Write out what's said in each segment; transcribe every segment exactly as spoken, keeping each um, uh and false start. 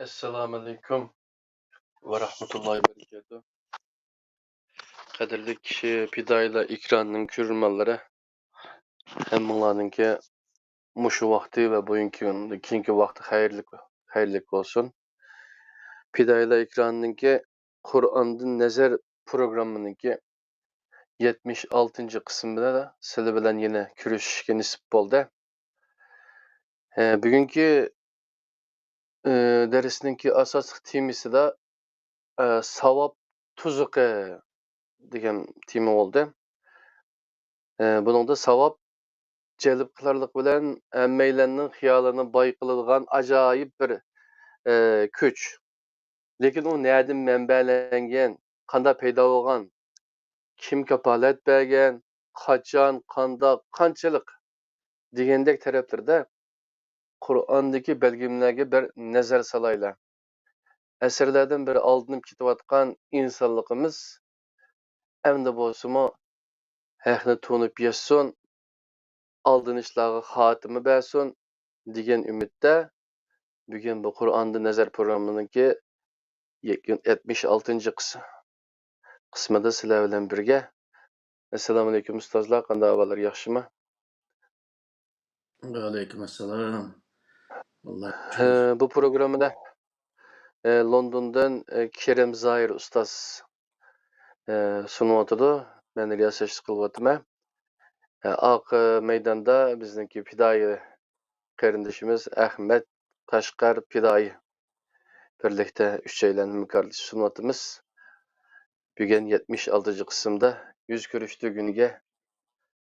ئەسسالامۇئەلەيكۇم ۋە رەھمەتۇللاھى ۋە بەرىكاتۇھ. قەدىرلىك پىدائىيلار ئېكرانىنىڭ كۆرۈرمەنلىرى، ھەممىڭلارنىڭكى مۇشۇ ۋاقتى ۋە بۈگۈنكى كۈندىن كېيىنكى ۋاقتى خەيرلىك، خەيرلىك بولسۇن. پىدائىيلار ئېكرانىنىڭكى قۇرئاندىن نەزەر پروگراممىنىڭكى يەتمىش ئالتىنچى قىسمىدا سىلەر بىلەن يەنە كۆرۈشۈشكە نېسىپ بولدى. ئە، بۈگۈنكى، ئە، دەرسنىڭكى ئاساسلىق تېمىسىدا، ئە، ساۋاب تۇزىقى دېگەن تېما بولدى. ئە، بۇنىڭدا ساۋاب جەلپ قىلارلىق بىلەن ھەممەيلەننىڭ خىيالىنى باي قىلىدىغان ئاجايىپ بىر، ئە، كۈچ. لېكىن ئۇ نەدىن مەنبەلەنگەن، قانداق پەيدا بولغان، كىم كاپالەت بەرگەن، قاچان، قانداق، قانچىلىق دېگەندەك تەرەپلىرىدە قۇرئاندىكى بەلگىلىمىلەرگە بىر نەزەر سالايلى. ئەسىرلەردىن بېرى ئالدىنىپ كېتىۋاتقان ئىنسانلىقىمىز ئەمدى بولسىمۇ ھەقنى تونۇپ يەتسۇن، ئالدىنىشلارغا خاتىمە بەرسۇن دېگەن ئۈمىدتە، بۈگۈن بۇ قۇرئاندىن نەزەر پروگراممىنىڭكى يەتمىش ئالتىنچى قىس-، قىسمىدا سىلەر بىلەن بىرگە. ئەسسالامۇئەلەيكۇم ئۇستازلار، قانداق ئەھۋاللار، ياخشىمۇ؟ ۋەئەلەيكۇم ئەسسالام. ئاللا ئە، بۇ پروگراممىدا، ئە، لوندوندىن، ئە، كېرەم زاھىر ئۇستاز، ئە، سۇنۇۋاتىدۇ. مەن رىياسەتچىلىك قىلىۋاتىمەن. ئە، ئارقا مەيداندا بىزنىڭكى پىدائىي قېرىندىشىمىز ئەخمەت قەشقەر پىدائىي بىرلىكتە ئۈچەيلەن ھەمكارلىشىپ سۇنۇۋاتىمىز. بۈگۈن يەتمىش ئالتىنچى قىسىمدا يۈز كۆرۈشتۈرگىنىگە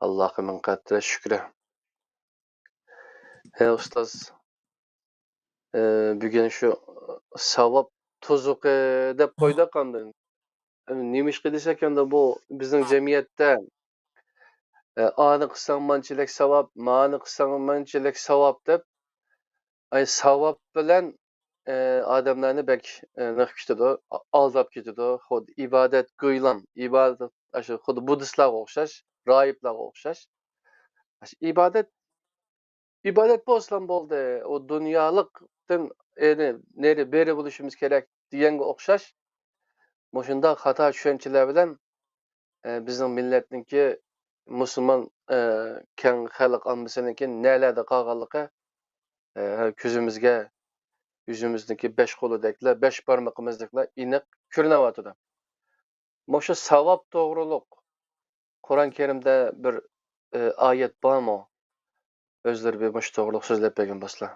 ئاللاغا مىڭ قەترە شۈكرى. ھە، ئۇستاز، ئە، بۈگۈن شۇ ساۋاب تۇزىقى دەپ قويدۇق ئاندىن. ئە، نېمىشقا دېسەك، ئەمدى بۇ بىزنىڭ جەمئىيەتتە، ئە، ئانى قىلساڭ مانچىلىك ساۋاب، مانى قىلساڭ مانچىلىك ساۋاب دەپ، ئاي، ساۋاب بىلەن، ئە، ئادەملەرنى بەك، ئە، نېمە كېتىدۇ، ئا-، ئالداپ كېتىدۇ. خۇددى ئىبادەت گويلام، ئىبادەت، ئاشۇ خۇددى بۇددىستلارغا ئوخشاش، راھىبلارغا ئوخشاش. ئاشۇ ئىبادەت ئىبادەت بولسىلا بولدى، ئۇ دۇنيالىقتىن، يەنى نېرى بېرى بولۇشىمىز كېرەك دېگەنگە ئوخشاش، مۇشۇنداق خاتا چۈشەنچىلەر بىلەن، ئە، بىزنىڭ مىللەتنىڭكى مۇسۇلمان، ئە، كەڭ خەلق ئاممىسىنىڭكى نەلەردە قالغانلىقى، ئە، كۆزىمىزگە، يۈزىمىزنىڭكى بەش قولىدەكلا، بەش بارمىقىمىزدەكلا ئېنىق كۆرۈنۈۋاتىدۇ. مۇشۇ ساۋاب توغرۇلۇق قۇرئان كەرىمدە بىر، ئى، ئايەت بارمۇ؟ ئۆزلىرى بىر مۇشۇ توغرۇلۇق سۆزلەپ بەرگەن بولسىلا.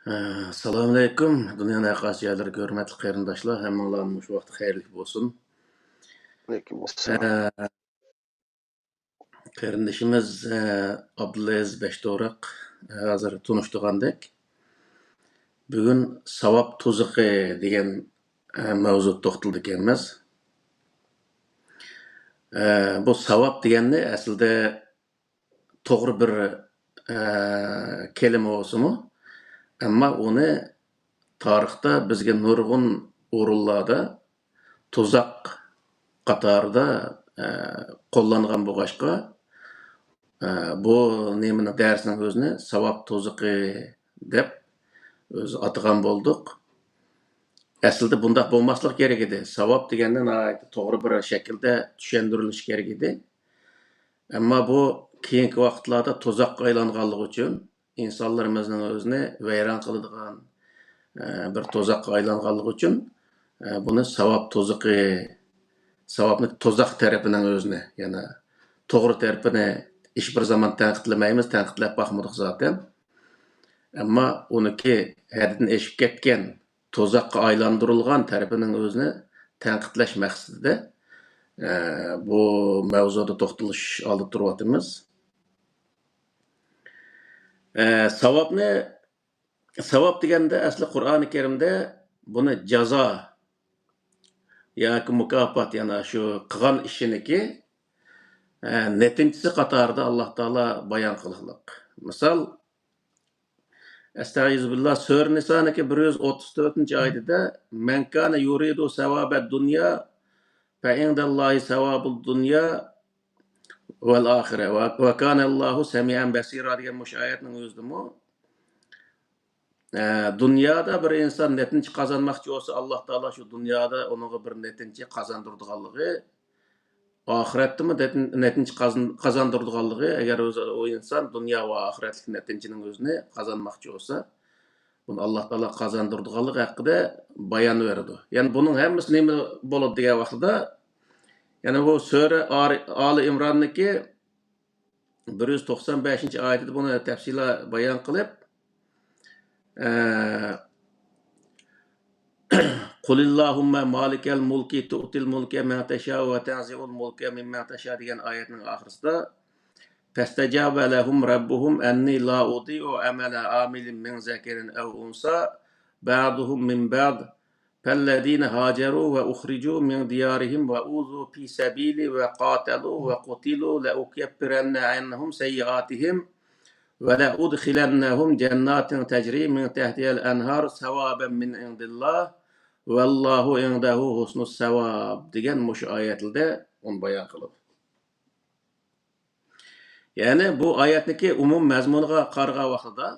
ئە، ئەسسالامۇئەلەيكۇم. دۇنيانىڭ ھەر قايسى يەرلىرىگە ھۆرمەتلىك قېرىنداشلار، ھەممىڭلارنىڭ مۇشۇ ۋاقتى خەيرلىك بولسۇن. ئەلەيكۇم ئەسسالام. ئە، قېرىندىشىمىز، ئە، ئابدۇلئەزىز بەشتوراق، ئە، ھازىر تونۇشتۇرغاندەك، بۈگۈن ساۋاب تۇزىقى دېگەن، ئە، مەۋزۇدا توختىلىدىكەنمىز. ئە، بۇ ساۋاب دېگەننى ئەسلىدە توغرا بىر، ئە، كەلىمە بولسىمۇ، ئەمما ئۇنى تارىختا بىزگە نۇرغۇن ئورۇنلاردا تۇزاق قاتارىدا، ئە، قوللانغان بولغاچقا، ئە، بۇ نېمىنى، دەرسنىڭ ئۆزىنى ساۋاب تۇزىقى دەپ ئۆزى ئاتىغان بولدۇق. ئەسلىدە بۇنداق بولماسلىق كېرەك ئىدى. ساۋاب دېگەننى ناھايىتى توغرا بىر شەكىلدە چۈشەندۈرۈلۈشى كېرەك ئىدى. ئەمما بۇ كېيىنكى ۋاقىتلاردا تۇزاققا ئايلانغانلىقى ئۈچۈن، ئىنسانلىرىمىزنىڭ ئۆزىنى ۋەيران قىلىدىغان، ئە، بىر تۇزاققا ئايلانغانلىقى ئۈچۈن، ئە، بۇنى ساۋاب تۇزىقى، ساۋابنى تۇزاق تەرىپىنىڭ ئۆزىنى، يەنى توغرا تەرىپىنى ھېچ بىر زامان تەنقىدلىمەيمىز، تەنقىدلەپ باقمىدۇق زاتەن. ئەمما ئۇنىڭكى ھەددىدىن ئېشىپ كەتكەن، تۇزاققا ئايلاندۇرۇلغان تەرىپىنىڭ ئۆزىنى تەنقىدلەش مەقسىتىدە، ئە، بۇ مەۋزۇدا توختىلىش ئالدىدا تۇرۇۋاتىمىز. ئە، ساۋابنى، ساۋاب دېگەندە ئەسلى قۇرئانى كەرىمدە بۇنى جازا ياكى مۇكاپات، يەنى شۇ قىلغان ئىشىنىكى، ئە، نەتىجىسى قاتارىدا ئاللا تائالا بايان قىلغانلىق. مىسال، ئەستەئىزۇبىللا، سۈرە نىسانىڭكى بىر يۈز ئوتتۇز تۆتىنچى ئايىتىدە، مەن كانە يۇرىدۇ سەۋابەد دۇنيا فەئىندەللاھى سەۋابۇد دۇنيا ۋەل ئاخىرە ۋە، ۋە كانەللاھۇ سەمىئەن بەسىرا دېگەن مۇشۇ ئايەتنىڭ ئۆزىدىمۇ، ئە، دۇنيادا بىر ئىنسان نەتىجە قازانماقچى بولسا، ئاللا تائالا شۇ دۇنيادا ئۇنىڭغا بىر نەتىجە قازاندۇرىدىغانلىقى، ئاخىرەتتىمۇ نەتىن-، نەتىجە قازان-، قازاندۇرىدىغانلىقى، ئەگەر ئۆزى، ئۇ ئىنسان دۇنيا ۋە ئاخىرەتلىك نەتىجىنىڭ ئۆزىنى قازانماقچى بولسا، بۇنى ئاللا تائالا قازاندۇرىدىغانلىقى ھەققىدە بايان بېرىدۇ. يەنى بۇنىڭ ھەممىسى نېمە بولىدۇ دېگەن ۋاقتىدا، يەنى بۇ سۈرە ئارى-، ئالى ئىمراننىڭكى بىر يۈز توقسان بەشىنچى ئايىتىدە بۇنى تەپسىلىي بايان قىلىپ، ئە، قۇلىللاھۇممە مالىكەل مۇلكى تۇئتىل مۇلكە مەن تەشا ۋە تەنزىئۇل مۇلكە مىممەن تەشا دېگەن ئايەتنىڭ ئاخىرىسىدا، فەستەجابە لەھۇم رەببۇھۇم ئەننى لا ئۇدىئۇ ئەمەلە ئامىلىن مىن زەكەرىن ئەۋ ئۇنسا بەئدۇھۇم مىن بەئد فەللەزىنە ھاجەرۇ ۋە ئۇخرىجۇ مىن دىيارىھىم ۋە ئۇزۇ فى سەبىلى ۋە قاتەلۇ ۋە قۇتىلۇ لەئۇكەففىرەننە ئەنھۇم سەييىئاتىھىم ۋە لەئۇدخىلەننەھۇم جەنناتىن تەجرى مىن تەھتىھەل ئەنھار سەۋابەن مىن ئىندىللاھ ۋەللاھۇ ئىندەھۇ ھۇسنۇس سەۋاب دېگەن مۇشۇ ئايەتلەردە ئۇنى بايان قىلىدۇ. يەنى بۇ ئايەتنىڭكى ئومۇم مەزمۇنىغا قارىغان ۋاقتىدا،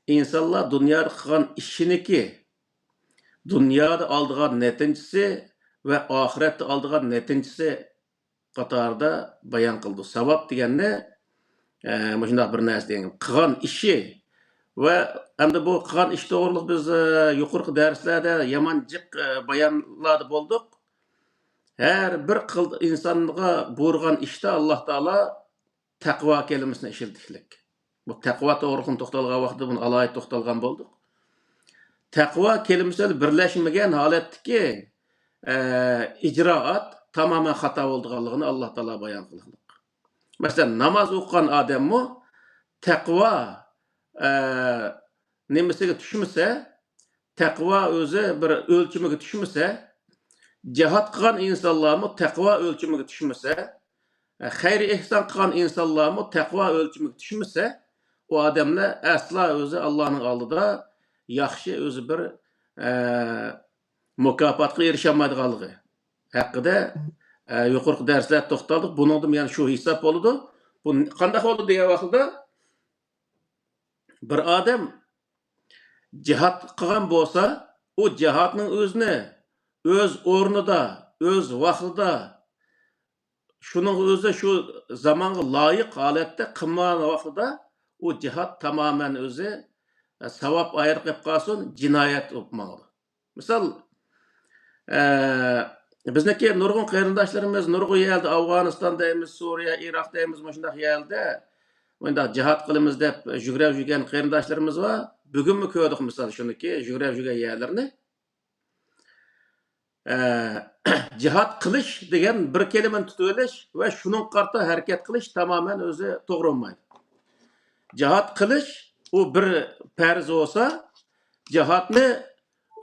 ئىنسانلار دۇنيادا قىلغان ئىشىنىكى دۇنيادا ئالىدىغان نەتىجىسى ۋە ئاخىرەتتە ئالىدىغان نەتىجىسى قاتارىدا بايان قىلىدۇ. ساۋاب دېگەننى، ئە، مۇشۇنداق بىر نەرسە دېگەن، قىلغان ئىشى ۋە ئەمدى بۇ قىلغان ئىش توغرىلىق بىز، ئە، يۇقىرىقى دەرسلەردە يامان جىق، ئە، بايانلاردا بولدۇق. ھەر بىر قىل-، ئىنسانغا بۇيرۇغان ئىشتا ئاللا تائالا تەقۋا كەلىمىسىنى ئىشلىتىشلىك. بۇ تەقۋا توغرىلىقىمۇ توختالغان ۋاقىتتا بۇنى ئالاھىدە توختالغان بولدۇق. تەقۋا كەلىمىسى بىلەن بىرلەشمىگەن ھالەتتىكى، ئە، ئىجرائات تامامەن خاتا بولىدىغانلىقىنى ئاللا تائالا بايان قىلغان. مەسىلەن، ناماز ئوقۇغان ئادەممۇ تەقۋا، ئە، نېمىسىگە چۈشمىسە، تەقۋا ئۆزى بىر ئۆلچىمىگە چۈشمىسە، جىھاد قىلغان ئىنسانلارمۇ تەقۋا ئۆلچىمىگە چۈشمىسە، خەير ئېھسان قىلغان ئىنسانلارمۇ تەقۋا ئۆلچىمىگە چۈشمىسە، ئۇ ئادەملەر ئەسلا ئۆزى ئاللانىڭ ئالدىدا ياخشى ئۆزى بىر، ئە، مۇكاپاتقا ئېرىشەلمەيدىغانلىقى ھەققىدە، ئە، يۇقىرىقى دەرسلەردە توختالدۇق. بۇنىڭدىمۇ يەنە شۇ ھېساب بولىدۇ. بۇ قانداق بولىدۇ دېگەن ۋاقتىدا، بىر ئادەم جىھاد قىلغان بولسا، ئۇ جىھادنىڭ ئۆزىنى ئۆز ئورنىدا، ئۆز ۋاقتىدا، شۇنىڭ ئۆزى شۇ زامانغا لايىق ھالەتتە قىلمىغان ۋاقتىدا، ئۇ جىھاد تامامەن ئۆزى، ئە، ساۋاب ئايرىق قېلىپ قالسۇن، جىنايەت بولۇپ ماڭىدۇ. مىسال، ئە، بىزنىڭكى نۇرغۇن قېرىنداشلىرىمىز نۇرغۇن يەردە، ئافغانىستان دەيمىز، سۇرىيە، ئىراق دەيمىز، مۇشۇنداق يەردە مۇنداق جىھاد قىلىمىز دەپ يۈگرەپ يۈرگەن قېرىنداشلىرىمىز بار. بۈگۈنمۇ كۆردۇق، مىسال، شۇنىكى يۈگرەپ يۈرگەن يەرلىرىنى. ئە، جىھاد قىلىش دېگەن بىر كەلىمىنى تۇتۇۋېلىش ۋە شۇنىڭغا قارىتا ھەرىكەت قىلىش تامامەن ئۆزى توغرا بولمايدۇ. جىھاد قىلىش، ئۇ بىر پەرز بولسا، جىھادنى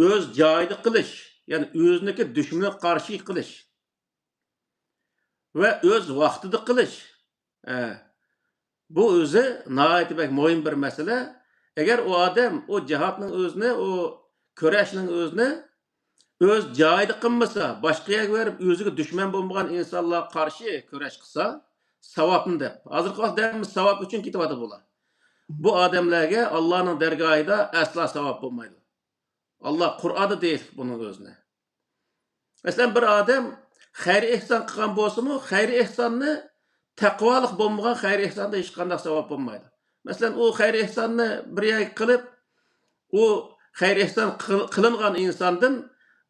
ئۆز جايىدا قىلىش، يەنى ئۆزىنىڭكى دۈشمىنىگە قارشى قىلىش ۋە ئۆز ۋاقتىدا قىلىش، ئە، بۇ ئۆزى ناھايىتى بەك مۇھىم بىر مەسىلە. ئەگەر ئۇ ئادەم ئۇ جىھادنىڭ ئۆزىنى، ئۇ كۈرەشنىڭ ئۆزىنى ئۆز جايىدا قىلمىسا، باشقا يەرگە بېرىپ ئۆزىگە دۈشمەن بولمىغان ئىنسانلارغا قارشى كۈرەش قىلسا، ساۋابنى دەپ. ھازىرقى ۋاقىتتا ھەممىسى ساۋاب ئۈچۈن كېتىۋاتىدۇ بۇلار. بۇ ئادەملەرگە ئاللانىڭ دەرگاھىدا ئەسلا ساۋاب بولمايدۇ. ئاللا قۇرئاندا دېيىشلىك بۇنىڭ ئۆزىنى. مەسىلەن، بىر ئادەم خەير ئېھسان قىلغان بولسىمۇ، خەير ئېھساننى تەقۋالىق بولمىغان خەير ئېھساندا ھېچقانداق ساۋاب بولمايدۇ. مەسىلەن، ئۇ خەير ئېھساننى بىر يەرگە قىلىپ، ئۇ خەير ئېھسان قىل-، قىلىنغان ئىنساندىن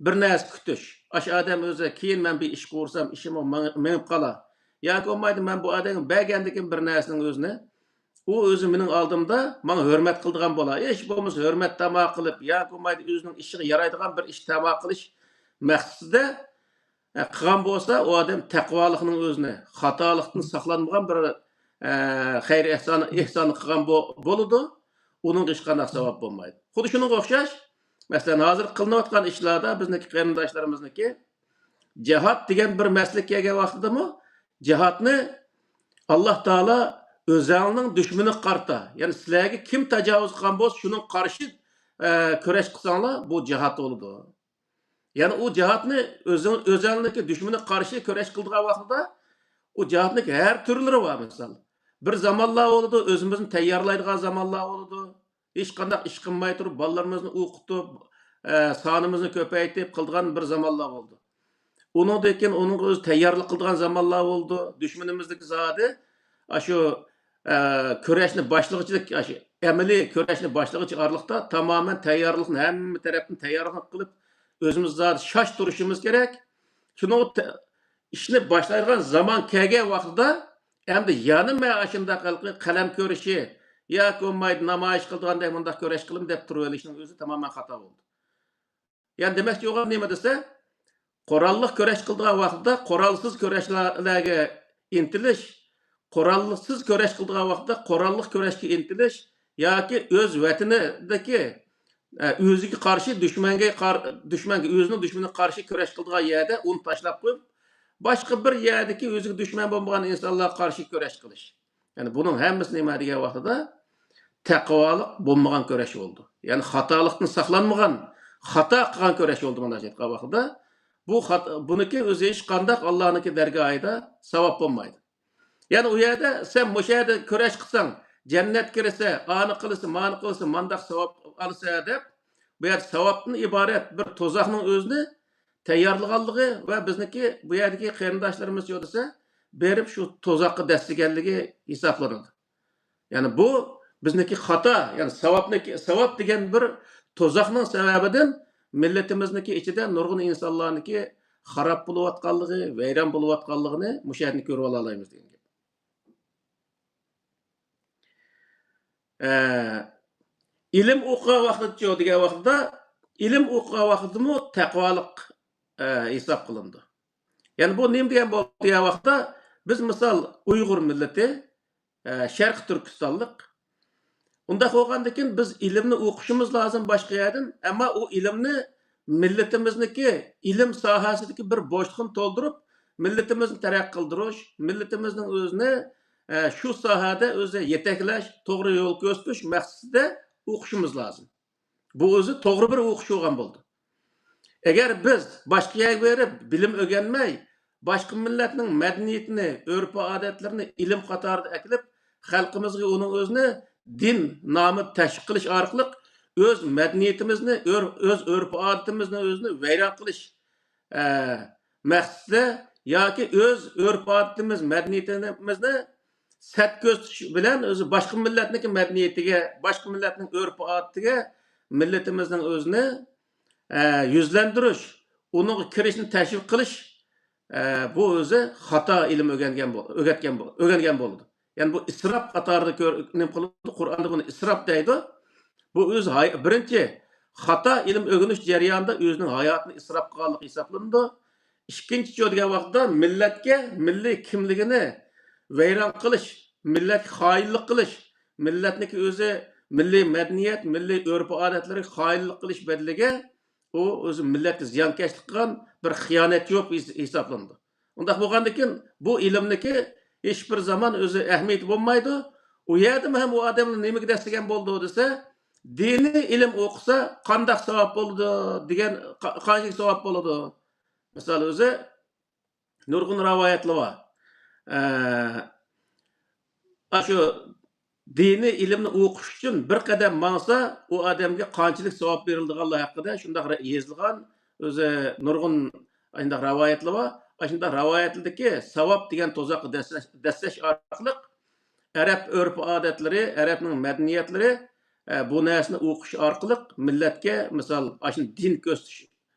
بىر نەرسە كۈتۈش. ئاشۇ ئادەم ئۆزى، كېيىن مەن بىر ئىش قۇرسام، ئىشىم مېڭ-، مېڭىپ قالا. ياكى بولمايدۇ، مەن بۇ ئادەمگە بەرگەندىكىن بىر نەرسىنىڭ ئۆزىنى، ئۇ ئۆزى مېنىڭ ئالدىمدا ماڭا ھۆرمەت قىلىدىغان بولا. ھېچ بولمىسا ھۆرمەت تاماقى قىلىپ، ياكى بولمايدۇ ئۆزىنىڭ ئىشىغا يارايدىغان بىر ئىش تاماقى قىلىش مەقسىتىدە، ئە، قىلغان بولسا، ئۇ ئادەم تەقۋالىقنىڭ ئۆزىنى، خاتالىقتىن ساقلانمىغان بىر، ئە، خەير ئېھسان، ئېھسان قىلغان بو-، بولىدۇ. ئۇنىڭغا ھېچقانداق ساۋاب بولمايدۇ. خۇددى شۇنىڭغا ئوخشاش، مەسىلەن، ھازىر قىلىنىۋاتقان ئىشلاردا بىزنىڭكى قېرىنداشلىرىمىزنىڭكى جىھاد دېگەن بىر مەسىلىگە كەلگەن ۋاقتىدىمۇ، جىھادنى ئاللا تائالا ئۆزەڭنىڭ دۈشمىنىگە قارىتا، يەنى سىلەرگە كىم تاجاۋۇز قىلغان بولسا، شۇنىڭغا قارشى، ئە، كۈرەش قىلساڭلار، بۇ جىھاد بولىدۇ. يەنى ئۇ جىھادنى ئۆزۈڭ-، ئۆزەڭنىڭكى دۈشمىنىگە قارشى كۈرەش قىلىدىغان ۋاقتىدا، ئۇ جىھادنىڭ ھەر تۈرلىرى بار، مىسال. بىر زامانلار بولىدۇ، ئۆزىمىزنى تەييارلايدىغان زامانلار بولىدۇ. ھېچقانداق ئىش قىلماي تۇرۇپ، بالىلىرىمىزنى ئوقۇتۇپ، ئە، سانىمىزنى كۆپەيتىپ قىلىدىغان بىر زامانلار بولدى. ئۇنىڭدىن كېيىن ئۇنىڭغا ئۆزى تەييارلىق قىلىدىغان زامانلار بولدى. دۈشمىنىمىزنىڭكى زادى ئاشۇ، ئە، كۈرەشنى باشلىغۇچىلىك، ئاشۇ ئەمەلىي كۈرەشنى باشلىغۇچى ئارىلىقتا تامامەن تەييارلىقنى، ھەممە تەرەپتىن تەييارلىقنى قىلىپ، ئۆزىمىز زادى شاش تۇرۇشىمىز كېرەك. شۇنىڭغا تە-، ئىشنى باشلايدىغان زامان كەلگەن ۋاقتىدا ئەمدى يەنە مەن ئاشۇنداق ھېلىقى قەلەم كۆرۈشى ياكى بولمايدۇ نامايىش قىلىدىغاندەك مۇنداق كۈرەش قىلىمەن دەپ تۇرۇۋېلىشنىڭ ئۆزى تامامەن خاتا بولدى. يەنى دېمەكچى بولغان نېمە دېسە، قوراللىق كۈرەش قىلىدىغان ۋاقىتتا قورالسىز كۈرەشلەرگە ئىنتىلىش، قورالسىز كۈرەش قىلىدىغان ۋاقىتتا قوراللىق كۈرەشكە ئىنتىلىش ياكى ئۆز ۋەتىنىدىكى، ئە، ئۆزىگە قارشى دۈشمەنگە قار-، دۈشمەنگە، ئۆزىنىڭ دۈشمىنىگە قارشى كۈرەش قىلىدىغان يەردە ئۇنى تاشلاپ قويۇپ، باشقا بىر يەردىكى ئۆزىگە دۈشمەن بولمىغان ئىنسانلارغا قارشى كۈرەش قىلىش. يەنى بۇنىڭ ھەممىسى نېمە دېگەن ۋاقتىدا، تەقۋالىق بولمىغان كۈرەش بولىدۇ. يەنى خاتالىقتىن ساقلانمىغان، خاتا قىلغان كۈرەش بولىدۇ مۇنداق ئېيتقان ۋاقتىدا. بۇ خات-، بۇنىڭكى ئۆزى ھېچقانداق ئاللانىڭكى دەرگاھىدا ساۋاب بولمايدۇ. يەنى ئۇ يەردە سەن مۇشۇ يەردە كۈرەش قىلساڭ، جەننەتكە كىرىسەن، ئانى قىلىسەن، مانى قىلسەن، مانداق ساۋاب ئالىسەن دەپ، بۇ يەردە ساۋابتىن ئىبارەت بىر تۇزاقنىڭ ئۆزىنى تەييارلىغانلىقى ۋە بىزنىڭكى بۇ يەردىكى قېرىنداشلىرىمىز يولىسى بېرىپ شۇ تۇزاققا دەسسىگەنلىكى ھېسابلىنىدۇ. يەنى بۇ بىزنىڭكى خاتا، يەنى ساۋابنىكى، ساۋاب دېگەن بىر تۇزاقنىڭ سەۋەبىدىن مىللىتىمىزنىڭكى ئىچىدە نۇرغۇن ئىنسانلارنىڭكى خاراب بولۇۋاتقانلىقى، ۋەيران بولۇۋاتقانلىقىنى مۇشۇ يەردىن كۆرۈۋالالايمىز دېگەن گەپ. ئە، ئىلىم ئوقۇغان ۋاقتىچۇ دېگەن ۋاقتىدا، ئىلىم ئوقۇغان ۋاقتىدىمۇ تەقۋالىق، ئە، ھېساب قىلىنىدۇ. يەنى بۇ نېمە دېگەن بولدى دېگەن ۋاقىتتا، بىز مىسال ئۇيغۇر مىللىتى، ئە، شەرقىي تۈركىستانلىق. ئۇنداق بولغاندىكىن بىز ئىلىمنى ئوقۇشىمىز لازىم باشقا يەردىن، ئەمما ئۇ ئىلىمنى مىللىتىمىزنىڭكى ئىلىم ساھەسىدىكى بىر بوشلۇقنى تولدۇرۇپ، مىللىتىمىزنى تەرەققىي قىلدۇرۇش، مىللىتىمىزنىڭ ئۆزىنى، ئە، شۇ ساھەدە ئۆزى يېتەكلەش، توغرا يول كۆرسىتىش مەقسىتىدە ئوقۇشىمىز لازىم. بۇ ئۆزى توغرا بىر ئوقۇش بولغان بولىدۇ. ئەگەر بىز باشقا يەرگە بېرىپ بىلىم ئۆگەنمەي، باشقا مىللەتنىڭ مەدەنىيىتىنى، ئۆرپ-ئادەتلىرىنى ئىلىم قاتارىدا ئەكېلىپ، خەلقىمىزگە ئۇنىڭ ئۆزىنى دىن نامىدا تەشۋىق قىلىش ئارقىلىق ئۆز مەدەنىيىتىمىزنى، ئۆر-، ئۆز ئۆرپ-ئادىتىمىزنى ئۆزىنى ۋەيران قىلىش، ئە، مەقسىتىدە ياكى ئۆز ئۆرپ-ئادىتىمىز، مەدەنىيىتىمىزنى سەت كۆرسىتىش بىلەن ئۆزى باشقا مىللەتنىڭكى مەدەنىيىتىگە، باشقا مىللەتنىڭ ئۆرپ-ئادىتىگە مىللىتىمىزنىڭ ئۆزىنى، ئە، يۈزلەندۈرۈش، ئۇنىڭغا كىرىشنى تەشۋىق قىلىش، ئە، بۇ ئۆزى خاتا ئىلىم ئۆگەنگەن بول-، ئۆگەتكەن بول-، ئۆگەنگەن بولىدۇ. يەنى بۇ ئىسراپ قاتارىدا كۆر-، نېمە قىلىدۇ؟ قۇرئاندا بۇنى ئىسراپ دەيدۇ. بۇ ئۆز ھاي-، بىرىنچى، خاتا ئىلىم ئۆگىنىش جەريانىدا ئۆزىنىڭ ھاياتىنى ئىسراپ قىلغانلىق ھېسابلىنىدۇ. ئىككىنچى، دېگەن ۋاقىتتا مىللەتكە مىللىي كىملىكىنى ۋەيران قىلىش، مىللەتكە خائىنلىق قىلىش، مىللەتنىڭكى ئۆزى مىللىي مەدەنىيەت، مىللىي ئۆرپ-ئادەتلىرىگە خائىنلىق قىلىش بەدىلىگە ئۇ ئۆزى مىللەتكە زىيانكەشلىك قىلغان بىر خىيانەتچى بولۇپ ھېس-، ھېسابلىنىدۇ. ئۇنداق بولغاندىكىن بۇ ئىلىمنىكى ھېچبىر زامان ئۆزى ئەھمىيىتى بولمايدۇ. ئۇ يەردىمۇ ھەم ئۇ ئادەملەر نېمىگە دەسسىگەن بولىدۇ دېسە، دىنىي ئىلىم ئوقۇسا قانداق ساۋاب بولىدۇ دېگەن، قا-، قانچىلىك ساۋاب بولىدۇ؟ مىسال ئۆزى نۇرغۇن رىۋايەتلەر بار. ئە، ئاشۇ دىنىي ئىلىمنى ئوقۇش ئۈچۈن بىر قەدەم ماڭسا، ئۇ ئادەمگە قانچىلىك ساۋاب بېرىلىدىغانلىقى ھەققىدە شۇنداق يېزىلغان، ئۆزى نۇرغۇن ئاشۇنداق رىۋايەتلەر بار. ئاشۇنداق رىۋايەتلەردىكى ساۋاب دېگەن تۇزاققا دەسسەش، دەسسەش ئارقىلىق ئەرەب ئۆرپ-ئادەتلىرى، ئەرەبنىڭ مەدەنىيەتلىرى، ئە، بۇ نەرسىنى ئوقۇش ئارقىلىق مىللەتكە، مىسال، ئاشۇ دىن كۆرسىتىش،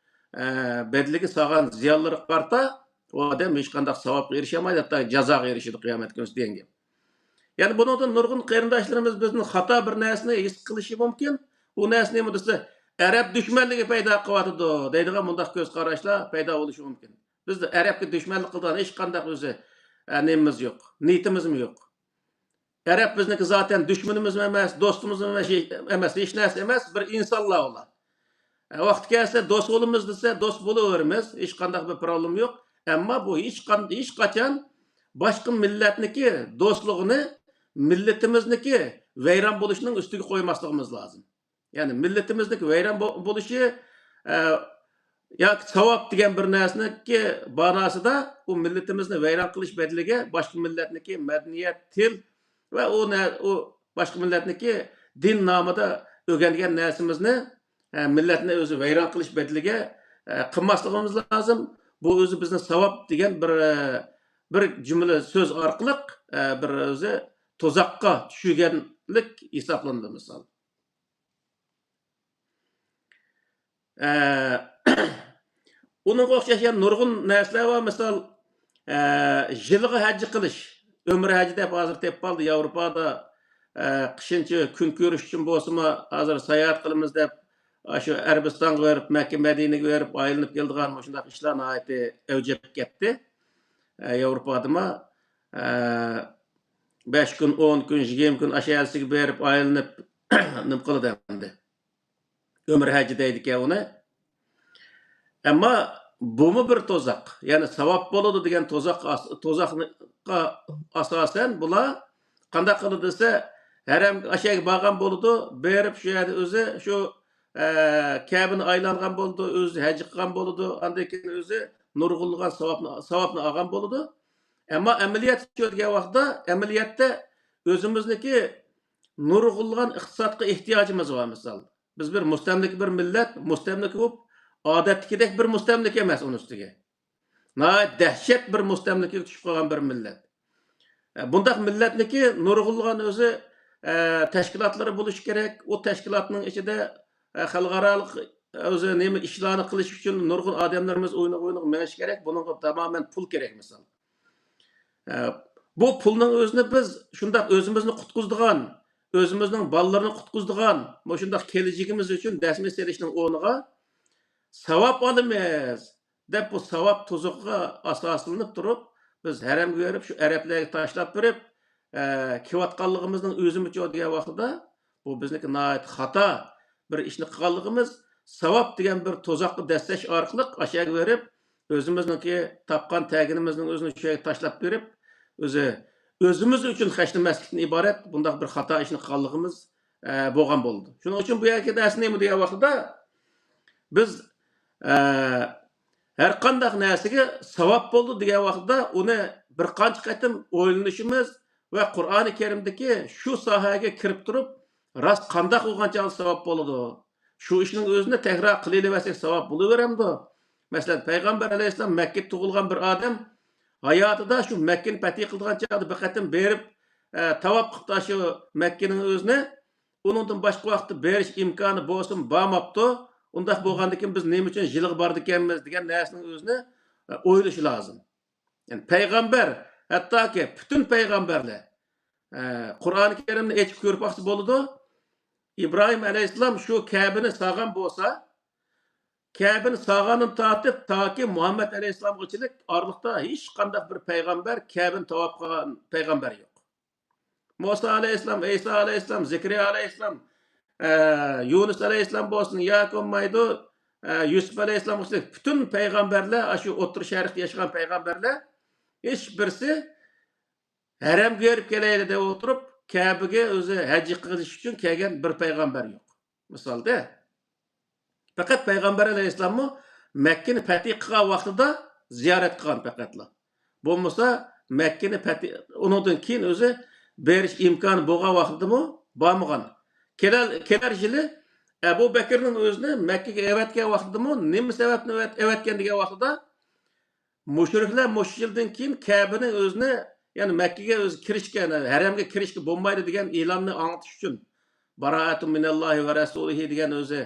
ئە، بەدىلىگە سالغان زىيانلىرىغا قارىتا ئۇ ئادەم ھېچقانداق ساۋابقا ئېرىشەلمەيدۇ، ھەتتا جازاغا ئېرىشىدۇ قىيامەت كۈنى دېگەن گەپ. يەنى بۇنىڭدىن نۇرغۇن قېرىنداشلىرىمىز بىزدىن خاتا بىر نەرسىنى ھېس قىلىشى مۇمكىن. ئۇ نەرسە نېمە دېسە، ئەرەب دۈشمەنلىكى پەيدا قىلىۋاتىدۇ دەيدىغان مۇنداق كۆز قاراشلار پەيدا بولۇشى مۇمكىن. بىزدە ئەرەبكە دۈشمەنلىك قىلىدىغان ھېچقانداق ئۆزى، ئە، نېمىمىز يوق، نىيىتىمىزمۇ يوق. ئەرەب بىزنىڭكى زاتەن دۈشمىنىمىزمۇ ئەمەس، دوستىمىزمۇ ئەمەس، ئەمەس، ھېچ نەرسە ئەمەس، بىر ئىنسانلار ئۇلار. ئە، ۋاقتى كەلسە دوست بولىمىز دېسە، دوست بولۇۋېرىمىز، ھېچقانداق بىر پروبلېما يوق. ئەمما بۇ ھېچقان-، ھېچقاچان باشقا مىللەتنىڭكى دوستلۇقىنى مىللىتىمىزنىڭكى ۋەيران بولۇشىنىڭ ئۈستىگە قويماسلىقىمىز لازىم. يەنى مىللىتىمىزنىڭكى ۋەيران بو-، بولۇشى، ئە، ياكى ساۋاب دېگەن بىر نەرسىنىڭكى باناسىدا ئۇ مىللىتىمىزنى ۋەيران قىلىش بەدىلىگە باشقا مىللەتنىڭكى مەدەنىيەت، تىل ۋە ئۇ نە-، ئۇ باشقا مىللەتنىڭكى دىن نامىدا ئۆگەنگەن نەرسىمىزنى، ئە، مىللەتنى ئۆزى ۋەيران قىلىش بەدىلىگە، ئە، قىلماسلىقىمىز لازىم. بۇ ئۆزى بىزنى ساۋاب دېگەن بىر، ئە، بىر جۈملە سۆز ئارقىلىق، ئە، بىر ئۆزى تۇزاققا چۈشۈرگەنلىك ھېسابلىنىدۇ، مىسال. ئە، ئۇنىڭغا ئوخشاش يەنە نۇرغۇن نەرسىلەر بار. مىسال، ئە، يىلغا ھەج قىلىش، ئۆمرە ھەج دەپ ھازىر تېپىپ قالدى ياۋروپادا. ئە، قېشىنچە كۈن كۆرۈش ئۈچۈن بولسىمۇ، ھازىر ساياھەت قىلىمىز دەپ، ئاشۇ ئەرەبىستانغا بېرىپ، مەككە مەدىنىگە بېرىپ ئايلىنىپ كېلىدىغان مۇشۇنداق ئىشلار ناھايىتى ئەۋج ئېلىپ كەتتى. ئە، ياۋروپادىمۇ، ئە، بەش كۈن، ئون كۈن، يىگىرمە كۈن ئاشۇ ئەلسىگە بېرىپ ئايلىنىپ نېمە قىلىدۇ ئەمدى. ئۆمرە ھەجى دەيدىكەن ئۇنى. ئەمما بۇمۇ بىر تۇزاق. يەنى ساۋاب بولىدۇ دېگەن تۇزاق، تۇزاققا ئاساسەن بۇلار قانداق قىلىدۇ دېسە، ھەرەم ئاشەگە بارغان بولىدۇ، بېرىپ شۇ يەردە ئۆزى شۇ، ئە، كەبىنى ئايلانغان بولىدۇ، ئۆزى ھەج قىلغان بولىدۇ، ئاندىن كېيىن ئۆزى نۇرغۇنلىغان ساۋابنى، ساۋابنى ئالغان بولىدۇ. ئەمما ئەمەلىيەتتە شۇ دېگەن ۋاقىتتا، ئەمەلىيەتتە ئۆزىمىزنىڭكى نۇرغۇنلىغان ئىقتىسادقا ئېھتىياجىمىز بار، مىسال. بىز بىر مۇستەملىكە بىر مىللەت، مۇستەملىكە بولۇپ، ئادەتتىكىدەك بىر مۇستەملىكە ئەمەس ئۇنىڭ ئۈستىگە. ناھايىتى دەھشەت بىر مۇستەملىكىگە چۈشۈپ قالغان بىر مىللەت. ئە، بۇنداق مىللەتنىكى نۇرغۇنلىغان ئۆزى، ئە، تەشكىلاتلىرى بولۇشى كېرەك. ئۇ تەشكىلاتنىڭ ئىچىدە، ئە، خەلقئارالىق ئۆزى نېمە ئىشلارنى قىلىش ئۈچۈن نۇرغۇن ئادەملىرىمىز ئويۇنغا، ئويۇنغا مېڭىشى كېرەك. بۇنىڭغا تامامەن پۇل كېرەك، مىسال. ئە، بۇ پۇلنىڭ ئۆزىنى بىز شۇنداق ئۆزىمىزنى قۇتقۇزىدىغان، ئۆزىمىزنىڭ بالىلىرىنى قۇتقۇزىدىغان، مۇشۇنداق كېلىچىكىمىز ئۈچۈن دەسمە سېلىشنىڭ ئورنىغا ساۋاب ئالىمىز دەپ، بۇ ساۋاب تۇزىقىغا ئاساسلىنىپ تۇرۇپ، بىز ھەرەمگە بېرىپ، شۇ ئەرەبلەرگە تاشلاپ بېرىپ، ئە، كېلىۋاتقانلىقىمىزنىڭ ئۆزىمۇچۇ دېگەن ۋاقتىدا، بۇ بىزنىڭكى ناھايىتى خاتا بىر ئىشنى قىلغانلىقىمىز، ساۋاب دېگەن بىر تۇزاققا دەسسەش ئارقىلىق ئاشۇ يەرگە بېرىپ، ئۆزىمىزنىڭكى تاپقان تەگىنىمىزنىڭ ئۆزىنى شۇ يەرگە تاشلاپ بېرىپ، ئۆزى، ئۆزىمىز ئۈچۈن خەجلىمەسلىكتىن ئىبارەت بۇنداق بىر خاتا ئىشنى قىلغانلىقىمىز، ئە، بولغان بولىدۇ. شۇنىڭ ئۈچۈن بۇ يەردىكى نەرسە نېمە دېگەن ۋاقتىدا، بىز، ئە، ھەر قانداق نەرسىگە ساۋاب بولىدۇ دېگەن ۋاقتىدا ئۇنى بىر قانچە قېتىم ئويلىنىشىمىز ۋە قۇرئانى كەرىمدىكى شۇ ساھەگە كىرىپ تۇرۇپ، راست قانداق بولغان چاغدا ساۋاب بولىدۇ؟ شۇ ئىشنىڭ ئۆزىنى تەكرار قىلىۋەرسەك ساۋاب بولۇۋېرەمدۇ؟ مەسىلەن، پەيغەمبەر ئەلەيھىسسالام مەككىدە تۇغۇلغان بىر ئادەم ھاياتىدا شۇ مەككىنى پەتھى قىلىدىغان چاغدا بىر قېتىم بېرىپ، ئە، تاۋاپ قىپتۇ شۇ مەككىنىڭ ئۆزىنى. ئۇنىڭدىن باشقا ۋاقىتتا بېرىش ئىمكانى بولسىمۇ بارماپتۇ. ئۇنداق بولغاندىكىن بىز نېمە ئۈچۈن يىلغا بارىدىكەنمىز دېگەن نەرسىنىڭ ئۆزىنى، ئە، ئويلىشى لازىم. يەنى پەيغەمبەر، ھەتتاكى پۈتۈن پەيغەمبەرلەر، ئە، قۇرئانى كەرىمنى ئېچىپ كۆرۈپ باقسا بولىدۇ. ئىبراھىم ئەلەيھىسسالام شۇ كەبىنى سالغان بولسا، كەبىنى سالغاندىن تارتىپ تاكى مۇھەممەد ئەلەيھىسسالامغىچىلىك ئارىلىقتا ھېچقانداق بىر پەيغەمبەر كەبىنى تاۋاپ قىلغان پەيغەمبەر يوق. مۇسا ئەلەيھىسسالام، ئەيسا ئەلەيھىسسالام، زەكەرىيا ئەلەيھىسسالام، ئە، يۇنۇس ئەلەيھىسسالام بولسۇن ياكى بولمايدۇ، ئە، يۈسۈپ ئەلەيھىسسالام بولسۇن، پۈتۈن پەيغەمبەرلەر، ئاشۇ ئوتتۇرا شەرقتە ياشىغان پەيغەمبەرلەر ھېچ بىرسى ھەرەمگە بېرىپ كېلەيلى دەپ ئولتۇرۇپ، كەبىگە ئۆزى ھەج قىلىش ئۈچۈن كەلگەن بىر پەيغەمبەر يوق. مىسالدا، پەقەت پەيغەمبەر ئەلەيھىسسالاممۇ مەككىنى پەتھى قىلغان ۋاقتىدا زىيارەت قىلغان پەقەتلا. بولمىسا، مەككىنى پەتھى، ئۇنىڭدىن كېيىن ئۆزى بېرىش ئىمكانى بولغان ۋاقتىدىمۇ بارمىغان. كېلەر، كېلەر يىلى ئەبۇ بەكرىنىڭ ئۆزىنى مەككىگە ئەۋەتكەن ۋاقتىدىمۇ نېمە سەۋەبتىن ئەۋەت-، ئەۋەتكەن دېگەن ۋاقتىدا، مۇشرىكلار مۇشۇ يىلدىن كېيىن كەبىنى ئۆزىنى، يەنى مەككىگە ئۆزى كىرىشكە، ھەرەمگە كىرىشكە بولمايدۇ دېگەن ئېلاننى ئاڭلىتىش ئۈچۈن، بارائەتۇن مىنەللاھى ۋە رەسۇلىھى دېگەن ئۆزى،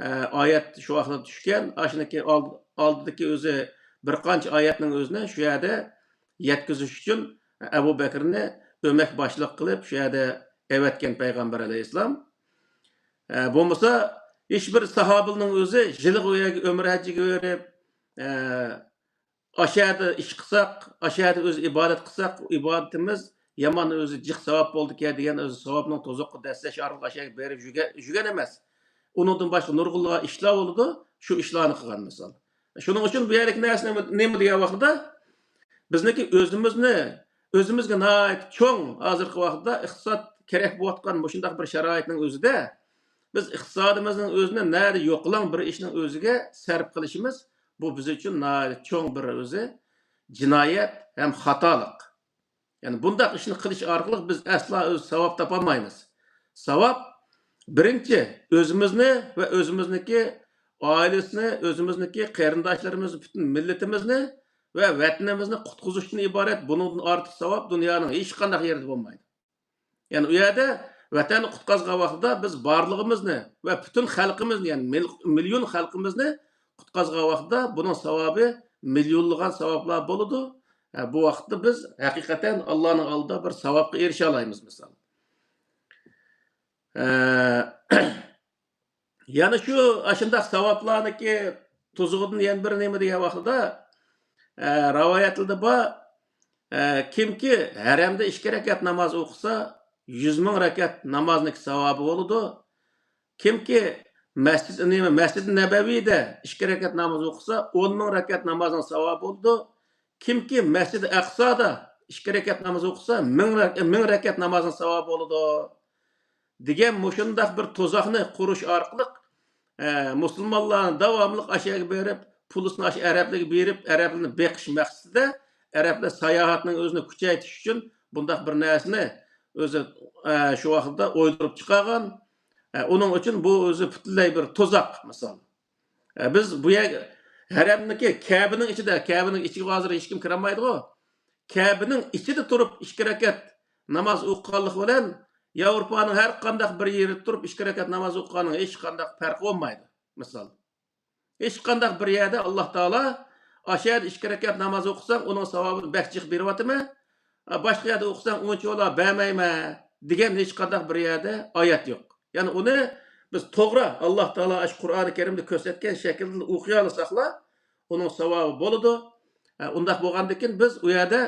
ئە، ئايەت شۇ ۋاقىتتا چۈشكەن. ئاشۇنىڭكى ئالد-، ئالدىدىكى ئۆزى بىر قانچە ئايەتنىڭ ئۆزىنى شۇ يەردە يەتكۈزۈش ئۈچۈن ئەبۇ بەكرىنى ئۆمەك باشلىق قىلىپ شۇ يەردە ئەۋەتكەن پەيغەمبەر ئەلەيھىسسالام. ئە، بولمىسا، ھېچ بىر ساھابىنىڭ ئۆزى يىلىغا ئۇ يەرگە ئۆمرە ھەججىگە بېرىپ، ئە، ئاشۇ يەردە ئىش قىلساق، ئاشۇ يەردە ئۆزى ئىبادەت قىلساق، ئۇ ئىبادىتىمىز يامان ئۆزى جىق ساۋاب بولىدىكەن دېگەن ئۆزى ساۋابنىڭ توزۇققا دەسسەش ئارقىلىق ئاشۇ يەرگە بېرىپ يۈگە-، يۈگەن ئەمەس. ئۇنىڭدىن باشقا نۇرغۇنلىغان ئىشلار بولىدۇ، شۇ ئىشلارنى قىلغان مىسال. شۇنىڭ ئۈچۈن بۇ يەردىكى نەرسە نېمە، نېمە دېگەن ۋاقتىدا، بىزنىڭكى ئۆزىمىزنى، ئۆزىمىزگە ناھايىتى چوڭ ھازىرقى ۋاقىتتا ئىقتىساد كېرەك بولۇۋاتقان مۇشۇنداق بىر شارائىتنىڭ ئۆزىدە، بىز ئىقتىسادىمىزنىڭ ئۆزىنى نەدە يوقىلاڭ بىر ئىشنىڭ ئۆزىگە سەرپ قىلىشىمىز، بۇ بىز ئۈچۈن ناھايىتى چوڭ بىر ئۆزى جىنايەت ھەم خاتالىق. يەنى بۇنداق ئىشنى قىلىش ئارقىلىق بىز ئەسلا ئۆز ساۋاب تاپالمايمىز. ساۋاب بىرىنچى، ئۆزىمىزنى ۋە ئۆزىمىزنىڭكى ئائىلىسىنى، ئۆزىمىزنىڭكى قېرىنداشلىرىمىزنى، پۈتۈن مىللىتىمىزنى ۋە ۋەتىنىمىزنى قۇتقۇزۇشتىن ئىبارەت. بۇنىڭدىن ئارتۇق ساۋاب دۇنيانىڭ ھېچقانداق يېرىدە بولمايدۇ. يەنى ئۇ يەردە ۋەتەننى قۇتقازغان ۋاقتىدا بىز بارلىقىمىزنى ۋە پۈتۈن خەلقىمىزنى، يەنى مىل-، مىليون خەلقىمىزنى قۇتقازغان ۋاقتىدا بۇنىڭ ساۋابى مىليونلىغان ساۋابلار بولىدۇ. ھە، بۇ ۋاقىتتا بىز ھەقىقەتەن ئاللانىڭ ئالدىدا بىر ساۋابقا ئېرىشەلەيمىز، مىسال. ھە، يەنە شۇ ئاشۇنداق ساۋابلارنىڭكى تۇزىغىدىن يەنە بىر نېمە دېگەن ۋاقتىدا، ئە، رىۋايەتلەردە بار، ئە، كىمكى ھەرەمدە ئىككى رەكەت ناماز ئوقۇسا، يۈز مىڭ رەكەت نامازنىڭكى ساۋابى بولىدۇ. كىمكى مەسچىد، نېمە، مەسچىدى نەبەۋىدە ئىككى رەكەت ناماز ئوقۇسا، ئون مىڭ رەكەت نامازنىڭ ساۋابى بولىدۇ. كىمكى مەسچىدى ئەقسادا ئىككى رەكەت ناماز ئوقۇسا، مىڭ رەك-، مىڭ رەكەت نامازنىڭ ساۋابى بولىدۇ. دېگەن مۇشۇنداق بىر تۇزاقنى قۇرۇش ئارقىلىق، ئە، مۇسۇلمانلارنى داۋاملىق ئاشۇ يەرگە بېرىپ، پۇلىسىنى ئاشۇ ئەرەبلەرگە بېرىپ، ئەرەبلەرنى بېقىش مەقسىتىدە، ئەرەبلەر ساياھەتنىڭ ئۆزىنى كۈچەيتىش ئۈچۈن بۇنداق بىر نەرسىنى ئۆزى، ئە، شۇ ۋاقىتتا ئويدۇرۇپ چىقارغان. ئە، ئۇنىڭ ئۈچۈن بۇ ئۆزى پۈتۈنلەي بىر تۇزاق، مىسال. ئە، بىز بۇ يەرگە، ھەرەمنىڭكى، كەبىنىڭ ئىچىدە، كەبىنىڭ ئىچىگە ھازىر ھېچكىم كىرەلمەيدىغۇ. كەبىنىڭ ئىچىدە تۇرۇپ ئىككى رەكەت ناماز ئوقۇغانلىق بىلەن ياۋروپانىڭ ھەر قانداق بىر يېرىدە تۇرۇپ ئىككى رەكەت ناماز ئوقۇغاننىڭ ھېچقانداق پەرقى بولمايدۇ. مىسال، ھېچقانداق بىر يەردە ئاللا تائالا، «ئاشۇ يەردە ئىككى رەكەت ناماز ئوقۇساڭ، ئۇنىڭ ساۋابىنى بەك جىق بېرىۋاتىمەن، باشقا يەردە ئوقۇساڭ، ئۇنچىۋالا بەرمەيمەن» دېگەن ھېچقانداق بىر يەردە ئايەت يوق. يەنى ئۇنى بىز توغرا ئاللا تائالا ئاشۇ قۇرئانى كەرىمدە كۆرسەتكەن شەكىلدە ئوقۇيالىساقلا، ئۇنىڭ ساۋابى بولىدۇ. ئە، ئۇنداق بولغاندىكىن بىز ئۇ يەردە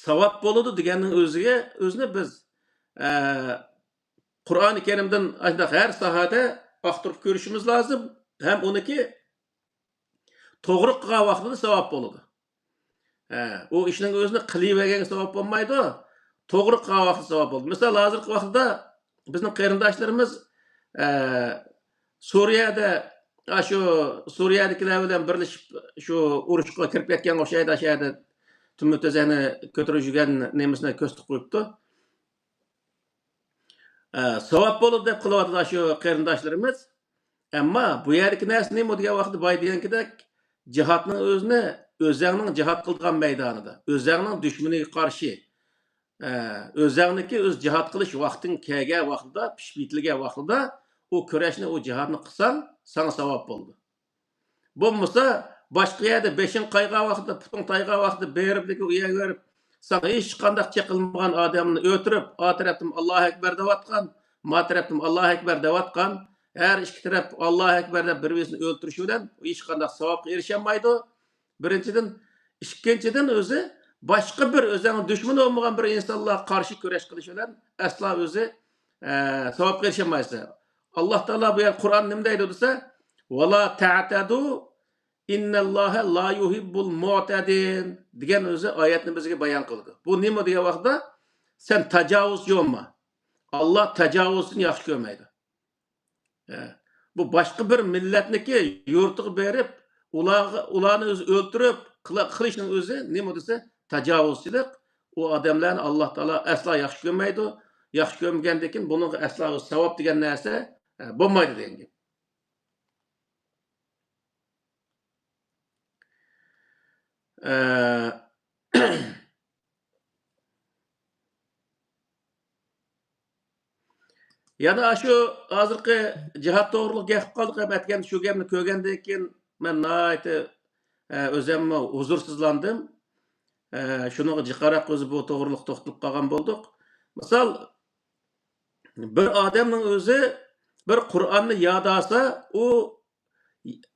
ساۋاب بولىدۇ دېگەننىڭ ئۆزىگە، ئۆزىنى بىز، ئە، قۇرئانى كەرىمدىن ئاشۇنداق ھەر ساھەدە ئاختۇرۇپ كۆرۈشىمىز لازىم. ھەم ئۇنىڭكى توغرا قىلغان ۋاقتىدا ساۋاب بولىدۇ. ھە، ئۇ ئىشنىڭ ئۆزىنى قىلىۋەرگەنگە ساۋاب بولمايدۇ. توغرا قىلغان ۋاقتىدا ساۋاب بولىدۇ. مىسال، ھازىرقى ۋاقىتتا بىزنىڭ قېرىنداشلىرىمىز، ئە، سۈرىيەدە، ئاشۇ سۈرىيەدىكىلەر بىلەن بىرلىشىپ شۇ ئۇرۇشقا كىرىپ كەتكەن ئوخشايدۇ، ئاشۇ يەردە تۈمۈر تۆزەكنى كۆتۈرۈپ يۈرگەن نېمىسىنى كۆرسىتىپ قويۇپتۇ. ئە، ساۋاب بولىدۇ دەپ قىلىۋاتىدۇ شۇ قېرىنداشلىرىمىز. ئەمما بۇ يەردىكى نەرسە نېمە دېگەن ۋاقىتتا بايا دېگەنكىدەك، جىھادنىڭ ئۆزىنى ئۆزەڭنىڭ جىھاد قىلىدىغان مەيدانىدا، ئۆزەڭنىڭ دۈشمىنىگە قارشى، ئە، ئۆزەڭنىڭكى ئۆز جىھاد قىلىش ۋاقتىڭ كەلگەن ۋاقتىدا، پىشىپ يېتىلگەن ۋاقتىدا ئۇ كۈرەشنى، ئۇ جىھادنى قىلساڭ، ساڭا ساۋاب بولىدۇ. بولمىسا، باشقا يەردە بېشىڭ قايغان ۋاقتىدا، پۇتۇڭ تايغان ۋاقتىدا بېرىپ، ئۇ يەرگە بېرىپ، ساڭا ھېچقانداق چېقىلمىغان ئادەمنى ئۆلتۈرۈپ، ئا تەرەپتىن ئاللاھۇ ئەكبەر دەۋاتقان، ما تەرەپتىن ئاللاھۇ ئەكبەر دەۋاتقان، ھەر ئىككى تەرەپ ئاللاھۇ ئەكبەر دەپ بىر-بىرسىنى ئۆلتۈرۈشى بىلەن ھېچقانداق ساۋابقا ئېرىشەلمەيدۇ. بىرىنچىدىن، ئىككىنچىدىن، ئۆزى باشقا بىر ئۆزەڭ دۈشمىنى بولمىغان بىر ئىنسانلارغا قارشى كۈرەش قىلىش بىلەن ئەسلا ئۆزى، ئە، ساۋابقا ئېرىشەلمەيسەن. ئاللاھ تائالا بۇ يەردە قۇرئان نېمە دەيدۇ دېسە، «ۋەلا تەتەدۇ، ئىننەللاھە لا يۇھىببۇل مۇتەدىن» دېگەن ئۆزى ئايەتنى بىزگە بايان قىلىدۇ. بۇ نېمە دېگەن ۋاقىتتا، سەن تاجاۋۇزچى بولما. ئاللاھ تاجاۋۇزچىنى ياخشى كۆرمەيدۇ. ئە، بۇ باشقا بىر مىللەتنىكى يۇرتىغا بېرىپ، ئۇلارغا، ئۇلارنى ئۆزى ئۆلتۈرۈپ، قىلا-، قىلىشنىڭ ئۆزى نېمە دېسە، تاجاۋۇزچىلىق. ئۇ ئادەملەرنى ئاللاھ تائالا ئەسلا ياخشى كۆرمەيدۇ. ياخشى كۆرمىگەندىن كېيىن بۇنىڭغا ئەسلا ساۋاب دېگەن نەرسە، ئە، بولمايدۇ دېگەن گەپ. ئە، يەنە شۇ ھازىرقى جىھاد توغرىلىق گەپ قىلىپ قالدۇق ھەم ئەتىگەندە شۇ گەپنى كۆرگەندىن كېيىن مەن ناھايىتى، ئە، ئۆزۈممۇ ھۇزۇرسىزلاندىم. ئە، شۇنىڭغا جىقراق ئۆزى بۇ توغرىلىق توختىلىپ قالغان بولدۇق. مىسال، بىر ئادەمنىڭ ئۆزى بىر قۇرئاننى ياد ئالسا، ئۇ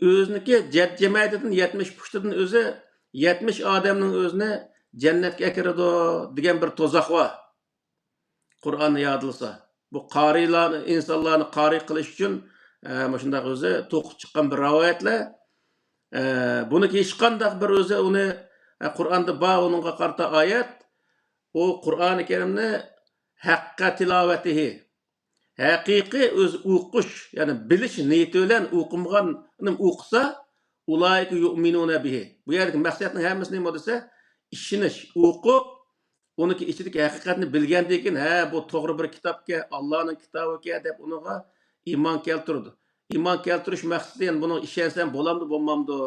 ئۆزىنىڭكى جەمەتىدىن يەتمىش پۇشتىدىن ئۆزى يەتمىش ئادەمنىڭ ئۆزىنى جەننەتكە ئەكىرىدۇ دېگەن بىر تۇزاق بار. قۇرئاننى يادلىسا. بۇ قارىيلار، ئىنسانلارنى قارىي قىلىش ئۈچۈن، ئە، مۇشۇنداق ئۆزى توقۇپ چىققان بىر رىۋايەتلەر. ئە، بۇنىڭكى ھېچقانداق بىر ئۆزى ئۇنى، ئە، قۇرئاندا بار ئۇنىڭغا قارىتا ئايەت. ئۇ قۇرئانى كەرىمنى ھەققە تىلاۋەتىھى، ھەقىقىي ئۆزى ئوقۇش، يەنى بىلىش نىيىتى بىلەن ئوقۇمىغان ئوقۇسا، ئۇلائىكە يۇئمىنۇنە بىھى. بۇ يەردىكى مەقسەتنىڭ ھەممىسى نېمە دېسە، ئىشىنىش، ئوقۇپ، ئۇنىڭكى ئىچىدىكى ھەقىقەتنى بىلگەندىن كېيىن، ھە، بۇ توغرا بىر كىتابكەن، ئاللانىڭ كىتابىكەن دەپ ئۇنىڭغا ئىمان كەلتۈرىدۇ. ئىمان كەلتۈرۈش مەقسىتى، يەنى بۇنىڭغا ئىشەنسەم بولامدۇ، بولمامدۇ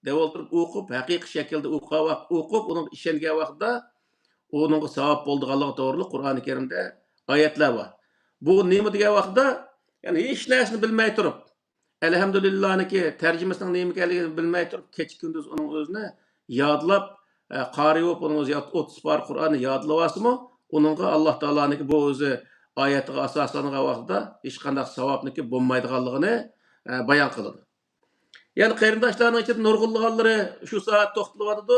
دەپ ئولتۇرۇپ ئوقۇپ، ھەقىقىي شەكىلدە ئوقۇغان ۋاق-، ئوقۇپ، ئۇنىڭغا ئىشەنگەن ۋاقىتتا ئۇنىڭغا ساۋاب بولىدىغانلىقى توغرىلىق قۇرئانى كەرىمدە ئايەتلەر بار. بۇ نېمە دېگەن ۋاقىتتا، يەنى ھېچ نەرسىنى بىلمەي تۇرۇپ، ئەلھەمدۇلىللانىڭكى تەرجىمىسىنىڭ نېمە ئىكەنلىكىنى بىلمەي تۇرۇپ، كېچە-كۈندۈز ئۇنىڭ ئۆزىنى يادلاپ، ئە، قارى بولۇپ، ئۇنىڭ ئۆزى ياد-، ئوتتۇز پارە قۇرئاننى يادلىۋالسىمۇ، ئۇنىڭغا ئاللا تائالانىڭكى بۇ ئۆزى ئايەتىگە ئاساسلانغان ۋاقتىدا ھېچقانداق ساۋابنىڭكى بولمايدىغانلىقىنى، ئە، بايان قىلىدۇ. يەنى قېرىنداشلارنىڭ ئىچىدە نۇرغۇنلىغانلىرى شۇ سائەت توختىلىۋاتىدۇ.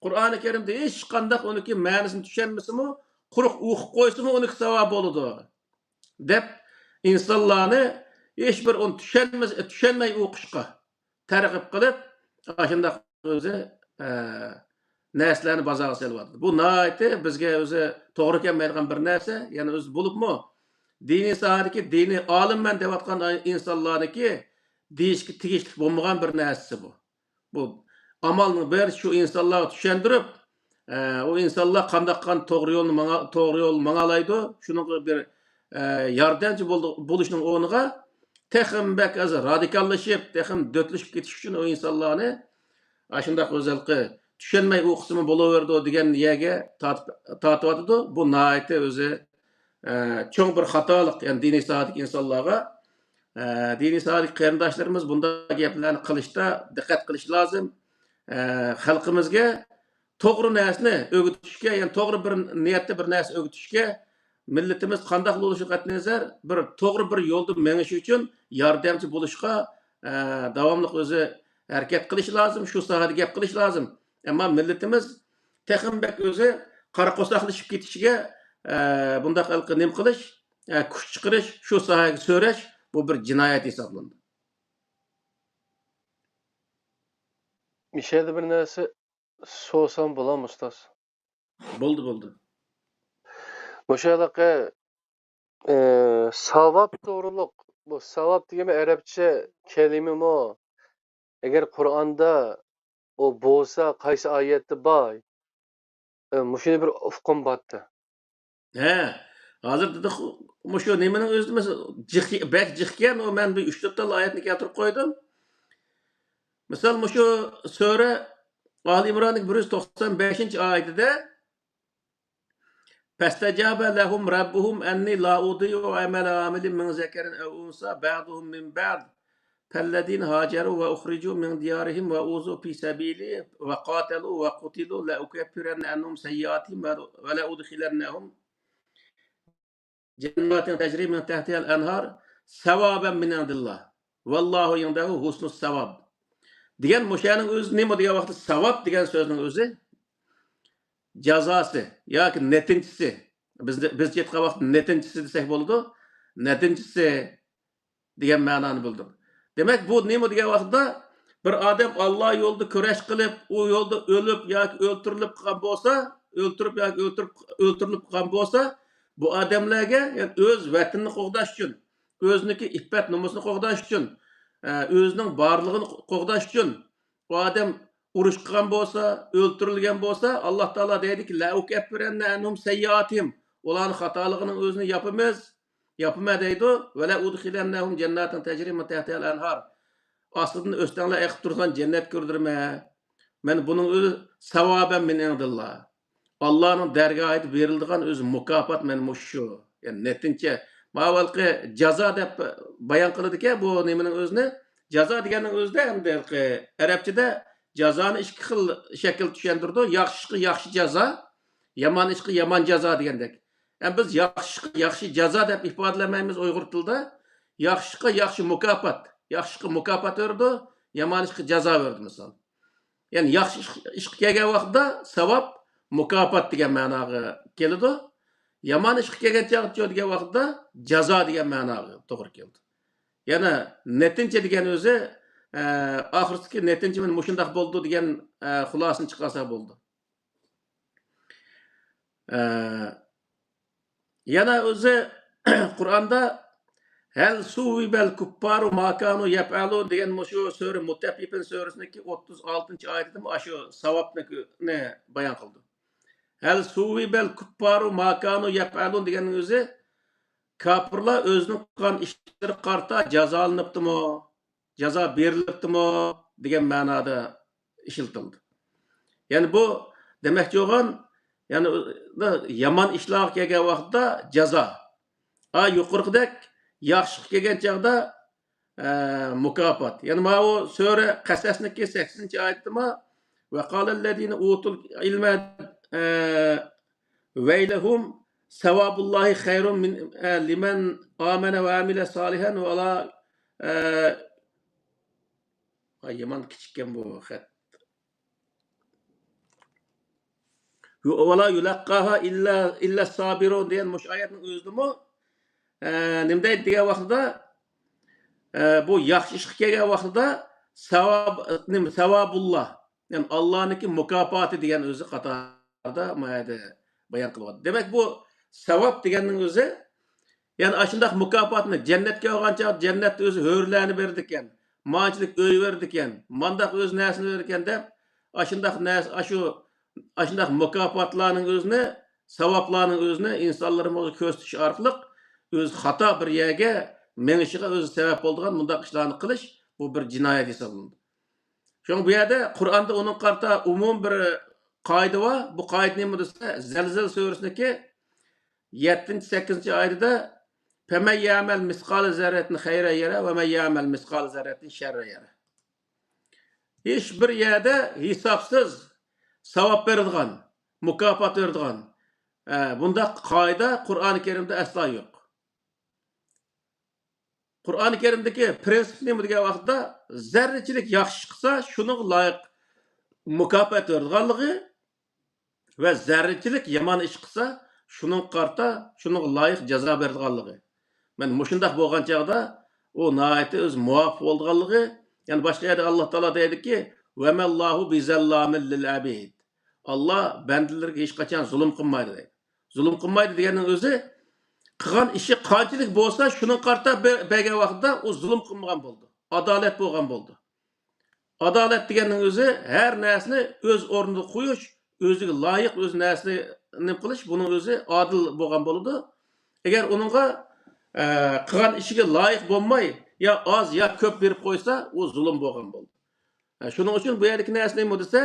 قۇرئانى كەرىمدە ھېچقانداق ئۇنىڭكى مەنىسىنى چۈشەنمىسىمۇ، قۇرۇق ئوقۇپ قويسىمۇ ئۇنىڭكى ساۋابى بولىدۇ، دەپ ئىنسانلارنى ھېچبىر ئۇنى چۈشەنمىسە، چۈشەنمەي ئوقۇشقا تەرغىب قىلىپ، ئاشۇنداق ئۆزى، ئە، نەرسىلەرنى بازارغا سېلىۋاتىدۇ. بۇ ناھايىتى بىزگە ئۆزى توغرا كەلمەيدىغان بىر نەرسە. يەنى ئۆزى بولۇپمۇ دىنىي ساھەدىكى دىنىي ئالىممەن دەۋاتقان ئىنسانلارنىڭكى دېيىشكە تېگىشلىك بولمىغان بىر نەرسىسى بۇ. بۇ ئامالنىڭ بىرى شۇ ئىنسانلارغا چۈشەندۈرۈپ، ئە، ئۇ ئىنسانلار قانداق قان توغرا يولنى ماڭا-، توغرا يول ماڭالايدۇ، شۇنىڭغا بىر، ئە، ياردەمچى بولدى-، بولۇشنىڭ ئورنىغا تېخىمۇ بەك ئاز رادىكاللىشىپ، تېخىمۇ دۆتلىشىپ كېتىش ئۈچۈن ئۇ ئىنسانلارنى ئاشۇنداق ئۆزەلقى چۈشەنمەي ئوقۇسىمۇ بولۇۋېرىدۇ دېگەن يەرگە تارتىپ، تارتىۋاتىدۇ. بۇ ناھايىتى ئۆزى، ئە، چوڭ بىر خاتالىق، يەنى دىنىي ساھەدىكى ئىنسانلارغا، ئە، دىنىي ساھەدىكى قېرىنداشلىرىمىز بۇنداق گەپلەرنى قىلىشتا دىققەت قىلىش لازىم. ئە، خەلقىمىزگە توغرا نەرسىنى ئۆگىتىشكە، يەنى توغرا بىر نىيەتتە بىر نەرسە ئۆگىتىشكە، مىللىتىمىز قانداق بولۇشىغا قەتئىينەزەر، بىر توغرا بىر يولدا مېڭىش ئۈچۈن ياردەمچى بولۇشقا، ئە، داۋاملىق ئۆزى ھەرىكەت قىلىشى لازىم، شۇ ساھەدە گەپ قىلىشى لازىم. ئەمما مىللىتىمىز تېخىمۇ بەك ئۆزى قارا قورساقلىشىپ كېتىشىگە، ئە، بۇنداق ھېلىقى نېمە قىلىش، ئە، كۈچ چىقىرىش، شۇ ساھەگە سۆرەش، بۇ بىر جىنايەت ھېسابلىنىدۇ. مۇشۇ يەردە بىر نەرسە سورىسام بولامدۇ، ئۇستاز؟ بولدى، بولدى. مۇشۇ ھېلىقى، ئى، ساۋاب توغرۇلۇق، بۇ ساۋاب دېگەن ئەرەبچە كەلىمىمۇ؟ ئەگەر قۇرئاندا ئۇ بولسا، قايسى ئايەتتە بار؟ ئى، مۇشۇنى بىر ئۇققۇم بارتى. ھە، ھازىر دېدۇق، مۇشۇ نېمىنىڭ ئۆزىدە مەسىلەن، جىق، بەك جىقكەن، ئۇ مەن بىر ئۈچ تۆت تال ئايەتنى كەلتۈرۈپ قويدۇم. مىسال، مۇشۇ سۈرە ئالى ئىمراننىڭ بىر يۈز توقسان بەشىنچى ئايىتىدە، فاستجاب لهم ربهم أني لا أضيع عمل عامل من ذكر أو أنثى بعضهم من بعض فالذين هاجروا وأخرجوا من ديارهم وأوذوا في سبيلي وقاتلوا وقتلوا لأكفرن عنهم سيئاتهم ولأدخلنهم جنات تجري من تحتها الأنهار ثوابا من عند الله والله عنده حسن الثواب. دېگەن مۇشۇنىڭ ئۆزى نېمە دېگەن ۋاقىتتا، ساۋاب دېگەن سۆزنىڭ ئۆزى جازاسى ياكى نەتىجىسى. بىز، بىزچە ئېيتقان ۋاقىتتا نەتىجىسى دېسەك بولىدۇ. نەتىجىسى دېگەن مەنانى بىلدۈرىدۇ. دېمەك، بۇ نېمە دېگەن ۋاقىتتا، بىر ئادەم ئاللا يولىدا كۈرەش قىلىپ، ئۇ يولدا ئۆلۈپ ياكى ئۆلتۈرۈلۈپ قالغان بولسا، ئۆلتۈرۈپ ياكى ئۆلتۈرۈپ، ئۆلتۈرۈلۈپ قالغان بولسا، بۇ ئادەملەرگە، يەنى ئۆز ۋەتىنىنى قوغداش ئۈچۈن، ئۆزىنىڭكى ئىپپەت نومۇسىنى قوغداش ئۈچۈن، ئە، ئۆزىنىڭ بارلىقىنى قوغداش ئۈچۈن، ئۇ ئادەم ئۇرۇش قىلغان بولسا، ئۆلتۈرۈلگەن بولسا، ئاللا تائالا دەيدىكى، لەئۇكەففىرەننە ئەنھۇم سەييئاتىھىم، ئۇلارنىڭ خاتالىقىنىڭ ئۆزىنى ياپىمىز، ياپىمەن دەيدۇ. ۋەلەئۇدخىلەننەھۇم جەنناتىن تەجرى مىن تەھتىھەل ئەنھار. ئاستىدىن ئۆستەڭلەر ئېقىپ تۇرىدىغان جەننەت كىردۈرىمەن. مەن بۇنىڭ ئۆزى ساۋابەن مىن ئىندىللا. ئاللانىڭ دەرگاھىدا بېرىلىدىغان ئۆزى مۇكاپات مەن مۇشۇ شۇ. يەنى نەتىجە. ماۋۇ ھېلىقى جازا دەپ بايان قىلىدىكەن بۇ نېمىنىڭ ئۆزىنى. جازا دېگەننىڭ ئۆزىدە ئەمدى ھېلىقى ئەرەبچىدە جازانى ئىككى خىل شەكىلدە چۈشەندۈرىدۇ. ياخشى ئىشقا ياخشى جازا، يامان ئىشقا يامان جازا دېگەندەك. ئەمما بىز ياخشى ئىشقا ياخشى جازا دەپ ئىپادىلىمەيمىز ئۇيغۇر تىلىدا. ياخشى ئىشقا ياخشى مۇكاپات. ياخشى ئىشقا مۇكاپات بېرىدۇ، يامان ئىشقا جازا بېرىدۇ مىسال. يەنى ياخشى ئىش، ئىشقا كەلگەن ۋاقىتتا ساۋاب، مۇكاپات دېگەن مەناغا كېلىدۇ. يامان ئىشقا كەلگەن چاغ دېگەن ۋاقىتتا جازا دېگەن مەناغا توغرا كېلىدۇ. يەنى نەتىجە دېگەن ئۆزى، ئە، ئاخىرىدىكى نەتىجە مانا مۇشۇنداق بولىدۇ دېگەن، ئە، خۇلاسىنى چىقارسا بولىدۇ. ئە، يەنە ئۆزى قۇرئاندا ھەل سۇۋۋىبەل كۇففارۇ ما كانۇ يەپئەلۇن دېگەن مۇشۇ سۈرە مۇتەففىفىن سۈرىسىنىڭكى ئوتتۇز ئالتىنچى ئايىتىدىمۇ ئاشۇ ساۋابنى بايان قىلدى. ھەل سۇۋۋىبەل كۇففارۇ ما كانۇ يەپئەلۇن دېگەننىڭ ئۆزى، كاپىرلار ئۆزىنىڭ قىلغان ئىشلىرىغا قارىتا جازالىنىپتىمۇ، جازا بېرىلىپتىمۇ دېگەن مەنادا ئىشلىتىلدى. يەنى بۇ دېمەكچى بولغان، يەنى يامان ئىشلارغا كەلگەن ۋاقىتتا جازا. ئا، يۇقىرىقىدەك ياخشىلىق كەلگەن چاغدا، ئە، مۇكاپات. يەنى ماۋۇ سۈرە قەسەسنىڭكى سەكسىنىنچى ئايىتىدىمۇ، ۋەقالەللەزىنە ئۇتۇل ئىلمە، ئە، ۋەيلەھۇم سەۋابۇللاھى خەيرۇن مىن، ئە، لىمەن ئامەنە ۋە ئەمىلە سالىھەن ۋەلا، ئە، ۋاي، يامان كىچىككەن بۇ خەت. ۋەلا يۇلەققاھا ئىللا، ئىللا سابىرۇن دېگەن مۇشۇ ئايەتنىڭ ئۆزىدىمۇ، ئە، نېمە دەيدۇ دېگەن ۋاقتىدا، ئە، بۇ ياخشى ئىشقا كەلگەن ۋاقتىدا ساۋاب، نېمە، ساۋابۇللا، يەنى ئاللانىڭكى مۇكاپاتى دېگەن ئۆزى قاتارىدا ما يەردە بايان قىلىۋاتىدۇ. دېمەك، بۇ ساۋاب دېگەننىڭ ئۆزى، يەنى ئاشۇنداق مۇكاپاتنى جەننەتكە ئالغان چاغدا جەننەتتە ئۆزى ھۆرلەرنى بېرىدىكەن، مانچىلىك ئۆي بېرىدىكەن، مانداق ئۆز نەرسىنى بېرىدىكەن دەپ، ئاشۇنداق نەرسە، ئاشۇ، ئاشۇنداق مۇكاپاتلارنىڭ ئۆزىنى، ساۋابلارنىڭ ئۆزىنى ئىنسانلىرىمىزغا كۆرسىتىش ئارقىلىق ئۆزى خاتا بىر يەرگە مېڭىشىغا ئۆزى سەۋەب بولىدىغان مۇنداق ئىشلارنى قىلىش، بۇ بىر جىنايەت ھېسابلىنىدۇ. شۇڭا بۇ يەردە قۇرئاندا ئۇنىڭغا قارىتا ئومۇمىي بىر قائىدە بار. بۇ قائىدە نېمە دېسە، زەلزەلە سۈرىسىنىڭكى يەتتىنچى، سەككىزىنچى ئايىتىدە، فَمَنْ يَعْمَلْ مِثْقَالَ ذَرَّةٍ خَيْرًا يَرَهُ وَمَنْ يَعْمَلْ مِثْقَالَ ذَرَّةٍ شَرًّا يَرَهُ. ھېچ بىر يەردە ھېسابسىز ساۋاب بېرىدىغان، مۇكاپات بېرىدىغان، ئە، بۇنداق قائىدە قۇرئانى كەرىمدە ئەسلا يوق. قۇرئانى كەرىمدىكى پرىنسىپ نېمە دېگەن ۋاقىتتا، زەررىچىلىك ياخشى ئىش قىلسا، شۇنىڭغا لايىق مۇكاپات بېرىدىغانلىقى ۋە زەررىچىلىك يامان ئىش قىلسا، شۇنىڭغا قارىتا، شۇنىڭغا لايىق جازا بېرىدىغانلىقى. مەن مۇشۇنداق بولغان چاغدا ئۇ ناھايىتى ئۆزى مۇۋاپىق بولىدىغانلىقى، يەنى باشقا يەردە ئاللا تائالا دەيدۇكى، ۋەمەللاھۇ بىزەللامىل لىل ئەبىد. ئاللا بەندىلىرىگە ھېچقاچان زۇلۇم قىلمايدۇ دەيدۇ. زۇلۇم قىلمايدۇ دېگەننىڭ ئۆزى، قىلغان ئىشى قانچىلىك بولسا، شۇنىڭغا قارىتا بە-، بەرگەن ۋاقتىدا ئۇ زۇلۇم قىلمىغان بولىدۇ. ئادالەت بولغان بولىدۇ. ئادالەت دېگەننىڭ ئۆزى ھەر نەرسىنى ئۆز ئورنىدا قويۇش، ئۆزىگە لايىق ئۆز نەرسىنى نېمە قىلىش، بۇنىڭ ئۆزى ئادىل بولغان بولىدۇ. ئەگەر ئۇنىڭغا، ئە، قىلغان ئىشىگە لايىق بولماي، يا ئاز، يا كۆپ بېرىپ قويسا، ئۇ زۇلۇم بولغان بولىدۇ. ھە، شۇنىڭ ئۈچۈن بۇ يەردىكى نەرسە نېمە دېسە،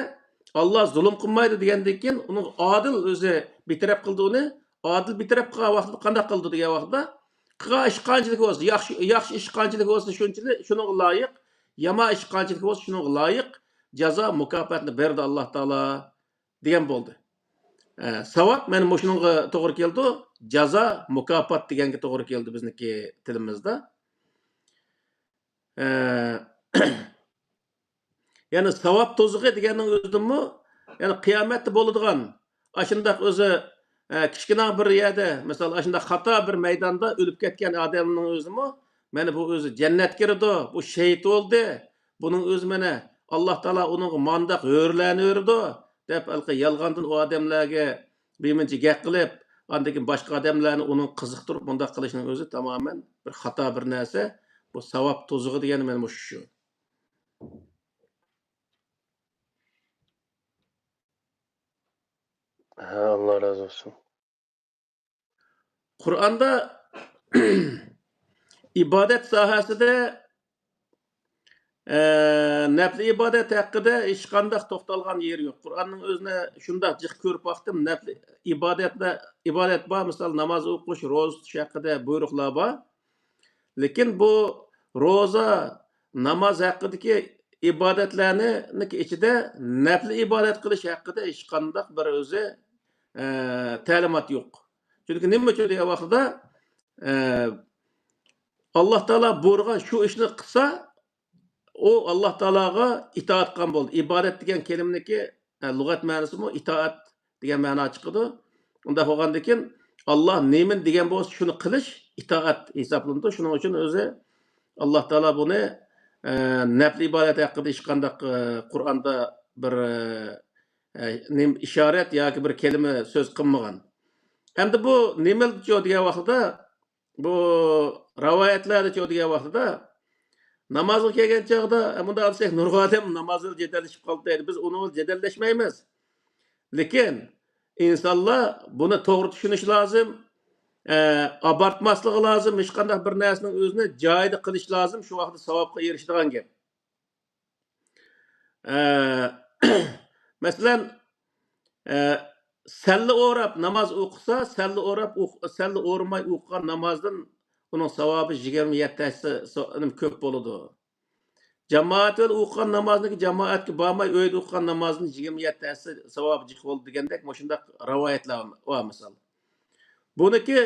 ئاللا زۇلۇم قىلمايدۇ دېگەندىن كېيىن، ئۇنىڭ ئادىل ئۆزى بىر تەرەپ قىلدى ئۇنى. ئادىل بىر تەرەپ قىلغان ۋاقتىدا قانداق قىلدى دېگەن ۋاقتىدا، قىلغان ئىش قانچىلىك بولسا، ياخشى، ياخشى ئىش قانچىلىك بولسا شۇنچىلىك، شۇنىڭغا لايىق، يامان ئىش قانچىلىك بولسا شۇنىڭغا لايىق جازا، مۇكاپاتنى بەردى ئاللا تائالا دېگەن بولدى. ئە، ساۋاب مانا مۇشۇنىڭغا توغرا كېلىدۇ، جازا، مۇكاپات دېگەنگە توغرا كېلىدۇ بىزنىڭكى تىلىمىزدا. ئە، يەنى ساۋاب توزىقى دېگەننىڭ ئۆزىدىنمۇ، يەنى قىيامەتتە بولىدىغان ئاشۇنداق ئۆزى، ئە، كىچىككىنە بىر يەردە، مىسال، ئاشۇنداق خاتا بىر مەيداندا ئۆلۈپ كەتكەن ئادەمنىڭ ئۆزىمۇ، مانا بۇ ئۆزى جەننەتكە كىرىدۇ، بۇ شېھىت بولدى، بۇنىڭ ئۆزى مانا ئاللا تائالا ئۇنىڭغا مانداق ھۆرلەرنى بېرىدۇ، دەپ ھېلىقى يالغاندىن ئۇ ئادەملەرگە بىرمۇنچە گەپ قىلىپ، ئاندىن كېيىن باشقا ئادەملەرنى ئۇنىڭ قىزىقتۇرۇپ مۇنداق قىلىشنىڭ ئۆزى تامامەن بىر خاتا بىر نەرسە. بۇ ساۋاب توزىقى دېگەن مانا مۇشۇ شۇ. ھە، ئاللا رازى بولسۇن. قۇرئاندا ئىبادەت ساھەسىدە، ئە، نەپلى ئىبادەت ھەققىدە ھېچقانداق توختالغان يېرى يوق. قۇرئاننىڭ ئۆزىنى شۇنداق جىق كۆرۈپ باقتىم. نەپلى ئىبادەتلەر، ئىبادەت بار، مىسال، ناماز ئوقۇش، روزا تۇتۇش ھەققىدە بۇيرۇقلار بار. لېكىن بۇ روزا، ناماز ھەققىدىكى ئىبادەتلەرنىڭ ئىچىدە نەپلى ئىبادەت قىلىش ھەققىدە ھېچقانداق بىر ئۆزى، ئە، تەلىمات يوق. چۈنكى نېمە ئۈچۈن دېگەن ۋاقتىدا، ئە، ئاللا تائالا بۇيرۇغان شۇ ئىشنى قىلسا، ئۇ ئاللا تائالاغا ئىتائەت قىلغان بولدى. ئىبادەت دېگەن كەلىمىنىڭكى، ئە، لۇغەت مەنىسىمۇ ئىتائەت دېگەن مەنا چىقىدۇ. ئۇنداق بولغاندىن كېيىن، ئاللا نېمىنى دېگەن بولسا، شۇنى قىلىش ئىتائەت ھېسابلىنىدۇ. شۇنىڭ ئۈچۈن ئۆزى ئاللا تائالا بۇنى، ئە، نەپلى ئىبادەت ھەققىدە ھېچقانداق، ئە، قۇرئاندا بىر، ئە، ئە، نېمە ئىشارەت ياكى بىر كەلىمە سۆز قىلمىغان. ئەمدى بۇ نېمىلىچۇ دېگەن ۋاقتىدا، بۇ رىۋايەتلەردىچۇ دېگەن ۋاقتىدا، نامازغا كەلگەن چاغدا، ئە، مۇنداق دېسەك، نۇرغۇن ئادەم ناماز بىلەن جېدەللىشىپ قالدى دەيدۇ. بىز ئۇنىڭ بىلەن جېدەللەشمەيمىز. لېكىن ئىنسانلار بۇنى توغرا چۈشىنىشى لازىم. ئە، ئابارتماسلىقى لازىم. ھېچقانداق بىر نەرسىنىڭ ئۆزىنى جايىدا قىلىش لازىم. شۇ ۋاقىتتا ساۋابقا ئېرىشىدىغان گەپ. ئە، مەسىلەن، ئە، سەللە ئوراپ ناماز ئوقۇسا، سەللە ئوراپ ئوق-، سەللە ئورىماي ئوقۇغان نامازدىن ئۇنىڭ ساۋابى يىگىرمە يەتتە ھەسسە سو-، كۆپ بولىدۇ. جامائەت بىلەن ئوقۇغان نامازنىڭكى جامائەتكە بارماي ئۆيدە ئوقۇغان نامازدىن يىگىرمە يەتتە ھەسسە ساۋابى جىق بولىدۇ دېگەندەك مۇشۇنداق رىۋايەتلەر بار مىسال. بۇنىكى،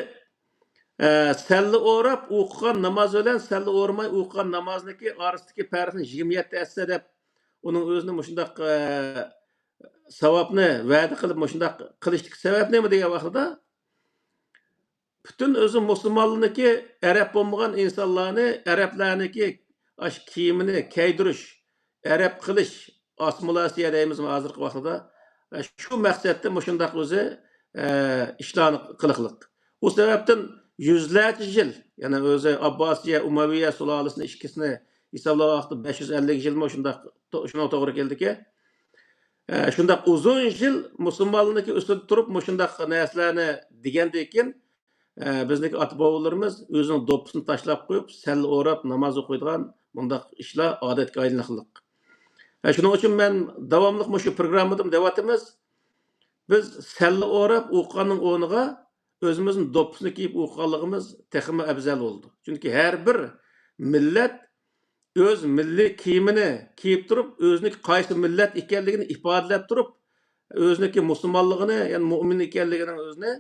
ئە، سەللە ئوراپ ئوقۇغان ناماز بىلەن سەللە ئورىماي ئوقۇغان نامازنىڭكى ئارىسىدىكى پەرقنى يىگىرمە يەتتە ھەسسە دەپ، ئۇنىڭ ئۆزىنى مۇشۇنداق، ئە، ساۋابنى ۋەدە قىلىپ مۇشۇنداق قىلىشتىكى سەۋەب نېمە دېگەن ۋاقتىدا، پۈتۈن ئۆزى مۇسۇلمانلىرىنىڭكى ئەرەب بولمىغان ئىنسانلارنى، ئەرەبلەرنىڭكى ئاشۇ كىيىمىنى كىيدۈرۈش، ئەرەب قىلىش، ئاسسىمىلياتسىيە دەيمىزمۇ ھازىرقى ۋاقتىدا، شۇ مەقسەتتە مۇشۇنداق ئۆزى، ئە، ئىشلارنى قىلىقلىق. ئۇ سەۋەبتىن يۈزلەرچە يىل، يەنى ئۆزى ئابباسىيە، ئۇمەۋىيە سۇلالىسىنى ئىككىسىنى ھېسابلىغان ۋاقىتتا بەش يۈز ئەللىك يىلمۇ شۇنداق، شۇنىڭغا توغرا كېلىدىكەن. ئە، شۇنداق ئۇزۇن يىل مۇسۇلمانلارنىڭكى ئۈستىدە تۇرۇپ، مۇشۇنداق نەرسىلەرنى دېگەندىن كېيىن، ئە، بىزنىڭكى ئاتا-بوۋىلىرىمىز ئۆزىنىڭ دوپپىسىنى تاشلاپ قويۇپ، سەللە ئوراپ ناماز ئوقۇيدىغان مۇنداق ئىشلار ئادەتكە ئايلىنىقلىق. ئە، شۇنىڭ ئۈچۈن مەن داۋاملىق مۇشۇ پروگراممىدىمۇ دەۋاتىمىز. بىز سەللە ئوراپ ئوقۇغاننىڭ ئورنىغا ئۆزىمىزنىڭ دوپپىسىنى كىيىپ ئوقۇغانلىقىمىز تېخىمۇ ئەۋزەل بولىدۇ. چۈنكى ھەر بىر مىللەت ئۆز مىللىي كىيىمىنى كىيىپ تۇرۇپ، ئۆزىنىڭ قايسى مىللەت ئىكەنلىكىنى ئىپادىلەپ تۇرۇپ، ئۆزىنىڭكى مۇسۇلمانلىقىنى، يەنى مۇئمىن ئىكەنلىكىنىڭ ئۆزىنى،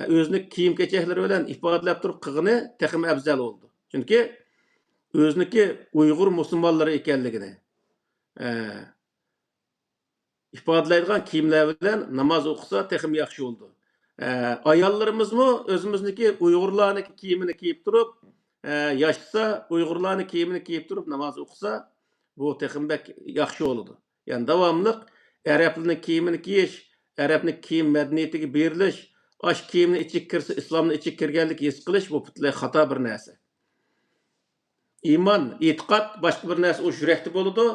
ئۆزىنىڭ كىيىم-كېچەكلىرى بىلەن ئىپادىلەپ تۇرۇپ قىلغىنى تېخىمۇ ئەۋزەل بولىدۇ. چۈنكى ئۆزىنىڭكى ئۇيغۇر مۇسۇلمانلىرى ئىكەنلىكىنى، ئە، ئىپادىلەيدىغان كىيىملەر بىلەن ناماز ئوقۇسا تېخىمۇ ياخشى بولىدۇ. ئە، ئاياللىرىمىزمۇ ئۆزىمىزنىڭكى ئۇيغۇرلارنىڭكى كىيىمىنى كىيىپ تۇرۇپ، ئە، ياشىسا، ئۇيغۇرلارنىڭ كىيىمىنى كىيىپ تۇرۇپ ناماز ئوقۇسا، بۇ تېخىمۇ بەك ياخشى بولىدۇ. يەنى داۋاملىق ئەرەبلەرنىڭ كىيىمىنى كىيىش، ئەرەبنىڭ كىيىم مەدەنىيىتىگە بېرىلىش، ئاشۇ كىيىمنىڭ ئىچىگە كىرسە، ئىسلامنىڭ ئىچىگە كىرگەنلىك ھېس قىلىش، بۇ پۈتۈنلەي خاتا بىر نەرسە. ئىمان، ئېتىقاد باشقا بىر نەرسە، ئۇ يۈرەكتە بولىدۇ.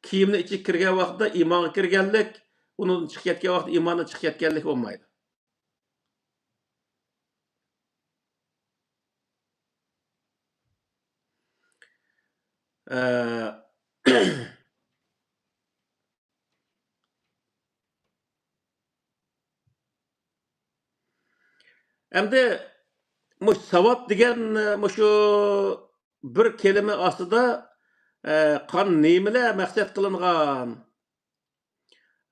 كىيىمنىڭ ئىچىگە كىرگەن ۋاقتىدا ئىمانغا كىرگەنلىك، ئۇنىڭدىن چىقىپ كەتكەن ۋاقىتتا ئىماندىن چىقىپ كەتكەنلىك بولمايدۇ. ئە، ئەمدى مۇشۇ ساۋاب دېگەن، مۇشۇ بىر كەلىمە ئاستىدا، ئە، قان نېمىلەر مەقسەت قىلىنغان،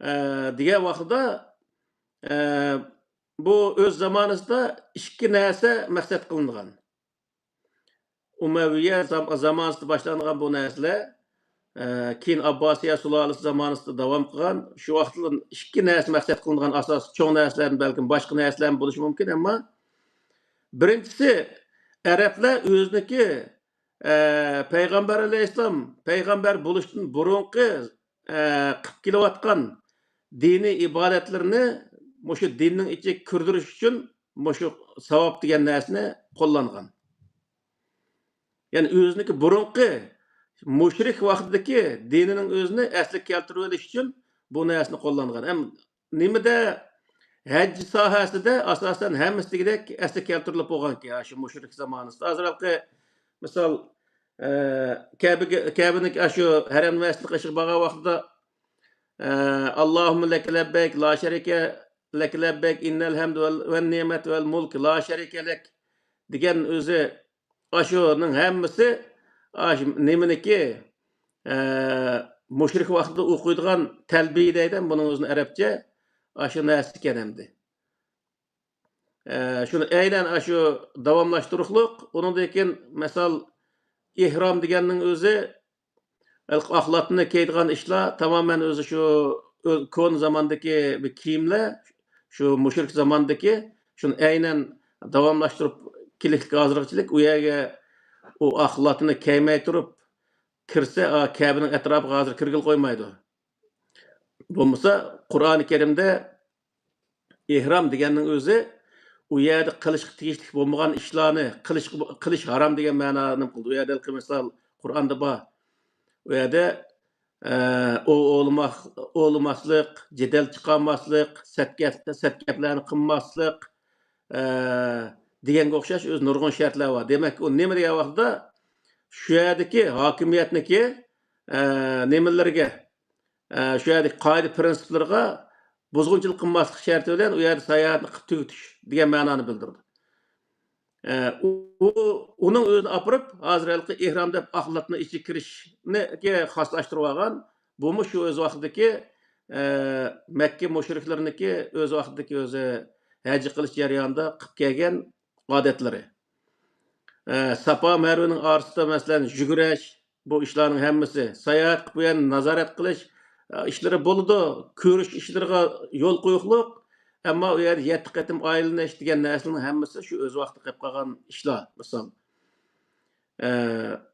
ئە، دېگەن ۋاقتىدا، ئە، بۇ ئۆز زامانىسىدا ئىككى نەرسە مەقسەت قىلىنغان. ئۇمەۋىيە زام-، زامانىسىدا باشلانغان بۇ نەرسىلەر، ئە، كېيىن ئابباسىيە سۇلالىسى زامانىسىدا داۋام قىلغان. شۇ ۋاقىتتا ئىككى نەرسە مەقسەت قىلىنغان، ئاساسىي چوڭ نەرسىلەردىن، بەلكىم باشقا نەرسىلەرمۇ بولۇشى مۇمكىن، ئەمما بىرىنچىسى، ئەرەبلەر ئۆزىنىڭكى، ئە، پەيغەمبەر ئەلەيھىسسالام پەيغەمبەر بولۇشتىن بۇرۇنقى، ئە، قىلىپ كېلىۋاتقان دىنىي ئىبادەتلىرىنى مۇشۇ دىننىڭ ئىچىگە كىردۈرۈش ئۈچۈن مۇشۇ ساۋاب دېگەن نەرسىنى قوللانغان. يەنى ئۆزىنىڭكى بۇرۇنقى مۇشرىك ۋاقتىدىكى دىنىنىڭ ئۆزىنى ئەسلىگە كەلتۈرۈۋېلىش ئۈچۈن بۇ نەرسىنى قوللانغان. ھەم نېمىدە ھەج ساھەسىدە ئاساسەن ھەممىسى دېگۈدەك ئەسلىگە كەلتۈرۈلۈپ بولغانكەن، شۇ مۇشرىك زامانىسىدا. ھازىر ھېلىقى مىسال، ئە، كەبىگە، كەبىنىڭ ئاشۇ ھەرەم مەسچىتىنىڭ قېشىغا بارغان ۋاقتىدا، ئە، «ئاللاھۇممە لەكە لەببەيك، لا شەرىكە لەكە لەببەيك، ئىننەل ھەمدە ۋەل، ۋەن نىئمەتە ۋەل مۇلك، لا شەرىكە لەك» دېگەن ئۆزى ئاشۇنىڭ ھەممىسى ئاشۇ نېمىنىكى، ئە، مۇشرىك ۋاقتىدا ئوقۇيدىغان تەلبىيە دەيدۇ، بۇنىڭ ئۆزىنى ئەرەبچە ئاشۇ نەرسە ئىكەن ئەمدى. ئە، شۇنى ئەينەن ئاشۇ داۋاملاشتۇرۇقلۇق. ئۇنىڭدىن كېيىن، مىسال، ئېھرام دېگەننىڭ ئۆزى، ئاق لاتىنى كىيىدىغان ئىشلار تامامەن ئۆزى شۇ ئۆ-، كونا زاماندىكى بىر كىيىملەر، شۇ مۇشرىك زاماندىكى، شۇنى ئەينەن داۋاملاشتۇرۇپ كېلىشلىك ھازىرغىچىلىك ئۇ يەرگە ئۇ ئاق لاتىنى كىيمەي تۇرۇپ كىرسە، ئا، كەبىنىڭ ئەتراپىغا ھازىر كىرگىلى قويمايدۇ. بولمىسا، قۇرئانى كەرىمدە ئېھرام دېگەننىڭ ئۆزى ئۇ يەردە قىلىشقا تېگىشلىك بولمىغان ئىشلارنى، قىلىش، قىلىش ھارام دېگەن مەنانى نېمە قىلدى. ئۇ يەردە ھېلىقى مىسال قۇرئاندا بار. ئۇ يەردە ئە، ئو-، ئوۋلىماق-، ئوۋلىماسلىق، جېدەل چىقارماسلىق، سەت گەپ-، سەت گەپلەرنى قىلماسلىق، ئە، دېگەنگە ئوخشاش ئۆزى نۇرغۇن شەرتلەر بار. دېمەك، ئۇ نېمە دېگەن ۋاقىتتا، شۇ يەردىكى ھاكىمىيەتنىكى، ئە، نېمىلىرىگە، ئە، شۇ يەردىكى قائىدە پىرىنسىپلىرىغا بۇزغۇنچىلىق قىلماسلىق شەرتى بىلەن ئۇ يەردە ساياھەتنى قىلىپ تۈگىتىش دېگەن مەنانى بىلدۈرىدۇ. ئە، ئۇ، ئۇنىڭ ئۆزىنى ئاپىرىپ، ھازىر ھېلىقى ئېھرام دەپ ئاق لاتنىنىڭ ئىچىگە كىرىشنى خاسلاشتۇرۇۋالغان. بۇمۇ شۇ ئۆز ۋاقتىدىكى، ئە، مەككە مۇشرىكلىرىنىڭكى ئۆز ۋاقتىدىكى ئۆزى ھەج قىلىش جەريانىدا قىلىپ كەلگەن ئادەتلىرى. ئە، ساپا مەرۋىنىڭ ئارىسىدا، مەسىلەن، يۈگۈرۈش، بۇ ئىشلارنىڭ ھەممىسى، ساياھەت قىلىپ، بۇ يەرنى نازارەت قىلىش، ئە، ئىشلىرى بولىدۇ، كۆرۈش ئىشلىرىغا يول قويۇقلۇق، ئەمما ئۇ يەردە يەتتە قېتىم ئايلىنىش دېگەن نەرسىنىڭ ھەممىسى شۇ ئۆز ۋاقتىدا قېلىپ قالغان ئىشلار، مىسال. ئە،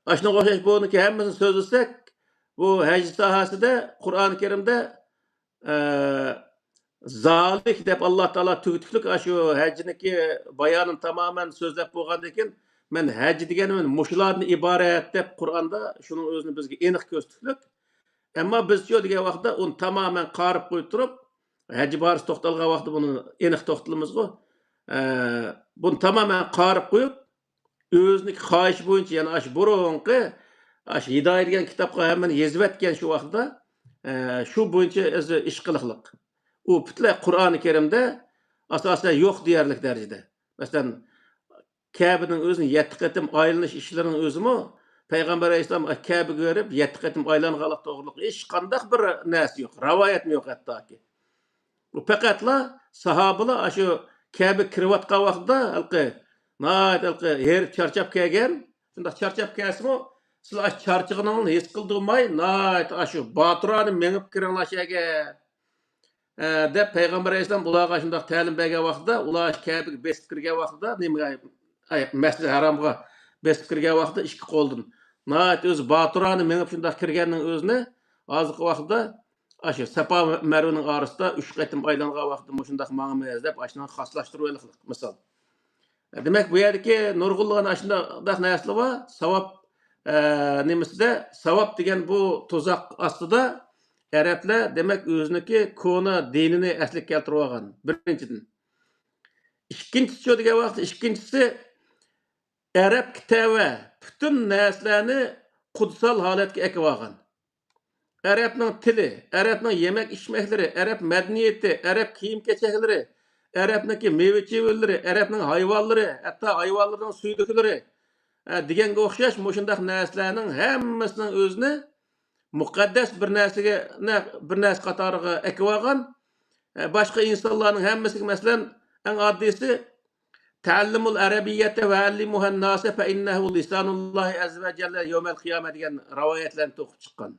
ئاشۇنىڭغا ئوخشاش بۇنىڭكى ھەممىسىنى سۆزلىسەك، بۇ ھەج ساھەسىدە قۇرئان كەرىمدە، ئە، زالىك دەپ ئاللا تائالا تۈگۈتۈكلۈك ئاشۇ ھەجنىكى بايانىنى تامامەن سۆزلەپ بولغاندىن كېيىن، مەن ھەج دېگەنمەن مۇشۇلاردىن ئىبارەت دەپ قۇرئاندا شۇنىڭ ئۆزىنى بىزگە ئېنىق كۆرسىتىكلىك. ئەمما بىزچۇ دېگەن ۋاقىتتا ئۇنى تامامەن قارىپ قويۇپ تۇرۇپ، ھەج بارىسى توختالغان ۋاقىتتا بۇنى ئېنىق توختىلىمىزغۇ. ئە، بۇنى تامامەن قارىپ قويۇپ، ئۆزىنىڭكى خاھىشى بويىچە، يەنى ئاشۇ بۇرۇنقى، ئاشۇ ھىدايە دېگەن كىتابقا ھەممىنى يېزىۋەتكەن شۇ ۋاقتىدا، ئە، شۇ بويىچە ئۆزى ئىش قىلىقلىق. ئۇ پۈتۈنلەي قۇرئانى كەرىمدە ئاساسەن يوق دېيەرلىك دەرىجىدە. مەسىلەن، كەبىنىڭ ئۆزىنى يەتتە قېتىم ئايلىنىش ئىشلىرىنىڭ ئۆزىمۇ پەيغەمبەر ئەلەيھىسسالام كەبىگە بېرىپ يەتتە قېتىم ئايلانغانلىق توغرىلىق ھېچقانداق بىر نەرسە يوق، رىۋايەتمۇ يوق ھەتتاكى. بۇ پەقەتلا ساھابىلار ئاشۇ كەبىگە كىرىۋاتقان ۋاقتىدا ھېلىقى ناھايىتى ھېلىقى ھېرىپ چارچاپ كەلگەن، شۇنداق چارچاپ كەلسىمۇ، سىلەر ئاشۇ چارچىغىنىڭلارنى ھېس قىلدۇرماي، ناھايىتى ئاشۇ باتۇرانە مېڭىپ كىرىڭلار شۇ يەرگە، ئە، دەپ پەيغەمبەر ئەلەيھىسسالام ئۇلارغا شۇنداق تەلىم بەرگەن ۋاقتىدا، ئۇلار كەبىگە بېسىپ كىرگەن ۋاقتىدا، نېمىگە، ئاي، مەسجىدى ھارامغا بېسىپ كىرگەن ۋاقتىدا ئىككى قولدىن ناھايىتى ئۆزى باتۇرانە مېڭىپ شۇنداق كىرگەننىڭ ئۆزىنى ھازىرقى ۋاقىتتا ئاشۇ ساپا مەرۋىنىڭ ئارىسىدا ئۈچ قېتىم ئايلانغان ۋاقتىدا مۇشۇنداق ماڭىمىز دەپ ئاشۇنى خاسلاشتۇرۇۋېلىقلىق مىسال. دېمەك، بۇ يەردىكى نۇرغۇنلىغان ئاشۇنداق نەرسىلەر بار. ساۋاب، ئە، نېمىسىدە، ساۋاب دېگەن بۇ تۇزاق ئاستىدا ئەرەبلەر، دېمەك، ئۆزىنىڭكى كونا دىنىنى ئەسلىگە كەلتۈرۈۋالغان، بىرىنچىدىن. ئىككىنچىسى دېگەن ۋاقىت، ئىككىنچىسى، ئەرەبكە تەۋە پۈتۈن نەرسىلەرنى قۇتسال ھالەتكە ئەكىۋالغان. ئەرەبنىڭ تىلى، ئەرەبنىڭ يېمەك-ئىچمەكلىرى، ئەرەب مەدەنىيىتى، ئەرەب كىيىم-كېچەكلىرى، ئەرەبنىڭكى مېۋە-چېۋىلىرى، ئەرەبنىڭ ھايۋانلىرى، ھەتتا ھايۋانلىرىنىڭ سۈيدۈكلىرى، ئە، دېگەنگە ئوخشاش مۇشۇنداق نەرسىلەرنىڭ ھەممىسىنىڭ ئۆزىنى مۇقەددەس بىر نەرسىگە، نە-، بىر نەرسە قاتارىغا ئەكىۋالغان. ئە، باشقا ئىنسانلارنىڭ ھەممىسىگە، مەسىلەن، ئەڭ ئاددىيسى، تەئەللىمۇل ئەرەبىييەتە ۋە ئەللىمۇھەن ناسە فەئىننەھۇ لىسانۇللاھى ئەززە ۋە جەللە يەۋمەل قىيامە دېگەن رىۋايەتلەرنى توقۇپ چىققان.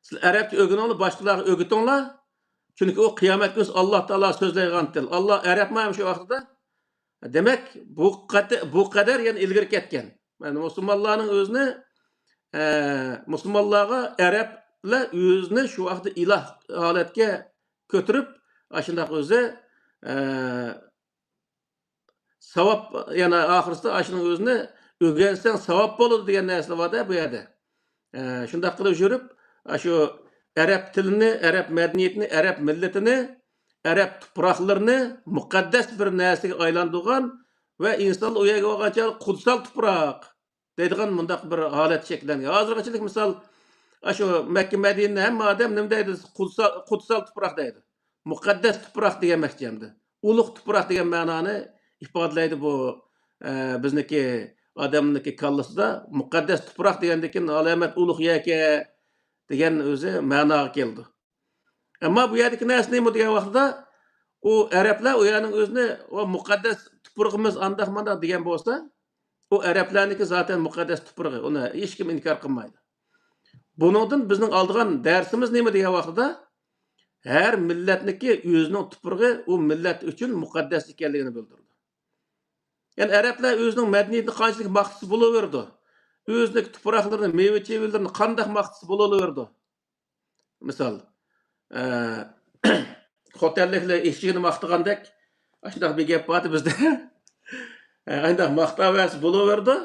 سىلەر ئەرەبچە ئۆگىنىڭلار، باشقىلارغا ئۆگىتىڭلار. چۈنكى ئۇ قىيامەت كۈنى ئاللا تائالا سۆزلەيدىغان تىل. ئاللا ئەرەبمۇ ھەم شۇ ۋاقتىدا. دېمەك، بۇ قەتى-، بۇ قەدەر يەنە ئىلگىرى كەتكەن. يەنى مۇسۇلمانلارنىڭ ئۆزىنى، ئە، مۇسۇلمانلارغا ئەرەبلەر ئۆزىنى شۇ ۋاقىتتا ئىلاھ ھالەتكە كۆتۈرۈپ، ئاشۇنداق ئۆزى، ئە، ساۋاب، يەنە ئاخىرسىدا ئاشۇنىڭ ئۆزىنى ئۆگەنسەڭ ساۋاب بولىدۇ دېگەن نەرسە بار-دە بۇ يەردە. ئە، شۇنداق قىلىپ يۈرۈپ، ئاشۇ ئەرەب تىلىنى، ئەرەب مەدەنىيىتىنى، ئەرەب مىللىتىنى، ئەرەب تۇپراقلىرىنى مۇقەددەس بىر نەرسىگە ئايلاندۇرغان ۋە ئىنسانلار ئۇ يەرگە بارغانچە قۇتسال تۇپراق دەيدىغان مۇنداق بىر ھالەت شەكىللەنگەن. ھازىرغىچىلىك مىسال، ئاشۇ مەككە مەدىنىنى ھەممە ئادەم نېمە دەيدۇ؟ قۇتسال، قۇتسال تۇپراق دەيدۇ. مۇقەددەس تۇپراق دېگەنمەكچى ئەمدى. ئۇلۇغ تۇپراق دېگەن مەنانى ئىپادىلەيدۇ بۇ، ئە، بىزنىكى ئادەمنىڭكى كاللىسىدا. مۇقەددەس تۇپراق دېگەندىن كېيىن ئالامەت ئۇلۇغ يەركەن دېگەن ئۆزى مەناغا كېلىدۇ. ئەمما بۇ يەردىكى نەرسە نېمە دېگەن ۋاقتىدا، ئۇ ئەرەبلەر ئۇ يەرنىڭ ئۆزىنى، «ئۇ مۇقەددەس تۇپرىقىمىز ئانداق مانداق» دېگەن بولسا، ئۇ ئەرەبلەرنىڭكى زاتەن مۇقەددەس تۇپرىقى، ئۇنى ھېچكىم ئىنكار قىلمايدۇ. بۇنىڭدىن بىزنىڭ ئالىدىغان دەرسىمىز نېمە دېگەن ۋاقتىدا، ھەر مىللەتنىڭكى ئۆزىنىڭ تۇپرىقى ئۇ مىللەت ئۈچۈن مۇقەددەس ئىكەنلىكىنى بىلدۈرىدۇ. يەنى ئەرەبلەر ئۆزىنىڭ مەدەنىيىتىنى قانچىلىك ماختىسا بولۇۋېرىدۇ، ئۆزىنىڭكى تۇپراقلىرىنى، مېۋە-چېۋىلىرىنى قانداق ماختىسا بولۇۋېرىدۇ. مىسال، ئە، خوتەنلىكلەر ئېشىكىنى ماختىغاندەك، ئاشۇنداق بىر گەپ بار بىزدە. ئە، ئانداق ماختاۋەرسە بولۇۋېرىدۇ.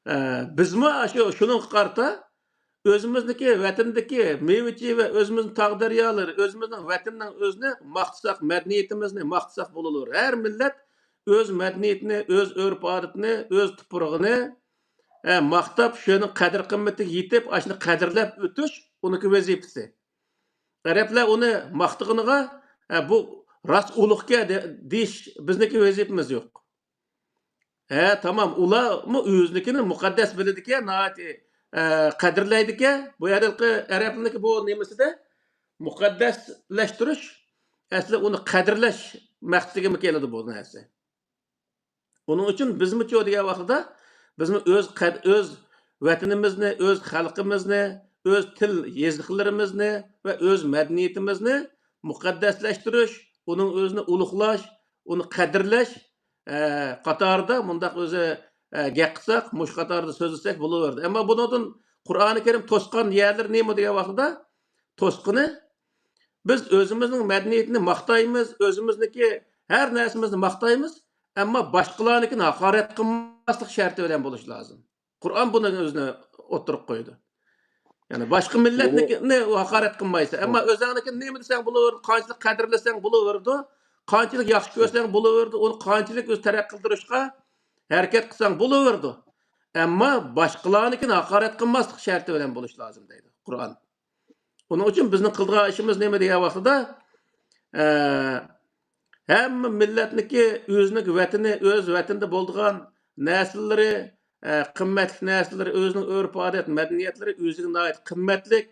ئە، بىزمۇ ئاشۇ شۇنىڭغا قارىتا، ئۆزىمىزنىڭكى ۋەتىنىدىكى مېۋىچى ۋە ئۆزىمىزنىڭ تاغ دەريالىرى، ئۆزىمىزنىڭ ۋەتىنىنىڭ ئۆزىنى ماختىساق، مەدەنىيىتىمىزنى ماختىساق بولىدۇ. ھەر مىللەت ئۆز مەدەنىيىتىنى، ئۆز ئۆرپ-ئادىتىنى، ئۆز تۇپرىقىنى، ئە، ماختاپ، شۇنىڭ قەدىر-قىممىتىگە يېتىپ، ئاشۇنى قەدىرلەپ ئۆتۈش ئۇنىڭكى ۋەزىپىسى. ئەرەبلەر ئۇنى ماختىغىنىغا، ئە، بۇ راست ئۇلۇغكەن دە-، دېيىش بىزنىڭكى ۋەزىپىمىز يوق. ھە، تامام. ئۇلارمۇ ئۆزىنىڭكىنى مۇقەددەس بىلىدىكەن، ناھايىتى، ئە، قەدىرلەيدىكەن. بۇ يەردىكى ئەرەبنىڭكى بۇ نېمىسىدە مۇقەددەسلەشتۈرۈش، ئەسلى ئۇنى قەدىرلەش مەقسىتىگىمۇ كېلىدۇ بۇ نەرسە. ئۇنىڭ ئۈچۈن بىزمۇچۇ دېگەن ۋاقتىدا، بىزمۇ ئۆز قەد-، ئۆز ۋەتىنىمىزنى، ئۆز خەلقىمىزنى، ئۆز تىل يېزىقلىرىمىزنى ۋە ئۆز مەدەنىيىتىمىزنى مۇقەددەسلەشتۈرۈش، ئۇنىڭ ئۆزىنى ئۇلۇغلاش، ئۇنى قەدىرلەش، ئە، قاتارىدا مۇنداق ئۆزى، ئە، گەپ قىلساق، مۇشۇ قاتاردا سۆزلىسەك بولۇۋېرىدۇ. ئەمما بۇنىڭدىن قۇرئانى كەرىم توسقان يەرلىرى نېمە دېگەن ۋاقتىدا، توسقىنى، بىز ئۆزىمىزنىڭ مەدەنىيىتىنى ماختايمىز، ئۆزىمىزنىڭكى ھەر نەرسىمىزنى ماختايمىز، ئەمما باشقىلارنىڭكىنى ھاقارەت قىلماسلىق شەرتى بىلەن بولۇش لازىم. قۇرئان بۇنى ئۆزىنى ئوتتۇرىغا قويىدۇ. يەنى باشقا مىللەتنىڭكىنى ھاقارەت قىلمايسەن، ئەمما ئۆزۈڭنىڭكىنى نېمە دېسەڭ بولۇۋېرىدۇ، قانچىلىك قەدىرلىسەڭ بولۇۋېرىدۇ، قانچىلىك ياخشى كۆرسەڭ بولۇۋېرىدۇ، ئۇنى قانچىلىك ئۆزى تەرەققىي قىلدۇرۇشقا ھەرىكەت قىلساڭ بولۇۋېرىدۇ. ئەمما باشقىلارنىڭكىنى ھاقارەت قىلماسلىق شەرتى بىلەن بولۇش لازىم دەيدۇ قۇرئان. ئۇنىڭ ئۈچۈن بىزنىڭ قىلىدىغان ئىشىمىز نېمە دېگەن ۋاقتىدا، ئە، ھەممە مىللەتنىڭكى ئۆزىنىڭكى ۋەتىنى، ئۆز ۋەتىنىدە بولىدىغان نەرسىلىرى، ئە، قىممەتلىك نەرسىلىرى، ئۆزىنىڭ ئۆرپ-ئادەت، مەدەنىيەتلىرى ئۆزىگە ناھايىتى قىممەتلىك،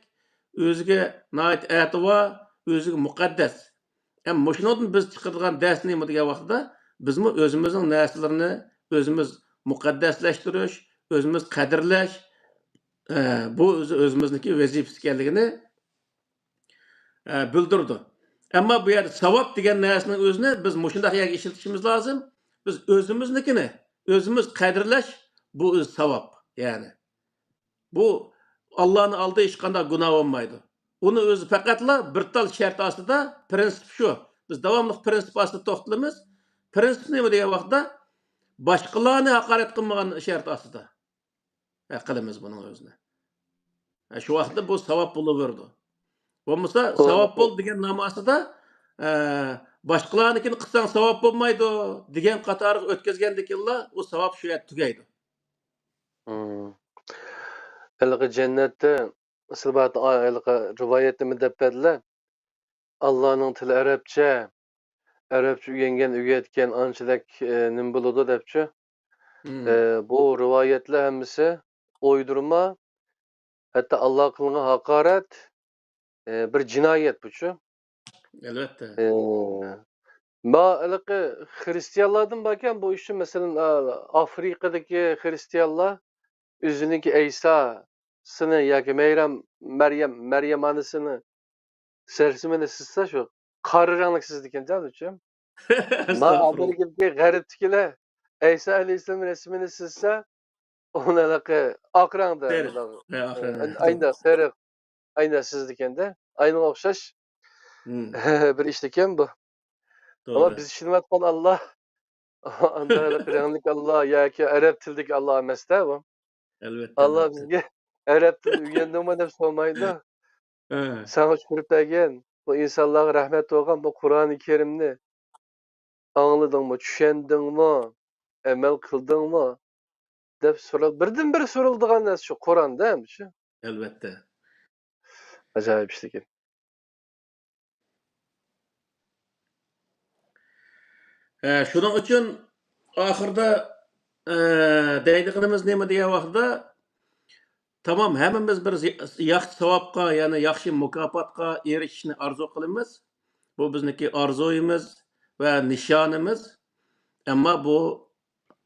ئۆزىگە ناھايىتى ئەتىۋار، ئۆزىگە مۇقەددەس. ھەم مۇشۇنىڭدىن بىز چىقىدىغان دەرس نېمە دېگەن ۋاقتىدا، بىزمۇ ئۆزىمىزنىڭ نەرسىلىرىنى ئۆزىمىز مۇقەددەسلەشتۈرۈش، ئۆزىمىز قەدىرلەش، ئە، بۇ ئۆزى ئۆزىمىزنىڭكى ۋەزىپىسى ئىكەنلىكىنى، ئە، بىلدۈرىدۇ. ئەمما بۇ يەردە ساۋاب دېگەن نەرسىنىڭ ئۆزىنى بىز مۇشۇنداق يەرگە ئىشلىتىشىمىز لازىم. بىز ئۆزىمىزنىڭكىنى ئۆزىمىز قەدىرلەش، بۇ ئۆزى ساۋاب، يەنى. بۇ ئاللانىڭ ئالدىدا ھېچقانداق گۇناھ بولمايدۇ. ئۇنى ئۆزى پەقەتلا بىر تال شەرت ئاستىدا، پرىنسىپ شۇ. بىز داۋاملىق پرىنسىپ ئاستىدا توختىلىمىز. پرىنسىپ نېمە دېگەن ۋاقىتتا، باشقىلارنى ھاقارەت قىلمىغان شەرت ئاستىدا، ھە، قىلىمىز بۇنىڭ ئۆزىنى. ھە، شۇ ۋاقىتتا بۇ ساۋاب بولۇۋېرىدۇ. بولمىسا، ساۋاب بول دېگەن نام ئاستىدا، ئە، باشقىلارنىڭكىنى قىلساڭ ساۋاب بولمايدۇ دېگەن قاتارغا ئۆتكۈزگەندىكىنلا، ئۇ ساۋاب شۇ يەردە تۈگەيدۇ. مم. ھېلىقى جەننەتتە سىلبات، ھېلىقى رىۋايەتنىمۇ دەپ بەردىلە. ئاللانىڭ تىلى ئەرەبچە، ئەرەبچە ئۆگەنگەن، ئۆگەتكەن ئانچىلىك، ئە، نېمە بولىدۇ دەپچۇ. مم. ئە، بۇ رىۋايەتلەر ھەممىسى ئويدۇرما، ھەتتا ئاللاغا قىلىنغان ھاقارەت، ئە، بىر جىنايەت بۇچۇ. ئەلۋەتتە. ئە، ما، ھېلىقى خرىستىيانلاردىن باركەن بۇ ئىشچۇ، مەسىلەن، ئا، ئافرىقىدىكى خرىستىيانلار ئۆزىنىڭكى ئەيساسىنى ياكى مەيرەم، مەريەم، مەريەم ئانىسىنى رەسىمىنى سىزسا، شۇ قارا رەڭلىك سىزىدىكەن جانىچىم. ما ئەستەغپۇرۇللا. ئامېرىكىدىكى غەربتىكىلەر ئەيسا ئەلەيھىسسالام رەسىمىنى سىزسا، ئۇنى ھېلىقى ئاق رەڭدە، سېرىق. ھە، ئاق رەڭ، ھە، ئاينى سېرىق. ئاينى سىزىدىكەندە. ئاينىغا ئوخشاش مم. بىر ئىشتىكەن بۇ. ئەمما توغرا. بىز ئىشىنىۋاتقان ئاللا ئانداق رەڭلىك ئاللا ياكى ئەرەب تىلىدىكى ئاللا ئەمەستە بۇ. ئەلۋەتتە، ئاللا ئەلۋەتتە. بىزگە ئەرەب تىلىنى ئۆگەندىڭمۇ دەپ سورىمايدۇ. ھە. ساڭا چۈشۈرۈپ بەرگەن، بۇ ئىنسانلارغا رەھمەت بولغان بۇ قۇرئانى كەرىمنى ئاڭلىدىڭمۇ، چۈشەندىڭمۇ، ئەمەل قىلدىڭمۇ دەپ سورا-، بىردىنبىر سورىلىدىغان نەرسە شۇ قۇرئاندا ھەم شۇ. ئەلۋەتتە. ئاجايىپ ئىشلىكىن. ئە، شۇنىڭ ئۈچۈن ئاخىرىدا، ئە، دەيدىغىنىمىز نېمە دېگەن ۋاقتىدا، تامام، ھەممىمىز بىر زى-، ياخشى ساۋابقا، يەنى ياخشى مۇكاپاتقا ئېرىشىشنى ئارزۇ قىلىمىز. بۇ بىزنىڭكى ئارزۇيىمىز ۋە نىشانىمىز. ئەمما بۇ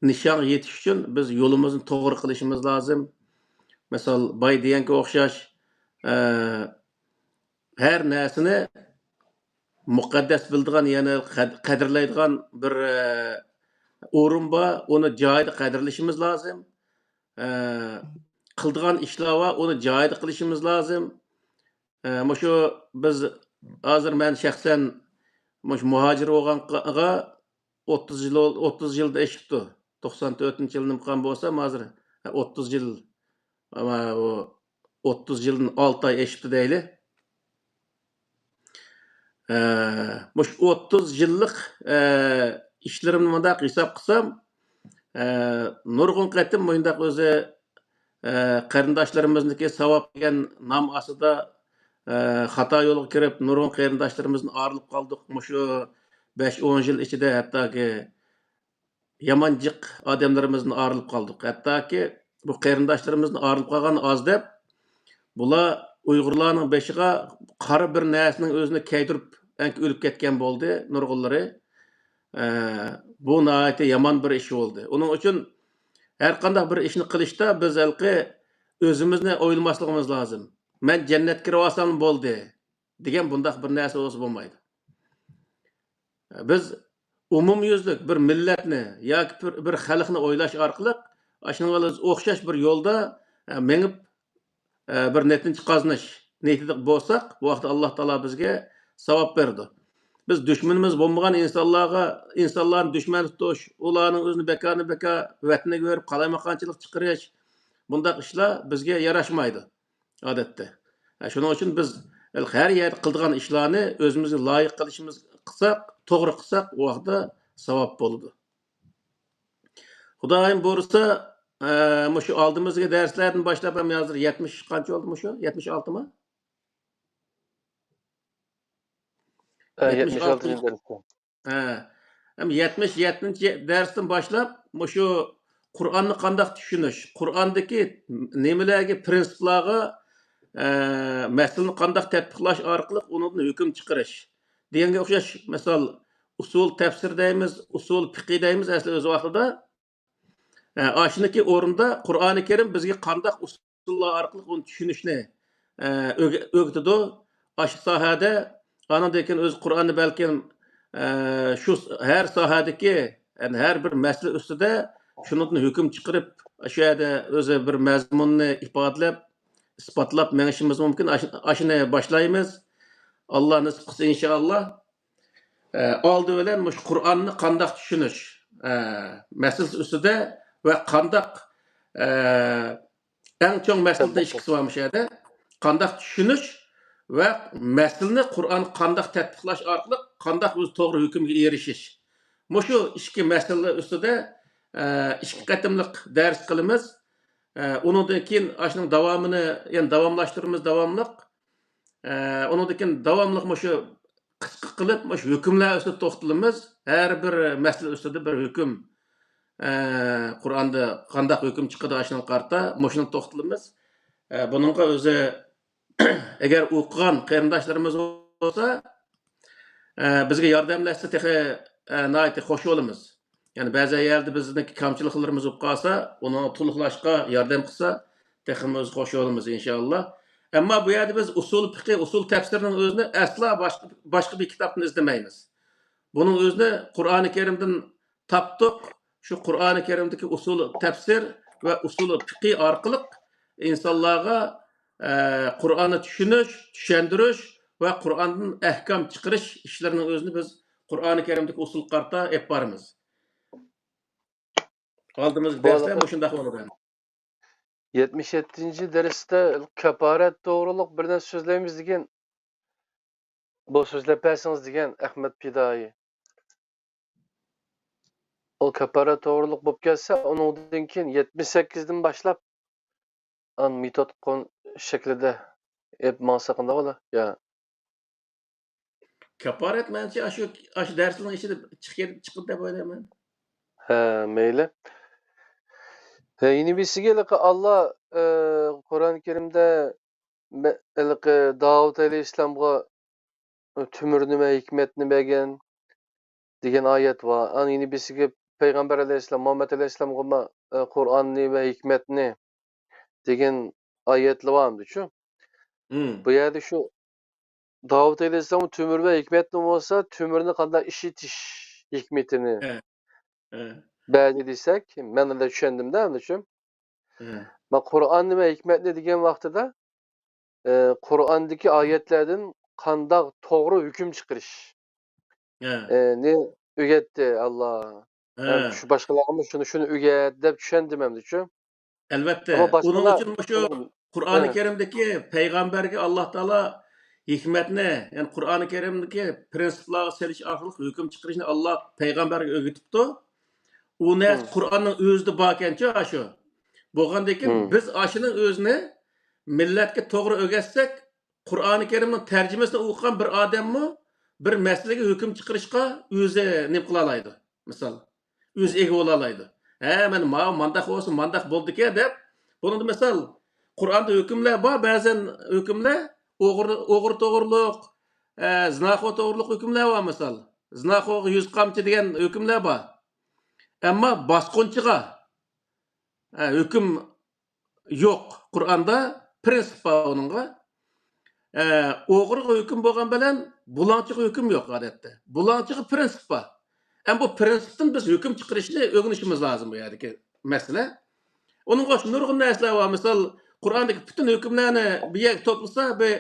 نىشانغا يېتىش ئۈچۈن بىز يولىمىزنى توغرا قىلىشىمىز لازىم. مىسال، باي دېگەنگە ئوخشاش، ئە، ھەر نەرسىنى مۇقەددەس بىلىدىغان، يەنى قەد-، قەدىرلەيدىغان بىر، ئە، ئورۇن بار. ئۇنى جايىدا قەدىرلىشىمىز لازىم. ئە، قىلىدىغان ئىشلار بار، ئۇنى جايىدا قىلىشىمىز لازىم. ئە، مۇشۇ بىز ھازىر، مەن شەخسەن مۇشۇ مۇھاجىر بولغانغا ئوتتۇز يىل، ئوتتۇز يىلدا ئېشىپتۇ. توقسان تۆتىنچى يىلى نېمە قىلغان بولسام ھازىر، ھە، ئوتتۇز يىل، ئەمما ئۇ ئوتتۇز يىلدىن ئالتە ئاي ئېشىپتۇ دەيلى. ئە، مۇشۇ ئوتتۇز يىللىق، ئە، ئىشلىرىمنى مۇنداق ھېساب قىلسام، ئە، نۇرغۇن قېتىم مۇنداق ئۆزى، ئە، قېرىنداشلىرىمىزنىڭكى ساۋاب دېگەن نام ئاستىدا، ئە، خاتا يولغا كىرىپ، نۇرغۇن قېرىنداشلىرىمىزدىن ئايرىلىپ قالدۇق. مۇشۇ بەش ئون يىل ئىچىدە ھەتتاكى يامان جىق ئادەملىرىمىزدىن ئايرىلىپ قالدۇق. ھەتتاكى بۇ قېرىنداشلىرىمىزدىن ئايرىلىپ قالغان ئاز دەپ، بۇلار ئۇيغۇرلارنىڭ بېشىغا قارا بىر نەرسىنىڭ ئۆزىنى كەيدۈرۈپ، ئەنكى ئۆلۈپ كەتكەن بولدى نۇرغۇنلىرى. ئە، بۇ ناھايىتى يامان بىر ئىش بولدى. ئۇنىڭ ئۈچۈن ھەر قانداق بىر ئىشنى قىلىشتا بىز ھېلىقى ئۆزىمىزنى ئويلىماسلىقىمىز لازىم. مەن جەننەتكە كىرىۋالسام بولدى دېگەن بۇنداق بىر نەرسە بولسا بولمايدۇ. بىز ئومۇميۈزلۈك بىر مىللەتنى ياكى بىر، بىر خەلقنى ئويلاش ئارقىلىق ئاشۇنىڭغا ئوخشاش بىر يولدا، ئە، مېڭىپ، ئە، بىر نەتىجە قازىنىش نىيىتىدە بولساق، بۇ ۋاقىتتا ئاللا تائالا بىزگە ساۋاب بېرىدۇ. بىز دۈشمىنىمىز بولمىغان ئىنسانلارغا، ئىنسانلارنى دۈشمەن تۇتۇش، ئۇلارنىڭ ئۆزىنى بىكاردىن بىكار ۋەتىنىگە بېرىپ قالايمىقانچىلىق چىقىرىش، بۇنداق ئىشلار بىزگە ياراشمايدۇ ئادەتتە. ھە، شۇنىڭ ئۈچۈن بىز ھەر يەردە قىلىدىغان ئىشلارنى ئۆزىمىزگە لايىق قىلىشىمىز، قىلساق، توغرا قىلساق، ئۇ ۋاقىتتا ساۋاب بولىدۇ. خۇدايىم بۇيرۇسا، ئە، مۇشۇ ئالدىمىزدىكى دەرسلەردىن باشلاپ ھەم ھازىر يەتمىش قانچە بولدى مۇشۇ؟ يەتمىش ئالتىمۇ؟ ئە، يەتمىش ئالتىنچى دەرستە. ھە. ھەم يەتمىش يەتتىنچى دەرستىن باشلاپ مۇشۇ قۇرئاننى قانداق چۈشىنىش، قۇرئاندىكى نېمىلەرگە، پىرىنسىپلارغا، ئە، مەسىلىنى قانداق تەتبىقلاش ئارقىلىق ئۇنىڭدىن ھۆكۈم چىقىرىش دېگەنگە ئوخشاش، مىسال، ئۇسۇل تەپسىر دەيمىز، ئۇسۇل پىقى دەيمىز ئەسلى ئۆز ۋاقتىدا. ئە، ئاشۇنىڭكى ئورنىدا قۇرئانى كەرىم بىزگە قانداق ئۇسۇللار ئارقىلىق ئۇنى چۈشىنىشنى، ئە، ئۆگە-، ئۆگىتىدۇ. ئاشۇ ساھەدە ئانىڭدىن كېيىن ئۆزى قۇرئاننى بەلكىم، ئە، شۇ س-، ھەر ساھەدىكى، يەنى ھەر بىر مەسىلە ئۈستىدە شۇنىڭدىن ھۆكۈم چىقىرىپ، شۇ يەردە ئۆزى بىر مەزمۇننى ئىپادىلەپ، ئىسپاتلاپ مېڭىشىمىز مۇمكىن. ئاش-، ئاشۇنى باشلايمىز. ئاللا نېسىپ قىلسا، ئىنشائاللا. ئە، ئالدى بىلەن مۇشۇ قۇرئاننى قانداق چۈشىنىش، ئە، مەسىلىسى ئۈستىدە ۋە قانداق، ئە، ئەڭ چوڭ مەسىلىدىن ئىككىسى بار مۇشۇ يەردە. قانداق چۈشىنىش ۋە مەسىلىنى قۇرئانغا قانداق تەتبىقلاش ئارقىلىق قانداق ئۆزى توغرا ھۆكۈمگە ئېرىشىش. مۇشۇ ئىككى مەسىلە ئۈستىدە، ئە، ئىككى قېتىملىق دەرس قىلىمىز. ئە، ئۇنىڭدىن كېيىن ئاشۇنىڭ داۋامىنى يەنە داۋاملاشتۇرىمىز، داۋاملىق. ئە، ئۇنىڭدىن كېيىن داۋاملىق مۇشۇ قىسقا قىلىپ، مۇشۇ ھۆكۈملەر ئۈستىدە توختىلىمىز. ھەر بىر مەسىلە ئۈستىدە بىر ھۆكۈم، ئە، قۇرئاندا قانداق ھۆكۈم چىقىدۇ، ئاشۇنىڭغا قارىتا مۇشۇنى توختىلىمىز. ئە، بۇنىڭغا ئۆزى، ئەگەر ئوقۇغان قېرىنداشلىرىمىز بولسا، ئە، بىزگە ياردەملەشسە تېخى، ئە، ناھايىتى خوش بولىمىز. يەنى بەزى يەردە بىزنىڭ كەمچىلىكلىرىمىز بولۇپ قالسا، ئۇنى تولۇقلاشقا ياردەم قىلسا، تېخىمۇ بىز خوش بولىمىز، ئىنشائاللا. ئەمما بۇ يەردە بىز ئۇسۇل پىقى، ئۇسۇل تەپسىرىنىڭ ئۆزىنى ئەسلا باشقا، باشقا بىر كىتابتىن ئىزدىمەيمىز. بۇنىڭ ئۆزىنى قۇرئانى كەرىمدىن تاپتۇق. شۇ قۇرئانى كەرىمدىكى ئۇسۇل تەپسىر ۋە ئۇسۇل پىقى ئارقىلىق ئىنسانلارغا، ئە، قۇرئاننى چۈشىنىش، چۈشەندۈرۈش ۋە قۇرئاندىن ئەھكام چىقىرىش ئىشلىرىنىڭ ئۆزىنى بىز قۇرئانى كەرىمدىكى ئۇسۇلغا قارىتا ئېلىپ بارىمىز. ئالدىمىزدىكى دەرسلەر مۇشۇنداق بولىدۇ. يەتمىش يەتتىنچى دەرستە كاپارەت توغرۇلۇق بىر نەرسە سۆزلەيمىز دېگەن، بۇ سۆزلەپ بەرسىڭىز دېگەن ئەخمەت پىدائىي. ئۇ كاپارەت توغرۇلۇق بولۇپ كەتسە، ئۇنىڭدىن كېيىن يەتمىش سەككىزدىن باشلاپ ئان مېتود قون-، شەكلىدە ئېلىپ ماڭسا قانداق بولا؟ يا. كاپارەت مەنچە ئاشۇ، ئاشۇ دەرسنىڭ ئىچىدە چىقىپ، چىقىدۇ دەپ ئويلايمەن. ھە، مەيلى. ھە، يەنە بىرسىگە ھېلىقى ئاللا، ئە، قۇرئان كەرىمدە مە-، ھېلىقى داۋۇت ئەلەيھىسسالامغا تۆمۈرنى ۋە ھېكمەتنى بەرگەن دېگەن ئايەت بار. ئانا يەنە بىرسىگە پەيغەمبەر ئەلەيھىسسالام، مۇھەممەد ئەلەيھىسسالامغىمۇ، ئە، قۇرئاننى ۋە ھېكمەتنى دېگەن ئايەتلەر بارمىدۇچۇ؟ مم. بۇ يەردە شۇ داۋۇت ئەلەيھىسسالام تۆمۈر ۋە ھېكمەتنى بولسا، تۆمۈرنى قانداق ئىشلىتىش ھېكمىتىنى ھە. ھە. بەردى دېسەك، مەن ئۇنداق چۈشەندىم-دە، ئەمدىچۇ. ھە. مانا قۇرئاننى ۋە ھېكمەتنى دېگەن ۋاقتىدا، ئە، قۇرئاندىكى ئايەتلەردىن قانداق توغرا ھۆكۈم چىقىرىش، ھە. ئە، نى ئۆگەتتى ئاللا. ھە. ھەم شۇ باشقىلارغىمۇ شۇنى، شۇنى ئۆگەت دەپ چۈشەندىم ئەمدىچۇ. ئەلۋەتتە. ئەمما ئۇنىڭ باشقىلار ئۈچۈن مۇشۇ قۇرئانى كەرىمدىكى پەيغەمبەرگە ئاللا تائالا ھېكمەتنى، يەنى قۇرئانى كەرىمدىكى پىرىنسىپلارغا سېلىش ئارقىلىق ھۆكۈم چىقىرىشنى ئاللا پەيغەمبەرگە ئۆگىتىپتۇ. ئۇ نەرسە قۇرئاننىڭ ئۆزىدە باركەنچۇ ئاشۇ. بولغاندىكىن بىز ئاشۇنىڭ ئۆزىنى مىللەتكە توغرا ئۆگەتسەك، قۇرئانى كەرىمنىڭ تەرجىمىسىنى ئوقۇغان بىر ئادەممۇ بىر مەسىلىگە ھۆكۈم چىقىرىشقا ئۆزى نېمە قىلالايدۇ. مىسال، ئۆزى ئىگە بولالايدۇ. ھە، مانا ماۋۇ مانداق بولسا مانداق بولىدىكەن دەپ، بۇنىڭدا مىسال، قۇرئاندا ھۆكۈملەر بار، بەزەن ھۆكۈملەر ئوغرى، ئوغرى توغرۇلۇق، ئە، زىناخور توغرۇلۇق ھۆكۈملەر بار مىسال. زىناخورغا يۈز قامچا دېگەن ھۆكۈملەر بار. ئەمما باسقۇنچىغا، ئە، ھۆكۈم يوق. قۇرئاندا پىرىنسىپ بار ئۇنىڭغا. ئە، ئوغرىغا ھۆكۈم بولغان بىلەن بۇلاڭچىغا ھۆكۈم يوق ئادەتتە. بۇلاڭچىغا پىرىنسىپ بار. ئەمما بۇ پىرىنسىپتىن بىز ھۆكۈم چىقىرىشنى ئۆگىنىشىمىز لازىم بۇ يەردىكى مەسىلە. ئۇنىڭغا ئوخشاش نۇرغۇن نەرسىلەر بار. مىسال، قۇرئاندىكى پۈتۈن ھۆكۈملەرنى بىر يەرگە توپلىسا، بىر،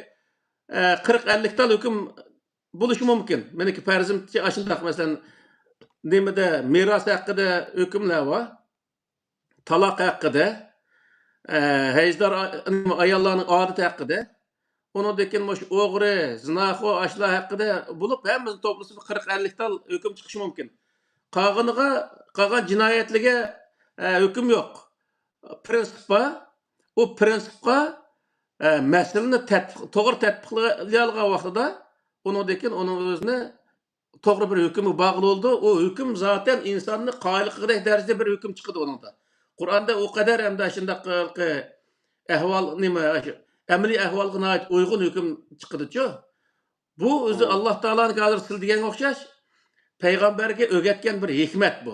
ئە، قىرىق، ئەللىك تال ھۆكۈم بولۇشى مۇمكىن. مېنىڭكى پەرىزىمچە ئاشۇنداق، مەسىلەن، نېمىدە، مىراس ھەققىدە ھۆكۈملەر بار. تالاق ھەققىدە، ئە، ھەيزدار ئا-، ئاياللارنىڭ ئادىتى ھەققىدە، ئۇنىڭدىن كېيىن مۇشۇ ئوغرى، زىناخور، ئاشۇلار ھەققىدە بولۇپ، ھەممىسىنى توپلىسا بىر قىرىق، ئەللىك تال ھۆكۈم چىقىشى مۇمكىن. قالغىنىغا، قالغان جىنايەتلىرىگە، ئە، ھۆكۈم يوق. پىرىنسىپ بار. ئۇ پىرىنسىپقا، ئە، مەسىلىنى تەتبىق-، توغرا تەتبىقلىيالىغان ۋاقتىدا، ئۇنىڭدىن كېيىن ئۇنىڭ ئۆزىنى توغرا بىر ھۆكۈمگە بارغىلى بولىدۇ. ئۇ ھۆكۈم زاتەن ئىنساننى قايىل قىلغۇدەك دەرىجىدە بىر ھۆكۈم چىقىدۇ ئۇنىڭدا. قۇرئاندا ئۇ قەدەر ھەمدە شۇنداق ئەھۋال، نېمە، ئاشۇ ئەمەلىي ئەھۋالغا ناھايىتى ئۇيغۇن ھۆكۈم چىقىدىچۇ. بۇ ئۆزى ئاللا تائالانىڭ ھازىر سىز دېگەنگە ئوخشاش پەيغەمبەرگە ئۆگەتكەن بىر ھېكمەت بۇ.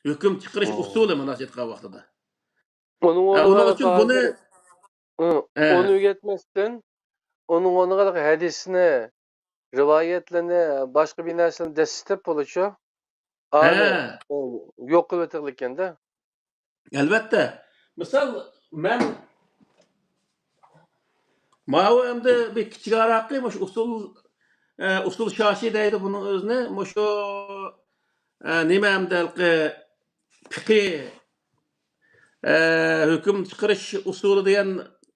ھۆكۈم چىقىرىش ئۇسۇلى مۇنداق ئېيتقان ۋاقتىدا. ئۇنىڭ ھە، ئۇنىڭ ئۈچۈن بۇنى ھازىر، ئۇ، ھە. ئۇنى ئۆگەتمەستىن، ئۇنىڭ ئورنىغا ھەدىسنى، رىۋايەتلىرىنى، باشقا بىر نەرسىلەرنى دەسسىتىپ بولىدۇ. ھە. ئۇ يوق قىلىۋېتىدىكەن-دە. ئەلۋەتتە. مىسال، مەن ماۋۇ ئەمدى بىر كىچىك ئاراقى، مۇشۇ ئۇسۇل، ئە، ئۇسۇل شاشى دەيدۇ بۇنىڭ ئۆزىنى. مۇشۇ، ئە، نېمە ئەمدى ھېلىقى پىقى، ئە، ھۆكۈم چىقىرىش ئۇسۇلى دېگەن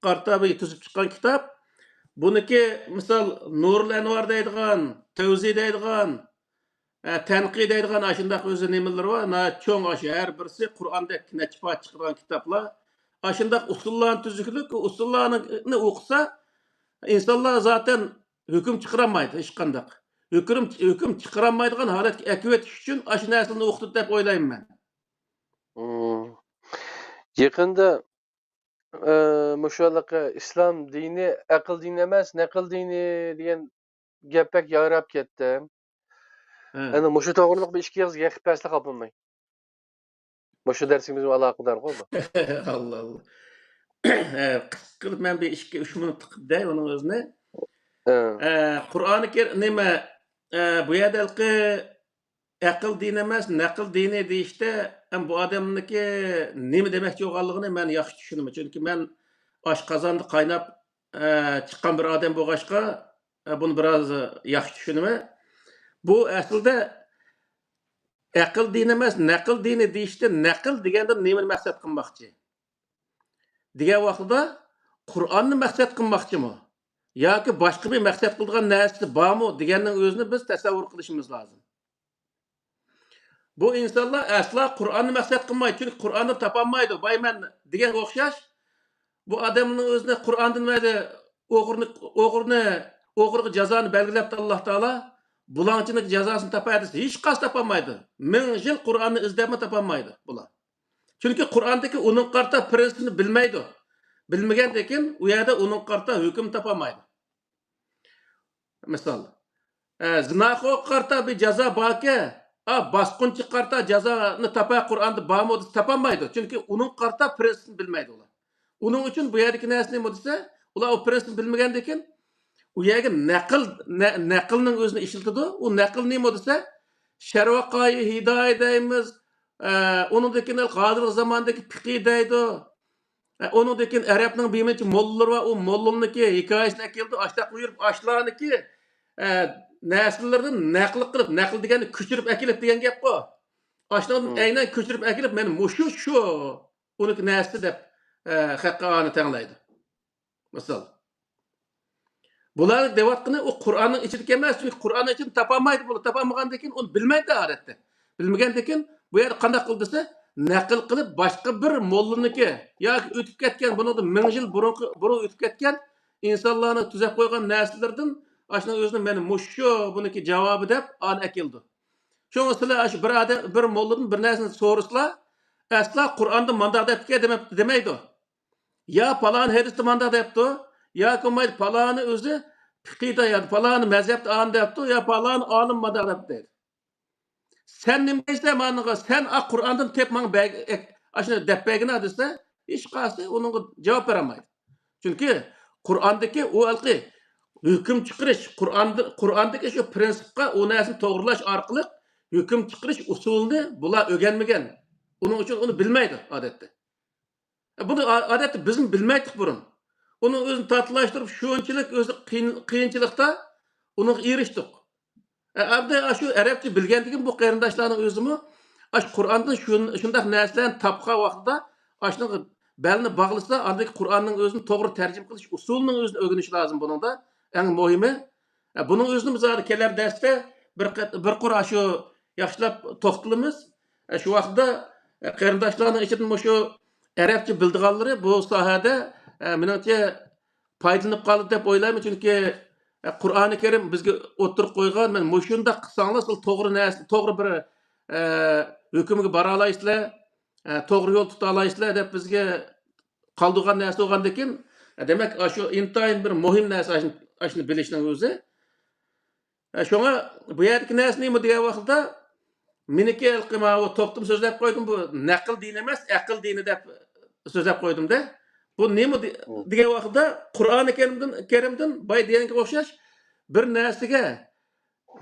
قارىتا بىر تۈزۈپ چىققان كىتاب. بۇنىڭكى مىسال نۇرۇل ئەنۋار دەيدىغان، تەۋزى دەيدىغان، ئە، تەنقىي دەيدىغان ئاشۇنداق ئۆزى نېمىلىرى بار، ناھايىتى چوڭ، ئاشۇ ھەر بىرسى قۇرئاندەك نەچچە پارچە چىقىدىغان كىتابلار. ئاشۇنداق ئۇسۇللارنى تۈزۈكلۈك، ئۇسۇللارنى ئوقۇسا، ئىنسانلار زاتەن ھۆكۈم چىقىرالمايدۇ ھېچقانداق. ھۆكۈم، ھۆكۈم چىقىرالمايدىغان ھالەتكە ئەكىۋېتىش ئۈچۈن ئاشۇ نەرسىلەرنى ئوقۇتىدۇ دەپ ئويلايمەن مەن. مم. يېقىندا، ئە، مۇشۇ ھېلىقى ئىسلام دىنى ئەقىل دىنى ئەمەس، نەقىل دىنى دېگەن گەپ بەك يايراپ كەتتى. ھە. ئەنە مۇشۇ توغرىلىق بىر ئىككى ئېغىز گەپ قىلىپ بەرسە خاپا بولماي. مۇشۇ دەرسىمىز بىلەن ئالاقىدارغۇ بۇ. ئاللا، ئاللا. ھە، قىسقا قىلىپ مەن بىر ئىككى، ئۈچ مىنۇتلۇق دەي ئۇنىڭ ئۆزىنى. ھە. ھە، قۇرئانى كەر-، نېمە، ھە، بۇ يەردە ھېلىقى ئەقىل دىنى ئەمەس، نەقىل دىنى دېيىشتە، ھەم بۇ ئادەمنىڭكى نېمە دېمەكچى بولغانلىقىنى مەن ياخشى چۈشىنىمەن. چۈنكى مەن ئاشقازاندا قايناپ، ئە، چىققان بىر ئادەم بولغاچقا، ئە، بۇنى بىراز ياخشى چۈشىنىمەن. بۇ ئەسلىدە ئەقىل دىنى ئەمەس، نەقىل دىنى دېيىشتە، نەقىل دېگەندىن نېمىنى مەقسەت قىلماقچى؟ دېگەن ۋاقتىدا قۇرئاننى مەقسەت قىلماقچىمۇ؟ ياكى باشقا بىر مەقسەت قىلىدىغان نەرسىسى بارمۇ دېگەننىڭ ئۆزىنى بىز تەسەۋۋۇر قىلىشىمىز لازىم. بۇ ئىنسانلار ئەسلا قۇرئاننى مەقسەت قىلمايدۇ، چۈنكى قۇرئاننى تاپالمايدۇ، بايمەن دېگەنگە ئوخشاش. بۇ ئادەمنىڭ ئۆزىنى قۇرئاندىن مەيلى ئوغرىنى، ئوغرىنى، ئوغرىغا جازانى بەلگىلەپتۇ ئاللا تائالا، بۇلاڭچىنىڭ جازاسىنى تاپاي دېسە، ھېچقايسى تاپالمايدۇ. مىڭ يىل قۇرئاننى ئىزدەپمۇ تاپالمايدۇ بۇلار. چۈنكى قۇرئاندىكى ئۇنىڭغا قارىتا پىرىنسىپنى بىلمەيدۇ. بىلمىگەندىكىن ئۇ يەردە ئۇنىڭغا قارىتا ھۆكۈم تاپالمايدۇ. مىسال، ئە، زىناخورغا قارىتا بىر جازا باركەن، ئا، باسقۇنچىغا قارىتا جازانى تاپاي قۇرئاندا بارمۇ دېسە تاپالمايدۇ. چۈنكى ئۇنىڭغا قارىتا پىرىنسىپنى بىلمەيدۇ ئۇلار. ئۇنىڭ ئۈچۈن بۇ يەردىكى نەرسە نېمە دېسە، ئۇلار ئۇ پىرىنسىپنى بىلمىگەندىكىن، ئۇ يەرگە نەقىل، نە-، نەقىلنىڭ ئۆزىنى ئىشلىتىدۇ. ئۇ نەقىل نېمە دېسە، شەرۋەقائى ھىدايە دەيمىز. ئە، ئۇنىڭدىن كېيىن ھازىرقى زاماندىكى پىقى دەيدۇ. ئە، ئۇنىڭدىن كېيىن ئەرەبنىڭ بىر نەچچە موللىلىرى بار، ئۇ موللىنىڭكى ھېكايىسىنى ئەكېلىدۇ. ئاشۇنداق يۈرۈپ، ئاشۇلارنىڭكى، ئە، نەرسىلىرىدىن نەقىل قىلىپ، نەقىل دېگەننى كۆچۈرۈپ ئەكېلىپ دېگەن گەپقۇ. ئاشۇنىڭدىن ئەينەن كۆچۈرۈپ ئەكېلىپ، مەن مۇشۇ شۇ ئۇنىڭكى نەرسىسى دەپ، ئە، خەققە ئانى تەڭلەيدۇ. مىسال. بۇلار دەۋاتقىنى ئۇ قۇرئاننىڭ ئىچىدىكى ئەمەس، چۈنكى قۇرئاننىڭ ئىچىدىن تاپالمايدۇ بۇلار، تاپالمىغاندىن كېيىن ئۇنى بىلمەيدۇ ئادەتتە. بىلمىگەندىن كېيىن بۇ يەردە قانداق قىل دېسە، نەقىل قىلىپ باشقا بىر موللىنىكى ياكى ئۆتۈپ كەتكەن، بۇنىڭدىن مىڭ يىل بۇرۇنقى، بۇرۇن ئۆتۈپ كەتكەن ئىنسانلارنىڭ تۈزەپ قويغان نەرسىلىرىدىن ئاشۇنىڭ ئۆزىنى مانا مۇشۇ بۇنىڭكى جاۋابى دەپ ئانى ئەكېلىدۇ. شۇڭا سىلەر ئاشۇ بىر ئادەم، بىر موللىدىن بىر نەرسىنى سورىسىلا، ئەسلا قۇرئاندا مانداق دەپتىكەن دېمەپتۇ، دېمەيدۇ. يا پالان ھەدىستە مانداق دەپتۇ، ياكى بولمايدۇ پالانى ئۆزى پىقىدا يا پالانى مەزھەپتە ئانى دەپتۇ، يا پالانى ئالىم مانداق دەپتۇ دەيدۇ. سەن نېمە دەيسەن مانىغا؟ سەن ئا قۇرئاندىن تېپ ماڭا بەگ-، ئەك-، ئاشۇنى دەپ بەرگىنە دېسە، ھېچقايسى ئۇنىڭغا جاۋاب بېرەلمەيدۇ. چۈنكى قۇرئاندىكى ئۇ ھېلىقى ھۆكۈم چىقىرىش، قۇرئاندا، قۇرئاندىكى شۇ پرىنسىپقا ئۇ نەرسىنى توغرىلاش ئارقىلىق ھۆكۈم چىقىرىش ئۇسۇلىنى بۇلار ئۆگەنمىگەن. ئۇنىڭ ئۈچۈن ئۇنى بىلمەيدۇ ئادەتتە. بۇنى ئا-، ئادەتتە بىزمۇ بىلمەيتتۇق بۇرۇن. ئۇنىڭ ئۆزىنى تاتىلاشتۇرۇپ، شۇنچىلىك ئۆزى قىيىن-، قىيىنچىلىقتا ئۇنىڭغا ئېرىشتۇق. ئە، ئەمدى شۇ ئەرەبچە بىلگەندىكىن بۇ قېرىنداشلارنىڭ ئۆزىمۇ ئاشۇ قۇرئاندىن شۇن-، شۇنداق نەرسىلەرنى تاپقان ۋاقتىدا ئاشۇنىڭغا بەلنى باغلىسا، ئاندىن كېيىن قۇرئاننىڭ ئۆزىنى توغرا تەرجىمە قىلىش ئۇسۇلىنىڭ ئۆزىنى ئۆگىنىش لازىم بۇنىڭدا. ئەڭ مۇھىمى، ئە، بۇنىڭ ئۆزىنىمۇ زادى كېلەر دەرستە بىر قەت-، بىر قۇر ئاشۇ ياخشىلاپ توختىلىمىز. ئە، شۇ ۋاقىتتا، ئە، قېرىنداشلارنىڭ ئىچىدىن مۇشۇ ئەرەبچە بىلىدىغانلىرى بۇ ساھەدە، ئە، مېنىڭچە پايدىلىنىپ قالدى دەپ ئويلايمەن. چۈنكى، ئە، قۇرئانى كەرىم بىزگە ئوتتۇرىغا قويغان، مەن مۇشۇنداق قىلساڭلار سىلەر توغرا نەرسە، توغرا بىر، ئە، ھۆكۈمگە بارالايسىلەر، ئە، توغرا يول تۇتالايسىلەر دەپ بىزگە قالدۇرغان نەرسە بولغاندىكىن، ئە، دېمەك، ئاشۇ ئىنتايىن بىر مۇھىم نەرسە، ئاشۇنى، ئاشۇنى بىلىشنىڭ ئۆزى. ئە، شۇڭا بۇ يەردىكى نەرسە نېمە دېگەن ۋاقىتتا، مېنىڭكى ھېلىقى ماۋۇ توختىمۇ سۆزلەپ قويدۇم، بۇ نەقىل دىنى ئەمەس، ئەقىل دىنى دەپ سۆزلەپ قويدۇم-دە. بۇ نېمە دې-، دېگەن ۋاقىتتا، قۇرئانى كەرىمدىن، كەرىمدىن بايا دېگەنگە ئوخشاش بىر نەرسىگە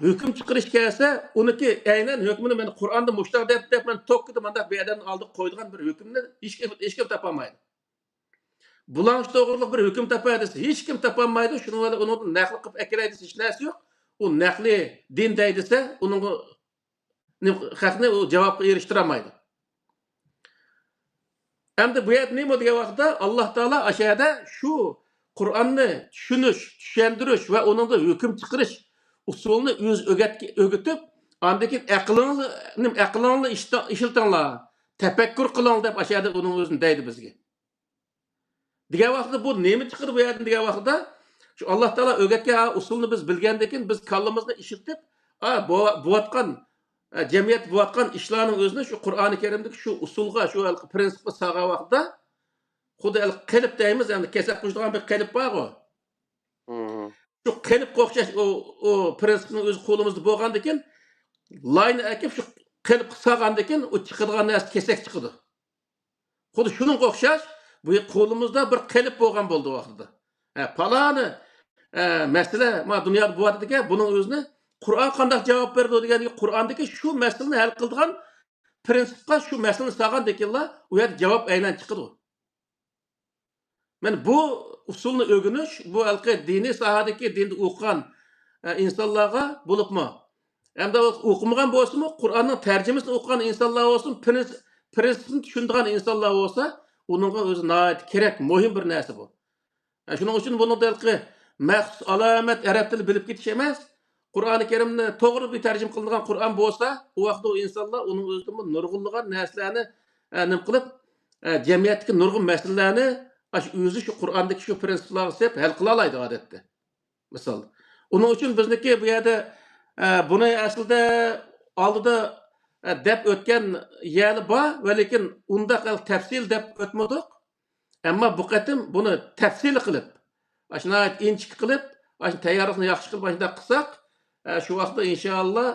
ھۆكۈم چىقىرىش كەلسە، ئۇنىڭكى ئەينەن ھۆكمىنى مەن قۇرئاندا مۇشۇنداق دەپ، دەپ مەن توككىدە مانداق بىر ئادەمنىڭ ئالدىغا قويىدىغان بىر ھۆكۈمنى ھېچكىم، ھېچكىم تاپالمايدۇ. بۇلارنىڭ توغرىلىق بىر ھۆكۈم تاپاي دېسە، ھېچكىم تاپالمايدۇ. شۇنىڭ بىلەن ئۇنىڭدىن نەقىل قىلىپ ئەكىرەي دېسە، ھېچ نەرسە يوق. ئۇ نەقلى دىن دەي دېسە، ئۇنىڭغا نېمە، خەقنى ئۇ جاۋابقا ئېرىشتۈرەلمەيدۇ. ئەمدى بۇ يەردە نېمە دېگەن ۋاقىتتا، ئاللا تائالا ئاشۇ يەردە شۇ قۇرئاننى چۈشىنىش، چۈشەندۈرۈش ۋە ئۇنىڭدا ھۆكۈم چىقىرىش ئۇسۇلىنى ئۆزى ئۆگەتكە-، ئۆگىتىپ، ئاندىن كېيىن ئەقلىڭلار، نېمە، ئەقلىڭلارنى ئىشتا-، ئىشلىتىڭلار، تەپەككۇر قىلىڭلار دەپ ئاشۇ يەردە ئۇنىڭ ئۆزىنى دەيدۇ بىزگە. دېگەن ۋاقىتتا بۇ نېمە چىقىدۇ بۇ يەردىن دېگەن ۋاقىتتا، شۇ ئاللا تائالا ئۆگەتكەن ئۇسۇلنى بىز بىلگەندىن كېيىن، بىز كاللىمىزنى ئىشلىتىپ، ئا، بو-، بوۋاتقان، ئە، جەمئىيەت بوۋاتقان ئىشلارنىڭ ئۆزىنى شۇ قۇرئانى كەرىمدىكى شۇ ئۇسۇلغا، شۇ ھېلىقى پرىنسىپقا سالغان ۋاقىتتا، خۇددى ھېلىقى قېلىپ دەيمىز، ئەمدى كېسەك قوشىدىغان بىر قېلىپ بارغۇ. مم. شۇ قېلىپقا ئوخشاش ئۇ، ئۇ پرىنسىپنىڭ ئۆزى قولىمىزدا بولغاندىكىن، لاينى ئەكىپ شۇ قېلىپقا سالغاندىكىن، ئۇ چىقىدىغان نەرسە كېسەك چىقىدۇ. خۇددى شۇنىڭغا ئوخشاش، بۇ قولىمىزدا بىر قېلىپ بولغان بولدى ۋاقتىدا. ھە، پالانى، ئە، مەسىلە ما دۇنيادا بولۇۋاتىدىكەن، بۇنىڭ ئۆزىنى قۇرئان قانداق جاۋاب بېرىدۇ دېگەندىكى، قۇرئاندىكى شۇ مەسىلىنى ھەل قىلىدىغان پرىنسىپقا شۇ مەسىلىنى سالغاندىكىنلا، ئۇ يەردە جاۋاب ئەينەن چىقىدۇ. مانا بۇ ئۇسۇلنى ئۆگىنىش، بۇ ھېلىقى دىنىي ساھەدىكى دىندا ئوقۇغان، ئە، ئىنسانلارغا بولۇپمۇ، ھەمدە ئوقۇمىغان بولسىمۇ، قۇرئاننىڭ تەرجىمىسىنى ئوقۇغان ئىنسانلار بولسۇن، پرىنس-، پرىنسىپنى چۈشىنىدىغان ئىنسانلار بولسا، ئۇنىڭغا ئۆزى ناھايىتى كېرەك، مۇھىم بىر نەرسە بۇ. ئە، شۇنىڭ ئۈچۈن بۇنىڭدا ھېلىقى مەخسۇس ئالامەت ئەرەب تىلى بىلىپ كېتىش ئەمەس، قۇرئانى كەرىمنى توغرا بىر تەرجىمە قىلىنغان قۇرئان بولسا، ئۇ ۋاقىتتا ئۇ ئىنسانلار ئۇنىڭ ئۆزىدىنمۇ نۇرغۇنلىغان نەرسىلەرنى، ئە، نېمە قىلىپ، ئە، جەمئىيەتتىكى نۇرغۇن مەسىلىلەرنى ئاشۇ ئۆزى شۇ قۇرئاندىكى شۇ پرىنسىپلارغا سېلىپ ھەل قىلالايدۇ ئادەتتە. مىسال. ئۇنىڭ ئۈچۈن بىزنىڭكى بۇ يەردە، ئە، بۇنى ئەسلىدە ئالدىدا، ئە، دەپ ئۆتكەن يەرلەر بار، ۋە لېكىن ئۇنداق تەپسىل دەپ ئۆتمىدۇق. ئەمما بۇ قېتىم بۇنى تەپسىلىي قىلىپ، ئاشۇ ناھايىتى ئىنچىكە قىلىپ، ئاشۇ تەييارلىقنى ياخشى قىلىپ، ئاشۇنداق قىلساق، ئە، شۇ ۋاقىتتا ئىنشائاللا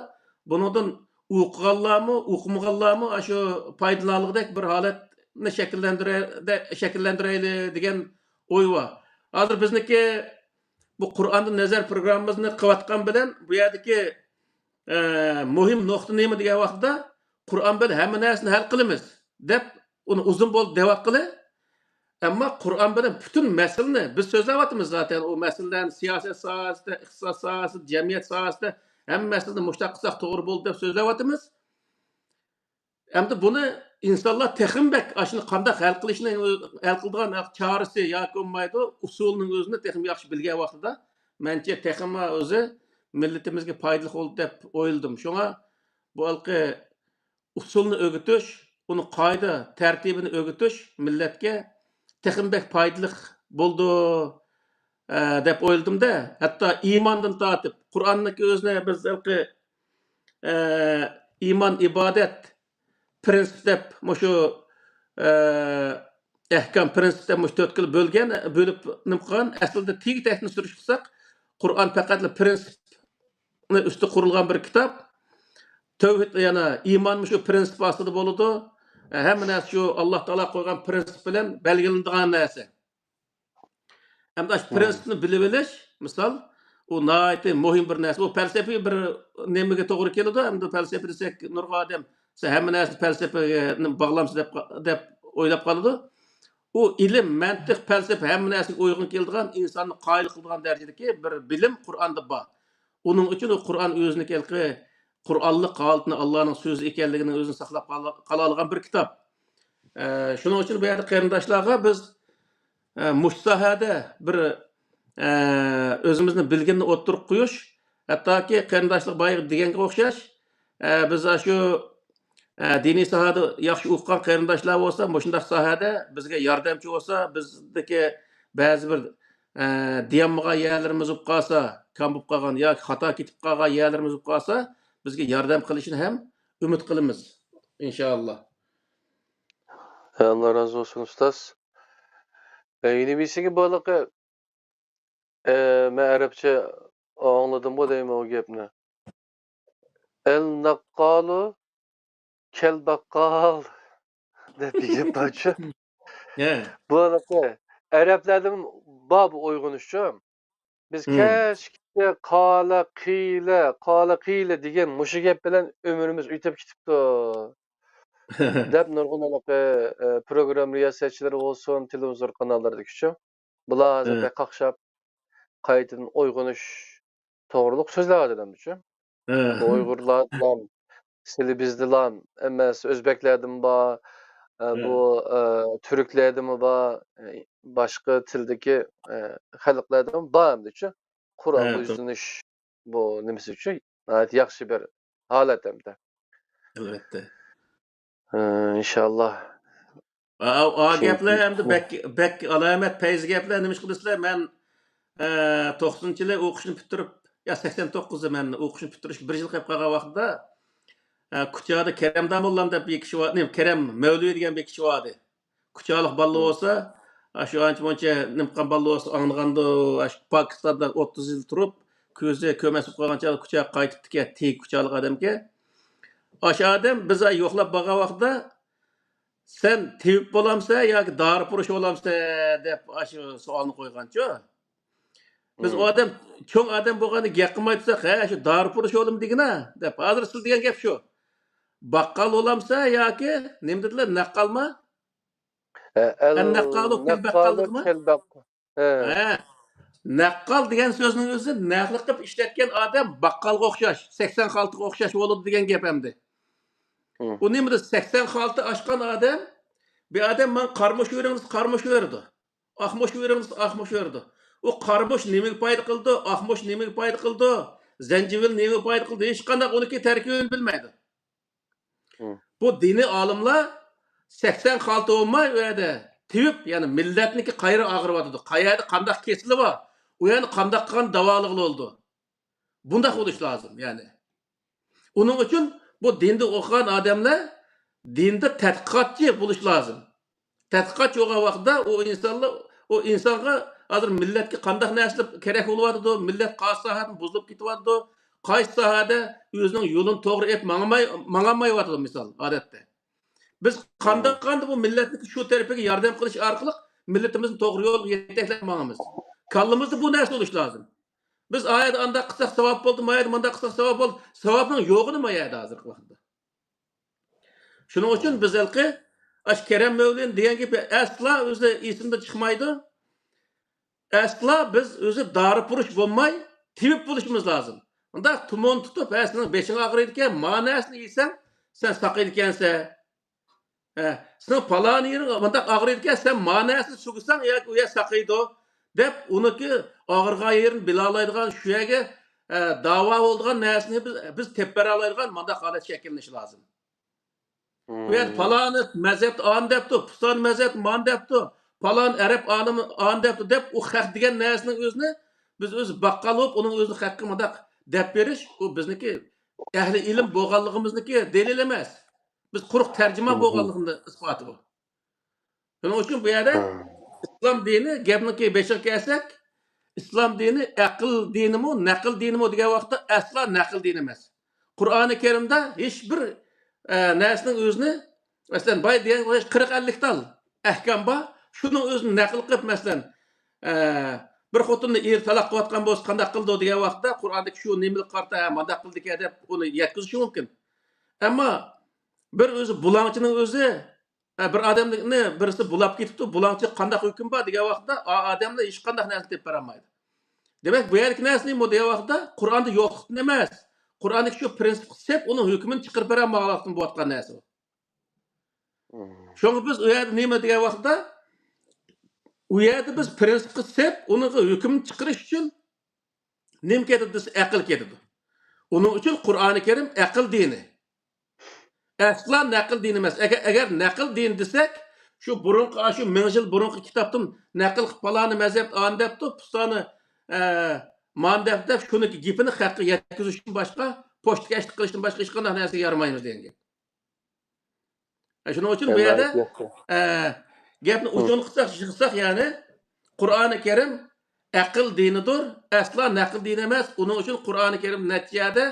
بۇنىڭدىن ئوقۇغانلارمۇ، ئوقۇمىغانلارمۇ ئاشۇ پايدىلىنالىغۇدەك بىر ھالەتنى شەكىللەندۈرە-، دە-، شەكىللەندۈرەيلى دېگەن ئوي بار. ھازىر بىزنىڭكى بۇ قۇرئاندىن نەزەر پروگراممىمىزنى قىلىۋاتقان بىلەن بۇ يەردىكى، ئە، مۇھىم نۇقتا نېمە دېگەن ۋاقىتتا، قۇرئان بىلەن ھەممە نەرسىنى ھەل قىلىمىز دەپ، ئۇنى ئۇزۇن بولدى دەۋاتقىلى. ئەمما قۇرئان بىلەن پۈتۈن مەسىلىنى بىز سۆزلەۋاتىمىز زاتەن. ئۇ مەسىلىلەرنى سىياسەت ساھەسىدە، ئىقتىساد ساھەسىدە، جەمئىيەت ساھەسىدە ھەممە مەسىلىنى مۇشۇنداق قىلساق توغرا بولدى دەپ سۆزلەۋاتىمىز. ئەمدى بۇنى ئىنسانلار تېخىمۇ بەك ئاشۇنى قانداق ھەل قىلىشنى، ھەل قىلىدىغان چارىسى ياكى بولمايدۇ، ئۇسۇلنىڭ ئۆزىنى تېخىمۇ ياخشى بىلگەن ۋاقتىدا، مەنچە تېخىمۇ ئۆزى مىللىتىمىزگە پايدىلىق بولىدۇ دەپ ئويلىدىم. شۇڭا بۇ ھالقى ئۇسۇلنى ئۆگىتىش، ئۇنى قائىدە تەرتىبىنى ئۆگىتىش مىللەتكە تېخىمۇ بەك پايدىلىق بولىدۇ، ئە، دەپ ئويلىدىم-دە. ھەتتا ئىماندىن تارتىپ، قۇرئاننىڭكى ئۆزىنى بىز ھېلىقى، ئە، ئىمان، ئىبادەت، پرىنسىپ دەپ مۇشۇ، ئە، ئەھكام، پرىنسىپ دەپ مۇشۇ تۆت خىل بۆلگەن، بۆلۈپ نېمە قىلغان. ئەسلىدە تېگى تەكتىنى سۈرۈشتە قىلساق، قۇرئان پەقەتلا پرىنسىپ ئۈستى قۇرۇلغان بىر كىتاب. تەۋھىد، يەنى ئىمان مۇشۇ پرىنسىپ ئاستىدا بولىدۇ. ھەممە نەرسە شۇ ئاللا تائالا قويغان پرىنسىپ بىلەن بەلگىلىنىدىغان نەرسە. ئەمدى ئاشۇ پرىنسىپنى بىلىۋېلىش، مىسال، ئۇ ناھايىتى مۇھىم بىر نەرسە. ئۇ پەلسەپىي بىر نېمىگە توغرا كېلىدۇ. ئەمدى پەلسەپە دېسەك، نۇرغۇن ئادەم، سەن ھەممە نەرسىنى پەلسەپىگە باغلامسىز دەپ، دەپ ئويلاپ قالىدۇ. ئۇ ئىلىم، مەنتىق، پەلسەپە ھەممە نەرسىگە ئۇيغۇن كېلىدىغان، ئىنساننى قايىل قىلىدىغان دەرىجىدىكى بىر بىلىم قۇرئاندا بار. ئۇنىڭ ئۈچۈن ئۇ قۇرئان ئۆزىنىڭكى ھېلىقى قۇرئانلىق ھالىتىنى، ئاللانىڭ سۆزى ئىكەنلىكىنى ئۆزىنى ساقلاپ قالا-، قالالىغان بىر كىتاب. ئە، شۇنىڭ ئۈچۈن بۇ يەردە قېرىنداشلارغا بىز، ئە، مۇشۇ ساھەدە بىر، ئە، ئۆزىمىزنى بىلگىنىنى ئوتتۇرىغا قويۇش، ھەتتاكى قېرىنداشلار بايىقى دېگەنگە ئوخشاش، ئە، بىز ئاشۇ، ئە، دىنىي ساھەدە ياخشى ئوقۇغان قېرىنداشلار بولسا، مۇشۇنداق ساھەدە بىزگە ياردەمچى بولسا، بىزدىكى بەزى بىر، ئە، دېيەلمىگەن يەرلىرىمىز بولۇپ قالسا، كام بولۇپ قالغان ياكى خاتا كېتىپ قالغان يەرلىرىمىز بولۇپ قالسا، بىزگە ياردەم قىلىشىنى ھەم ئۈمىد قىلىمىز، ئىنشائاللا. ئاللا رازى بولسۇن، ئۇستاز. ئە، يەنە بىرسىگە بولىقى، ئە، مەن ئەرەبچە ئاڭلىدىمغۇ دەيمەن ئۇ گەپنى. ئەل نەققالۇ كەل باققال دەپ بىر گەپ بارچۇ. ھە. بۇ ھېلىقى ئەرەبلەردىن بار بۇ ئويغىنىشچۇ. بىز ھىم. كەچ كېچە قالە قىيلە، قالە قىيلە دېگەن مۇشۇ گەپ بىلەن ئۆمرىمىز ئۆتۈپ كېتىپتۇ. دەپ نۇرغۇن ھېلىقى، ئە، پروگرامما رىياسەتچىلىرى بولسۇن، تېلېۋىزور قاناللىرىدىكىچۇ. بۇلار ھازىر ھە. بەك قاقشاپ، قايتىدىن ئويغىنىش توغرۇلۇق سۆزلەۋاتىدۇ ئەمدىچۇ. ھە. ئۇيغۇرلاردىلا، سىلى بىزدىلا ئەمەس، ئۆزبەكلەردىمۇ بار، ئە، ھە. بۇ، ئە، تۈركلەردىمۇ بار، ئە، باشقا تىلدىكى، ئە، خەلقلەردىمۇ بار ئەمدىچۇ. قۇرئانغا ھە، توغرا. يۈزلىنىش بۇ نېمىسى ئۈچۈن ناھايىتى ياخشى بىر ھالەت ئەمدى. ئەلۋەتتە. ھە، ئىنشاللا. ئا، ئا، ئا چۈنكى گەپلەر ئەمدى بەك، بەك ئالامەت پەيزى گەپلەر. نېمىشقا دېسىلە، مەن، ئە، توقسىنىنچى يىلى ئوقۇشنى پۈتتۈرۈپ، يا، سەكسەن توققۇزدا مەن ئوقۇشنى پۈتتۈرۈشكە بىر يىل قېلىپ قالغان ۋاقتىدا، ئە، كۇچادا كەرەم داموللام دەپ بىر كىشى بار، نېمە، كەرەم مەۋلىۋى دېگەن بىر كىشى بار ئىدى. كۇچالىق بالىلار بولسا، ئاشۇ ئانچە مۇنچە نېمە قىلغان بالىلار بولسا ئاڭلىغاندۇ، ئاشۇ پاكىستاندا ئوتتۇز يىل تۇرۇپ، كۆزى كۆرمەس بولۇپ قالغان چاغدا كۇچاغا قايتىپتىكەن، تېگى كۇچالىق ئادەمكەن. ئاشۇ ئادەم بىز يوقلاپ بارغان ۋاقتىدا، «سەن تېۋىپ بولامسەن ياكى دارىپۇرۇش بولامسەن؟» دەپ ئاشۇ سوئالنى قويغانچۇ. بىز ئۇ ئادەم، چوڭ ئادەم بولغاندا گەپ قىلماي تۇرساق، «ھە، شۇ دارىپۇرۇش بولىمەن دېگىنە» دەپ، ھازىر سىز دېگەن گەپ شۇ. باققال بولامسەن ياكى نېمە دېدىلەر، نەققالما؟ ھە، ئەل نەققالۇ كەل باققال دېدىما؟ ھە. ھە. نەققال دېگەن سۆزنىڭ ئۆزى نەقلىق قىلىپ ئىشلەتكەن ئادەم باققالغا ئوخشاش، سەكسەن خالتىغا ئوخشاش بولىدۇ دېگەن گەپ ئەمدى. ئۇ نېمىدە سەكسەن خالتا ئاچقان ئادەم، بىر ئادەم ماڭا قارىمۇچ بېرىڭ دېسە، قارىمۇچ بېرىدۇ. ئاقمۇچ بېرىڭ دېسە، ئاقمۇچ بېرىدۇ. ئۇ قارىمۇچ نېمىگە پايدا قىلىدۇ، ئاقمۇچ نېمىگە پايدا قىلىدۇ، زەنجىۋىل نېمىگە پايدا قىلىدۇ، ھېچقانداق ئۇنىڭكى تەركىبىنى بىلمەيدۇ. بۇ دىنىي ئالىملار سەكسەن خالتا بولماي، ئۇ يەردە تېۋىپ، يەنى مىللەتنىڭكى قايرى ئاغرىۋاتىدۇ، قەيەردە قانداق كېسىلى بار، ئۇ يەرنى قانداق قىلغان داۋالىغىلى بولىدۇ. بۇنداق بولۇش لازىم، يەنى. ئۇنىڭ ئۈچۈن بۇ دىندا ئوقۇغان ئادەملەر دىندا تەتقىقاتچى بولۇش لازىم. تەتقىقاتچى بولغان ۋاقىتتا ئۇ ئىنسانلار، ئۇ ئىنسانغا ھازىر مىللەتكە قانداق نەرسىلەر كېرەك بولۇۋاتىدۇ، مىللەت قايسى ساھەدىن بۇزۇلۇپ كېتىۋاتىدۇ، قايسى ساھەدە ئۆزىنىڭ يولىنى توغرا ئېلىپ ماڭالماي، ماڭالمايۋاتىدۇ، مىسال، ئادەتتە. بىز قانداق قىلغاندا بۇ مىللەتنىڭ شۇ تەرىپىگە ياردەم قىلىش ئارقىلىق مىللىتىمىزنى توغرا يولغا يېتەكلەپ ماڭىمىز؟ كاللىمىزدا بۇ نەرسە بولۇش لازىم. بىز ئايەردە ئانداق قىلساق ساۋاب بولدى، مايەردە مانداق قىلساق ساۋاب بولدى. ساۋابنىڭ يوقىنى مايەردە ھازىرقى ۋاقىتتا. شۇنىڭ ئۈچۈن بىز ھېلىقى ئاشۇ كەرەم مەۋلىنىڭ دېگەن گېپى ئەسلا ئۆزى ئېسىمدىن چىقمايدۇ. ئەسلا بىز ئۆزى دارىپۇرۇش بولماي، تېۋىپ بولۇشىمىز لازىم. ئۇنداق تۇمۇن تۇتۇپ، «ھە، سېنىڭ بېشىڭ ئاغرىيدىكەن، ما نەرسىنى يېسەڭ، سەن ساقىيىدىكەنسەن.» ئە، سېنىڭ پالان يېرىڭ مۇنداق ئاغرىيدىكەن، سەن ما نەرسىنى سۈرسەڭ ياكى ئۇ يەر ساقىيىدۇ، دەپ ئۇنىڭكى ئاغرىغان يېرىنى بىلالايدىغان، شۇ يەرگە، ئە، داۋا بولىدىغان نەرسىنى بىز، بىز تېپىپ بېرەلەيدىغان مۇنداق ھالەت شەكىللىنىشى لازىم. بۇ يەردە پالانى مەزھەپتە ئانى دەپتۇ، پۇستانى مەزھەپتە مانى دەپتۇ، پالان ئەرەب ئالىمى ئانى دەپتۇ دەپ، ئۇ خەق دېگەن نەرسىنىڭ ئۆزىنى بىز ئۆزى باققان بولۇپ، ئۇنىڭ ئۆزىنى خەققە مۇنداق دەپ بېرىش، ئۇ بىزنىڭكى ئەھلى ئىلىم بولغانلىقىمىزنىڭكى دەلىلى ئەمەس. بىز قۇرۇق تەرجىمان بولغانلىقىمىزنىڭ ئىسپاتى بۇ. شۇنىڭ ئۈچۈن بۇ يەردە ئىسلام دىنى، گەپنىڭكى بېشىغا كەلسەك، ئىسلام دىنى ئەقىل دىنىمۇ، نەقىل دىنىمۇ دېگەن ۋاقىتتا ئەسلا نەقىل دىنى ئەمەس. قۇرئانى كەرىمدە ھېچ بىر، ئە، نەرسىنىڭ ئۆزىنى، مەسىلەن، باي دېگەن قىرىق ئەللىك تال ئەھكام بار. شۇنىڭ ئۆزىنى نەقىل قىلىپ، مەسىلەن، ئە، بىر خوتۇننى ئېرى تالاق قىلىۋاتقان بولسا قانداق قىلىدۇ دېگەن ۋاقىتتا، قۇرئاندىكى شۇ نېمىلىك قارىتا، ھە، مانداق قىلدىكەن دەپ ئۇنى يەتكۈزۈشى مۇمكىن. ئەمما بىر ئۆزى بۇلاڭچىنىڭ ئۆزى، ھە، بىر ئادەمنى بىرسى بۇلاپ كېتىپتۇ، بۇلاڭچىغا قانداق ھۆكۈم بار دېگەن ۋاقىتتا، ئا-، ئادەملەر ھېچقانداق نەرسىنى تېپىپ بېرەلمەيدۇ. دېمەك، بۇ يەردىكى نەرسە نېمە دېگەن ۋاقىتتا، قۇرئاندا يوقلۇقتىن ئەمەس، قۇرئاندىكى شۇ پىرىنسىپقا سېپ ئۇنىڭ ھۆكمىنى چىقىرىپ بېرەلمەيۋاتقاندىن بولۇۋاتقان نەرسە بۇ. شۇڭا بىز ئۇ يەردە نېمە دېگەن ۋاقىتتا، ئۇ يەردە بىز پىرىنسىپقا سېپ ئۇنىڭغا ھۆكۈم چىقىرىش ئۈچۈن نېمە كېتىدۇ دېسە، ئەقىل كېتىدۇ. ئۇنىڭ ئۈچۈن قۇرئانى كەرىم ئەقىل دىنى. ئەسلا نەقىل دىنى ئەمەس. ئەگەر، ئەگەر نەقىل دىنى دېسەك، شۇ بۇرۇنقى، ئاشۇ مىڭ يىل بۇرۇنقى كىتابتىن نەقىل قىلىپ، پالانى مەزھەپ ئانى دەپتۇ، پۇستانى، ئە، مانى دەپ، دەپ، شۇنىڭكى گېپىنى خەققە يەتكۈزۈشتىن باشقا، پوچتىكەشلىك قىلىشتىن باشقا ھېچقانداق نەرسىگە يارىمايمىز دېگەن گەپ. ئە، شۇنىڭ ئۈچۈن بۇ يەردە، ئە، گەپنى ئۇجۇن قىلساق، يىغساق، يەنى قۇرئانى كەرىم ئەقىل دىنىدۇر، ئەسلا نەقىل دىنى ئەمەس. ئۇنىڭ ئۈچۈن قۇرئانى كەرىم نەچچە يەردە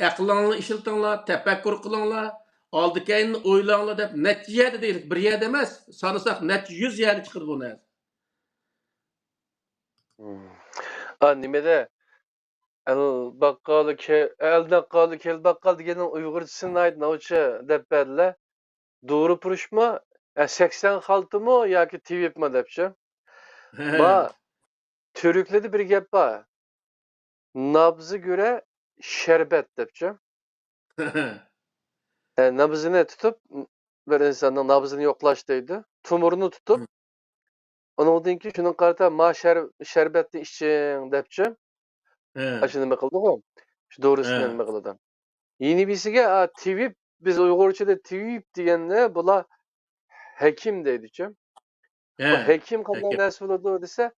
«ئەقلىڭلارنى ئىشلىتىڭلار، تەپەككۇر قىلىڭلار، ئالدى كەينىنى ئويلاڭلار» دەپ نەچچە يەردە دېيىلىپ، بىر يەردە ئەمەس، سانىساق نەچچە يۈز يەردە چىقىدۇ بۇ نەرسە. ئا، نېمىدە؟ ئەل باققالى كە-، ئەل ناققالى كەل باققال دېگەننىڭ ئۇيغۇرچىسى ناھايىتى ناۋچە دەپ بەردىلە. دورا پۇرۇشمۇ؟ ئە، سەكسەن خالتىمۇ ياكى تېۋىپمۇ دەپچۇ؟ ما تۈركلەردە بىر گەپ بار. نابزى گۆرە شەربەت دەپچۇ. ئە، نابزىنى تۇتۇپ، بىر ئىنساننىڭ نابزىنى يوقلاش دەيدۇ. تومۇرنى تۇتۇپ، ئۇنىڭدىن كېيىن شۇنىڭغا قارىتا ما شەر-، شەربەتنى ئىچىڭ دەپچۇ. ئاشۇ نېمە قىلدىغۇ؟ شۇ دورىسىنى نېمە قىلىدۇ؟ يەنە بىرسىگە، ئا، تېۋىپ، بىز ئۇيغۇرچىدا تېۋىپ دېگەننى بۇلار ھەكىم دەيدىچۇ. بۇ ھەكىم قانداق نەرسە بولىدۇ دېسە،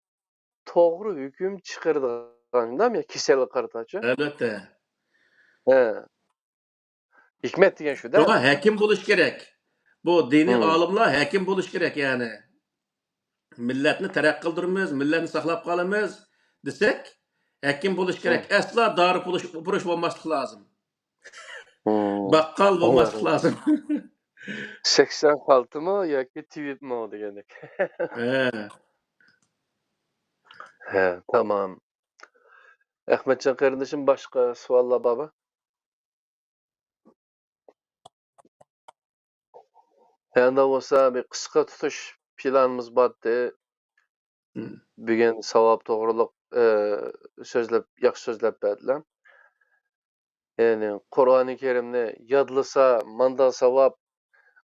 توغرا ھۆكۈم چىقىرىدىغان، شۇنداقمۇ؟ كېسەلگە قارىتاچۇ. ئەلۋەتتە. ھە. ھېكمەت دېگەن شۇ-دە. شۇڭا ھەكىم بولۇش كېرەك. بۇ دىنىي ئالىملار ھەكىم بولۇش كېرەك، يەنى. مىللەتنى تەرەققىي قىلدۇرىمىز، مىللەتنى ساقلاپ قالىمىز دېسەك، ھەكىم بولۇش كېرەك. ئەسلا دارى پۇرۇش، پۇرۇش بولماسلىق لازىم. باققال بولماسلىق لازىم. سەكسەن خالتىمۇ ياكى تېۋىپمۇ دېگەندەك. ھە. ھە، تامام. ئەخمەتجان قېرىندىشىم، باشقا سوئاللار بارمۇ؟ ئەندا بولسا بىر قىسقا تۇتۇش پىلانىمىز بارتى. بۈگۈن ساۋاب توغرۇلۇق، ئى، سۆزلەپ، ياخشى سۆزلەپ بەردىلەر. يەنى قۇرئانى كەرىمنى يادلىسا ماندا ساۋاب،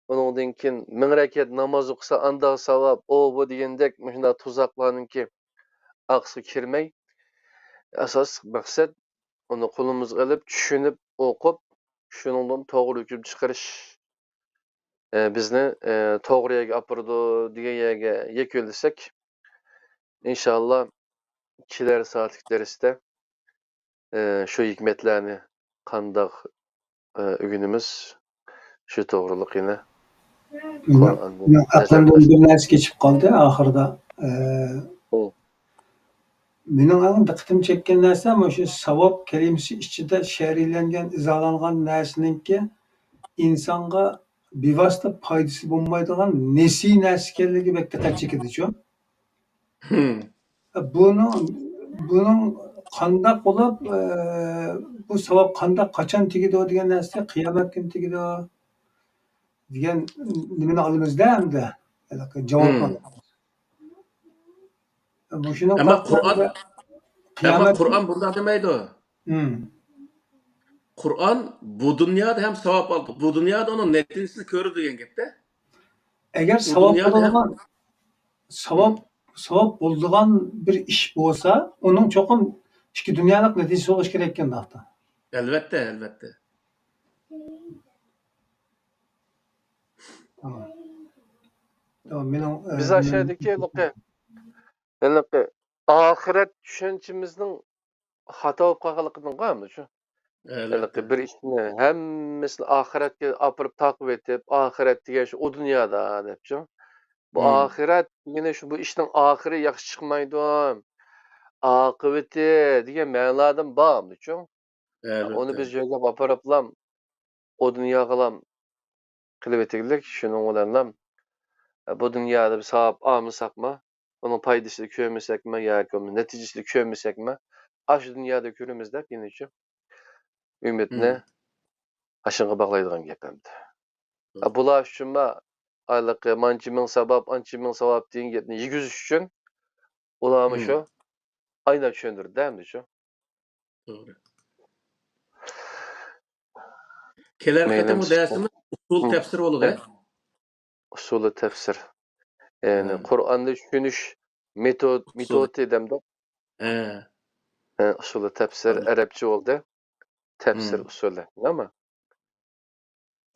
ئۇنىڭدىن كېيىن مىڭ رەكەت ناماز ئوقۇسا ئاندا ساۋاب، ئۇ بۇ دېگەندەك مۇشۇنداق تۇزاقلارنىڭكى ئارقىسىغا كىرمەي، ئاساسلىق مەقسەت ئۇنى قولىمىزغا ئېلىپ، چۈشىنىپ، ئوقۇپ، شۇنىڭدىن توغرا ھۆكۈم چىقىرىش، ئە، بىزنى، ئە، توغرا يەرگە ئاپىرىدۇ دېگەن يەرگە يەكۈنلىسەك، ئىنشاللا كېلەر سائەتلىك دەرستە، ئە، شۇ ھېكمەتلەرنى قانداق، ئە، ئۆگىنىمىز، شۇ توغرۇلۇق يەنە قۇرئاندىن مېنىڭ ئەقلىمدىن بىر نەرسە كېچىپ قالدى ئاخىرىدا. ئە، مېنىڭ ئەڭ دىققىتىمنى چەككەن نەرسە مۇشۇ ساۋاب كەلىمىسى ئىچىدە شەرھلەنگەن، ئىزاھلانغان نەرسىنىڭكى ئىنسانغا بىۋاسىتە پايدىسى بولمايدىغان نېسى نەرسە ئىكەنلىكى بەك دىققەت چېكىدىچۇ. بۇنىڭ، بۇنىڭ قانداق بولۇپ، ئە، بۇ ساۋاب قانداق، قاچان تېگىدۇ دېگەن نەرسە، قىيامەت كۈنى تېگىدۇ دېگەن نېمىنى ئالىمىزدە ئەمدى. ھېلىقى جاۋابنى ئالىمىز. مۇشۇنىڭ ئەمما قۇرئان، ئەمما قۇرئان بۇنداق دېمەيدۇ. قۇرئان بۇ دۇنيادا ھەم ساۋاب ئالىدۇ، بۇ دۇنيادا ئۇنىڭ نەتىجىسىنى كۆرىدۇ دېگەن گەپتە. ئەگەر ساۋاب بولىدىغان، ساۋاب، ساۋاب بولىدىغان بىر ئىش بولسا، ئۇنىڭ چوقۇم ئىككى دۇنيالىق نەتىجىسى بولۇشى كېرەك ئىكەن، داختا. ئەلۋەتتە، ئەلۋەتتە. تامام. تامام، مېنىڭ، ئە، بىز ئاشۇ يەردىكى ھېلىقى، ھېلىقى ئاخىرەت چۈشەنچىمىزنىڭ خاتا بولۇپ قالغانلىقىدىن قالمىدى شۇ. ھېلىقى بىر ئىشنى ھەممىسىنى ئاخىرەتكە ئاپىرىپ تاقىۋېتىپ، ئاخىرەت دېگەن شۇ ئۇ دۇنيادا دەپچۇ. بۇ ئاخىرەت دېگىنى شۇ، بۇ ئىشنىڭ ئاخىرى ياخشى چىقمايدۇ، ئاقىۋىتى دېگەن مەنىدىن بارمىدىچۇ. ئۇنى بىز يۆگەپ ئاپىرىپلام ئۇ دۇنياغىلام قىلىۋېتىگلىك، شۇنىڭ بىلەنلا بۇ دۇنيادا بىر ساۋاب ئالمىساقمۇ، ئۇنىڭ پايدىسىنى كۆرمىسەكمۇ ياكى ئۇنىڭ نەتىجىسىنى كۆرمىسەكمۇ، ئاشۇ دۇنيادا كۆرىمىز دەپ يەنە شۇ ئۈمىدنى ئاشۇنىڭغا باغلايدىغان گەپ ئەمدى. بۇلار ئۈچۈنمۇ ھېلىقى مانچە مىڭ ساۋاب، ئانچە مىڭ ساۋاب دېگەن گەپنى يېگۈزۈش ئۈچۈن ئۇلارمۇ شۇ ئاينا چۈشەندۈردى ئەمدى شۇ. توغرا. كېلەر قېتىمقى دەرسىمىز ئۇسۇل تەپسىر بولىدۇ. ئۇسۇلى تەپسىر. يەنى قۇرئاننى چۈشىنىش مېتود، مېتودى دەمدۇق. ھە. ھە، ئۇسۇلى تەپسىر ئەرەبچە بولدى. تەپسىر ئۇسۇلى. نېمە؟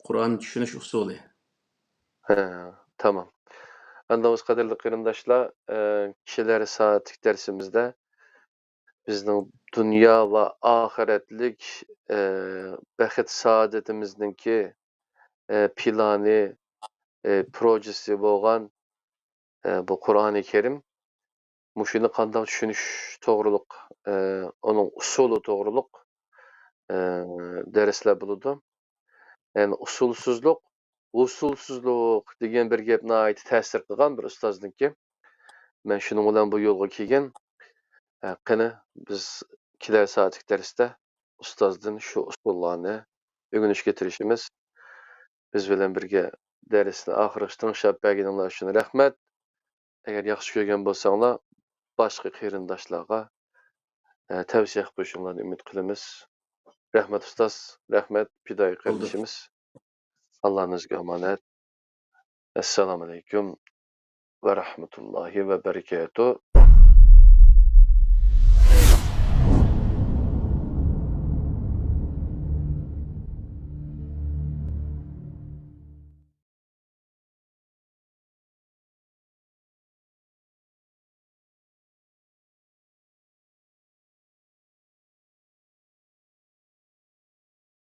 قۇرئان چۈشىنىش ئۇسۇلى. ھە، تامام. ئاندىن قەدىرلىك قېرىنداشلار، ئە، كېلەر سائەتلىك دەرسىمىزدە بىزنىڭ دۇنيا ۋە ئاخىرەتلىك، ئە، بەخت سائادىتىمىزنىڭكى، ئە، پىلانى، ئە، پروژىسى بولغان، ئە، بۇ قۇرئانى كەرىم، مۇشۇنى قانداق چۈشىنىش توغرۇلۇق، ئە، ئۇنىڭ ئۇسۇلى توغرۇلۇق، ئە، دەرسلەر بولىدۇ. يەنى ئۇسۇلسىزلىق، ۋۇسۇلسىزلىق دېگەن بىر گەپ ناھايىتى تەسىر قىلغان بىر ئۇستازنىڭكى. مەن شۇنىڭ بىلەن بۇ يولغا كەلگەن. ئە، قېنى، بىز كېلەر سائەتلىك دەرستە ئۇستازدىن شۇ ئۇسۇللارنى ئۆگىنىشكە تىرىشىمىز. بىز بىلەن بىرگە دەرسنى ئاخىرغىچە تىڭشاپ بەرگىنىڭلار ئۈچۈن رەھمەت. ئەگەر ياخشى كۆرگەن بولساڭلار، باشقا قېرىنداشلارغا، ئە، تەۋسىيە قىلىپ قويۇشۇڭلارنى ئۈمىد قىلىمىز. رەھمەت ئۇستاز، رەھمەت پىدائىي قېرىندىشىمىز. ئاللانىڭ ئۆزىگە ئامانەت. ئەسسالامۇئەلەيكۇم ۋە رەھمەتۇللاھى ۋە بەرىكاتۇھ.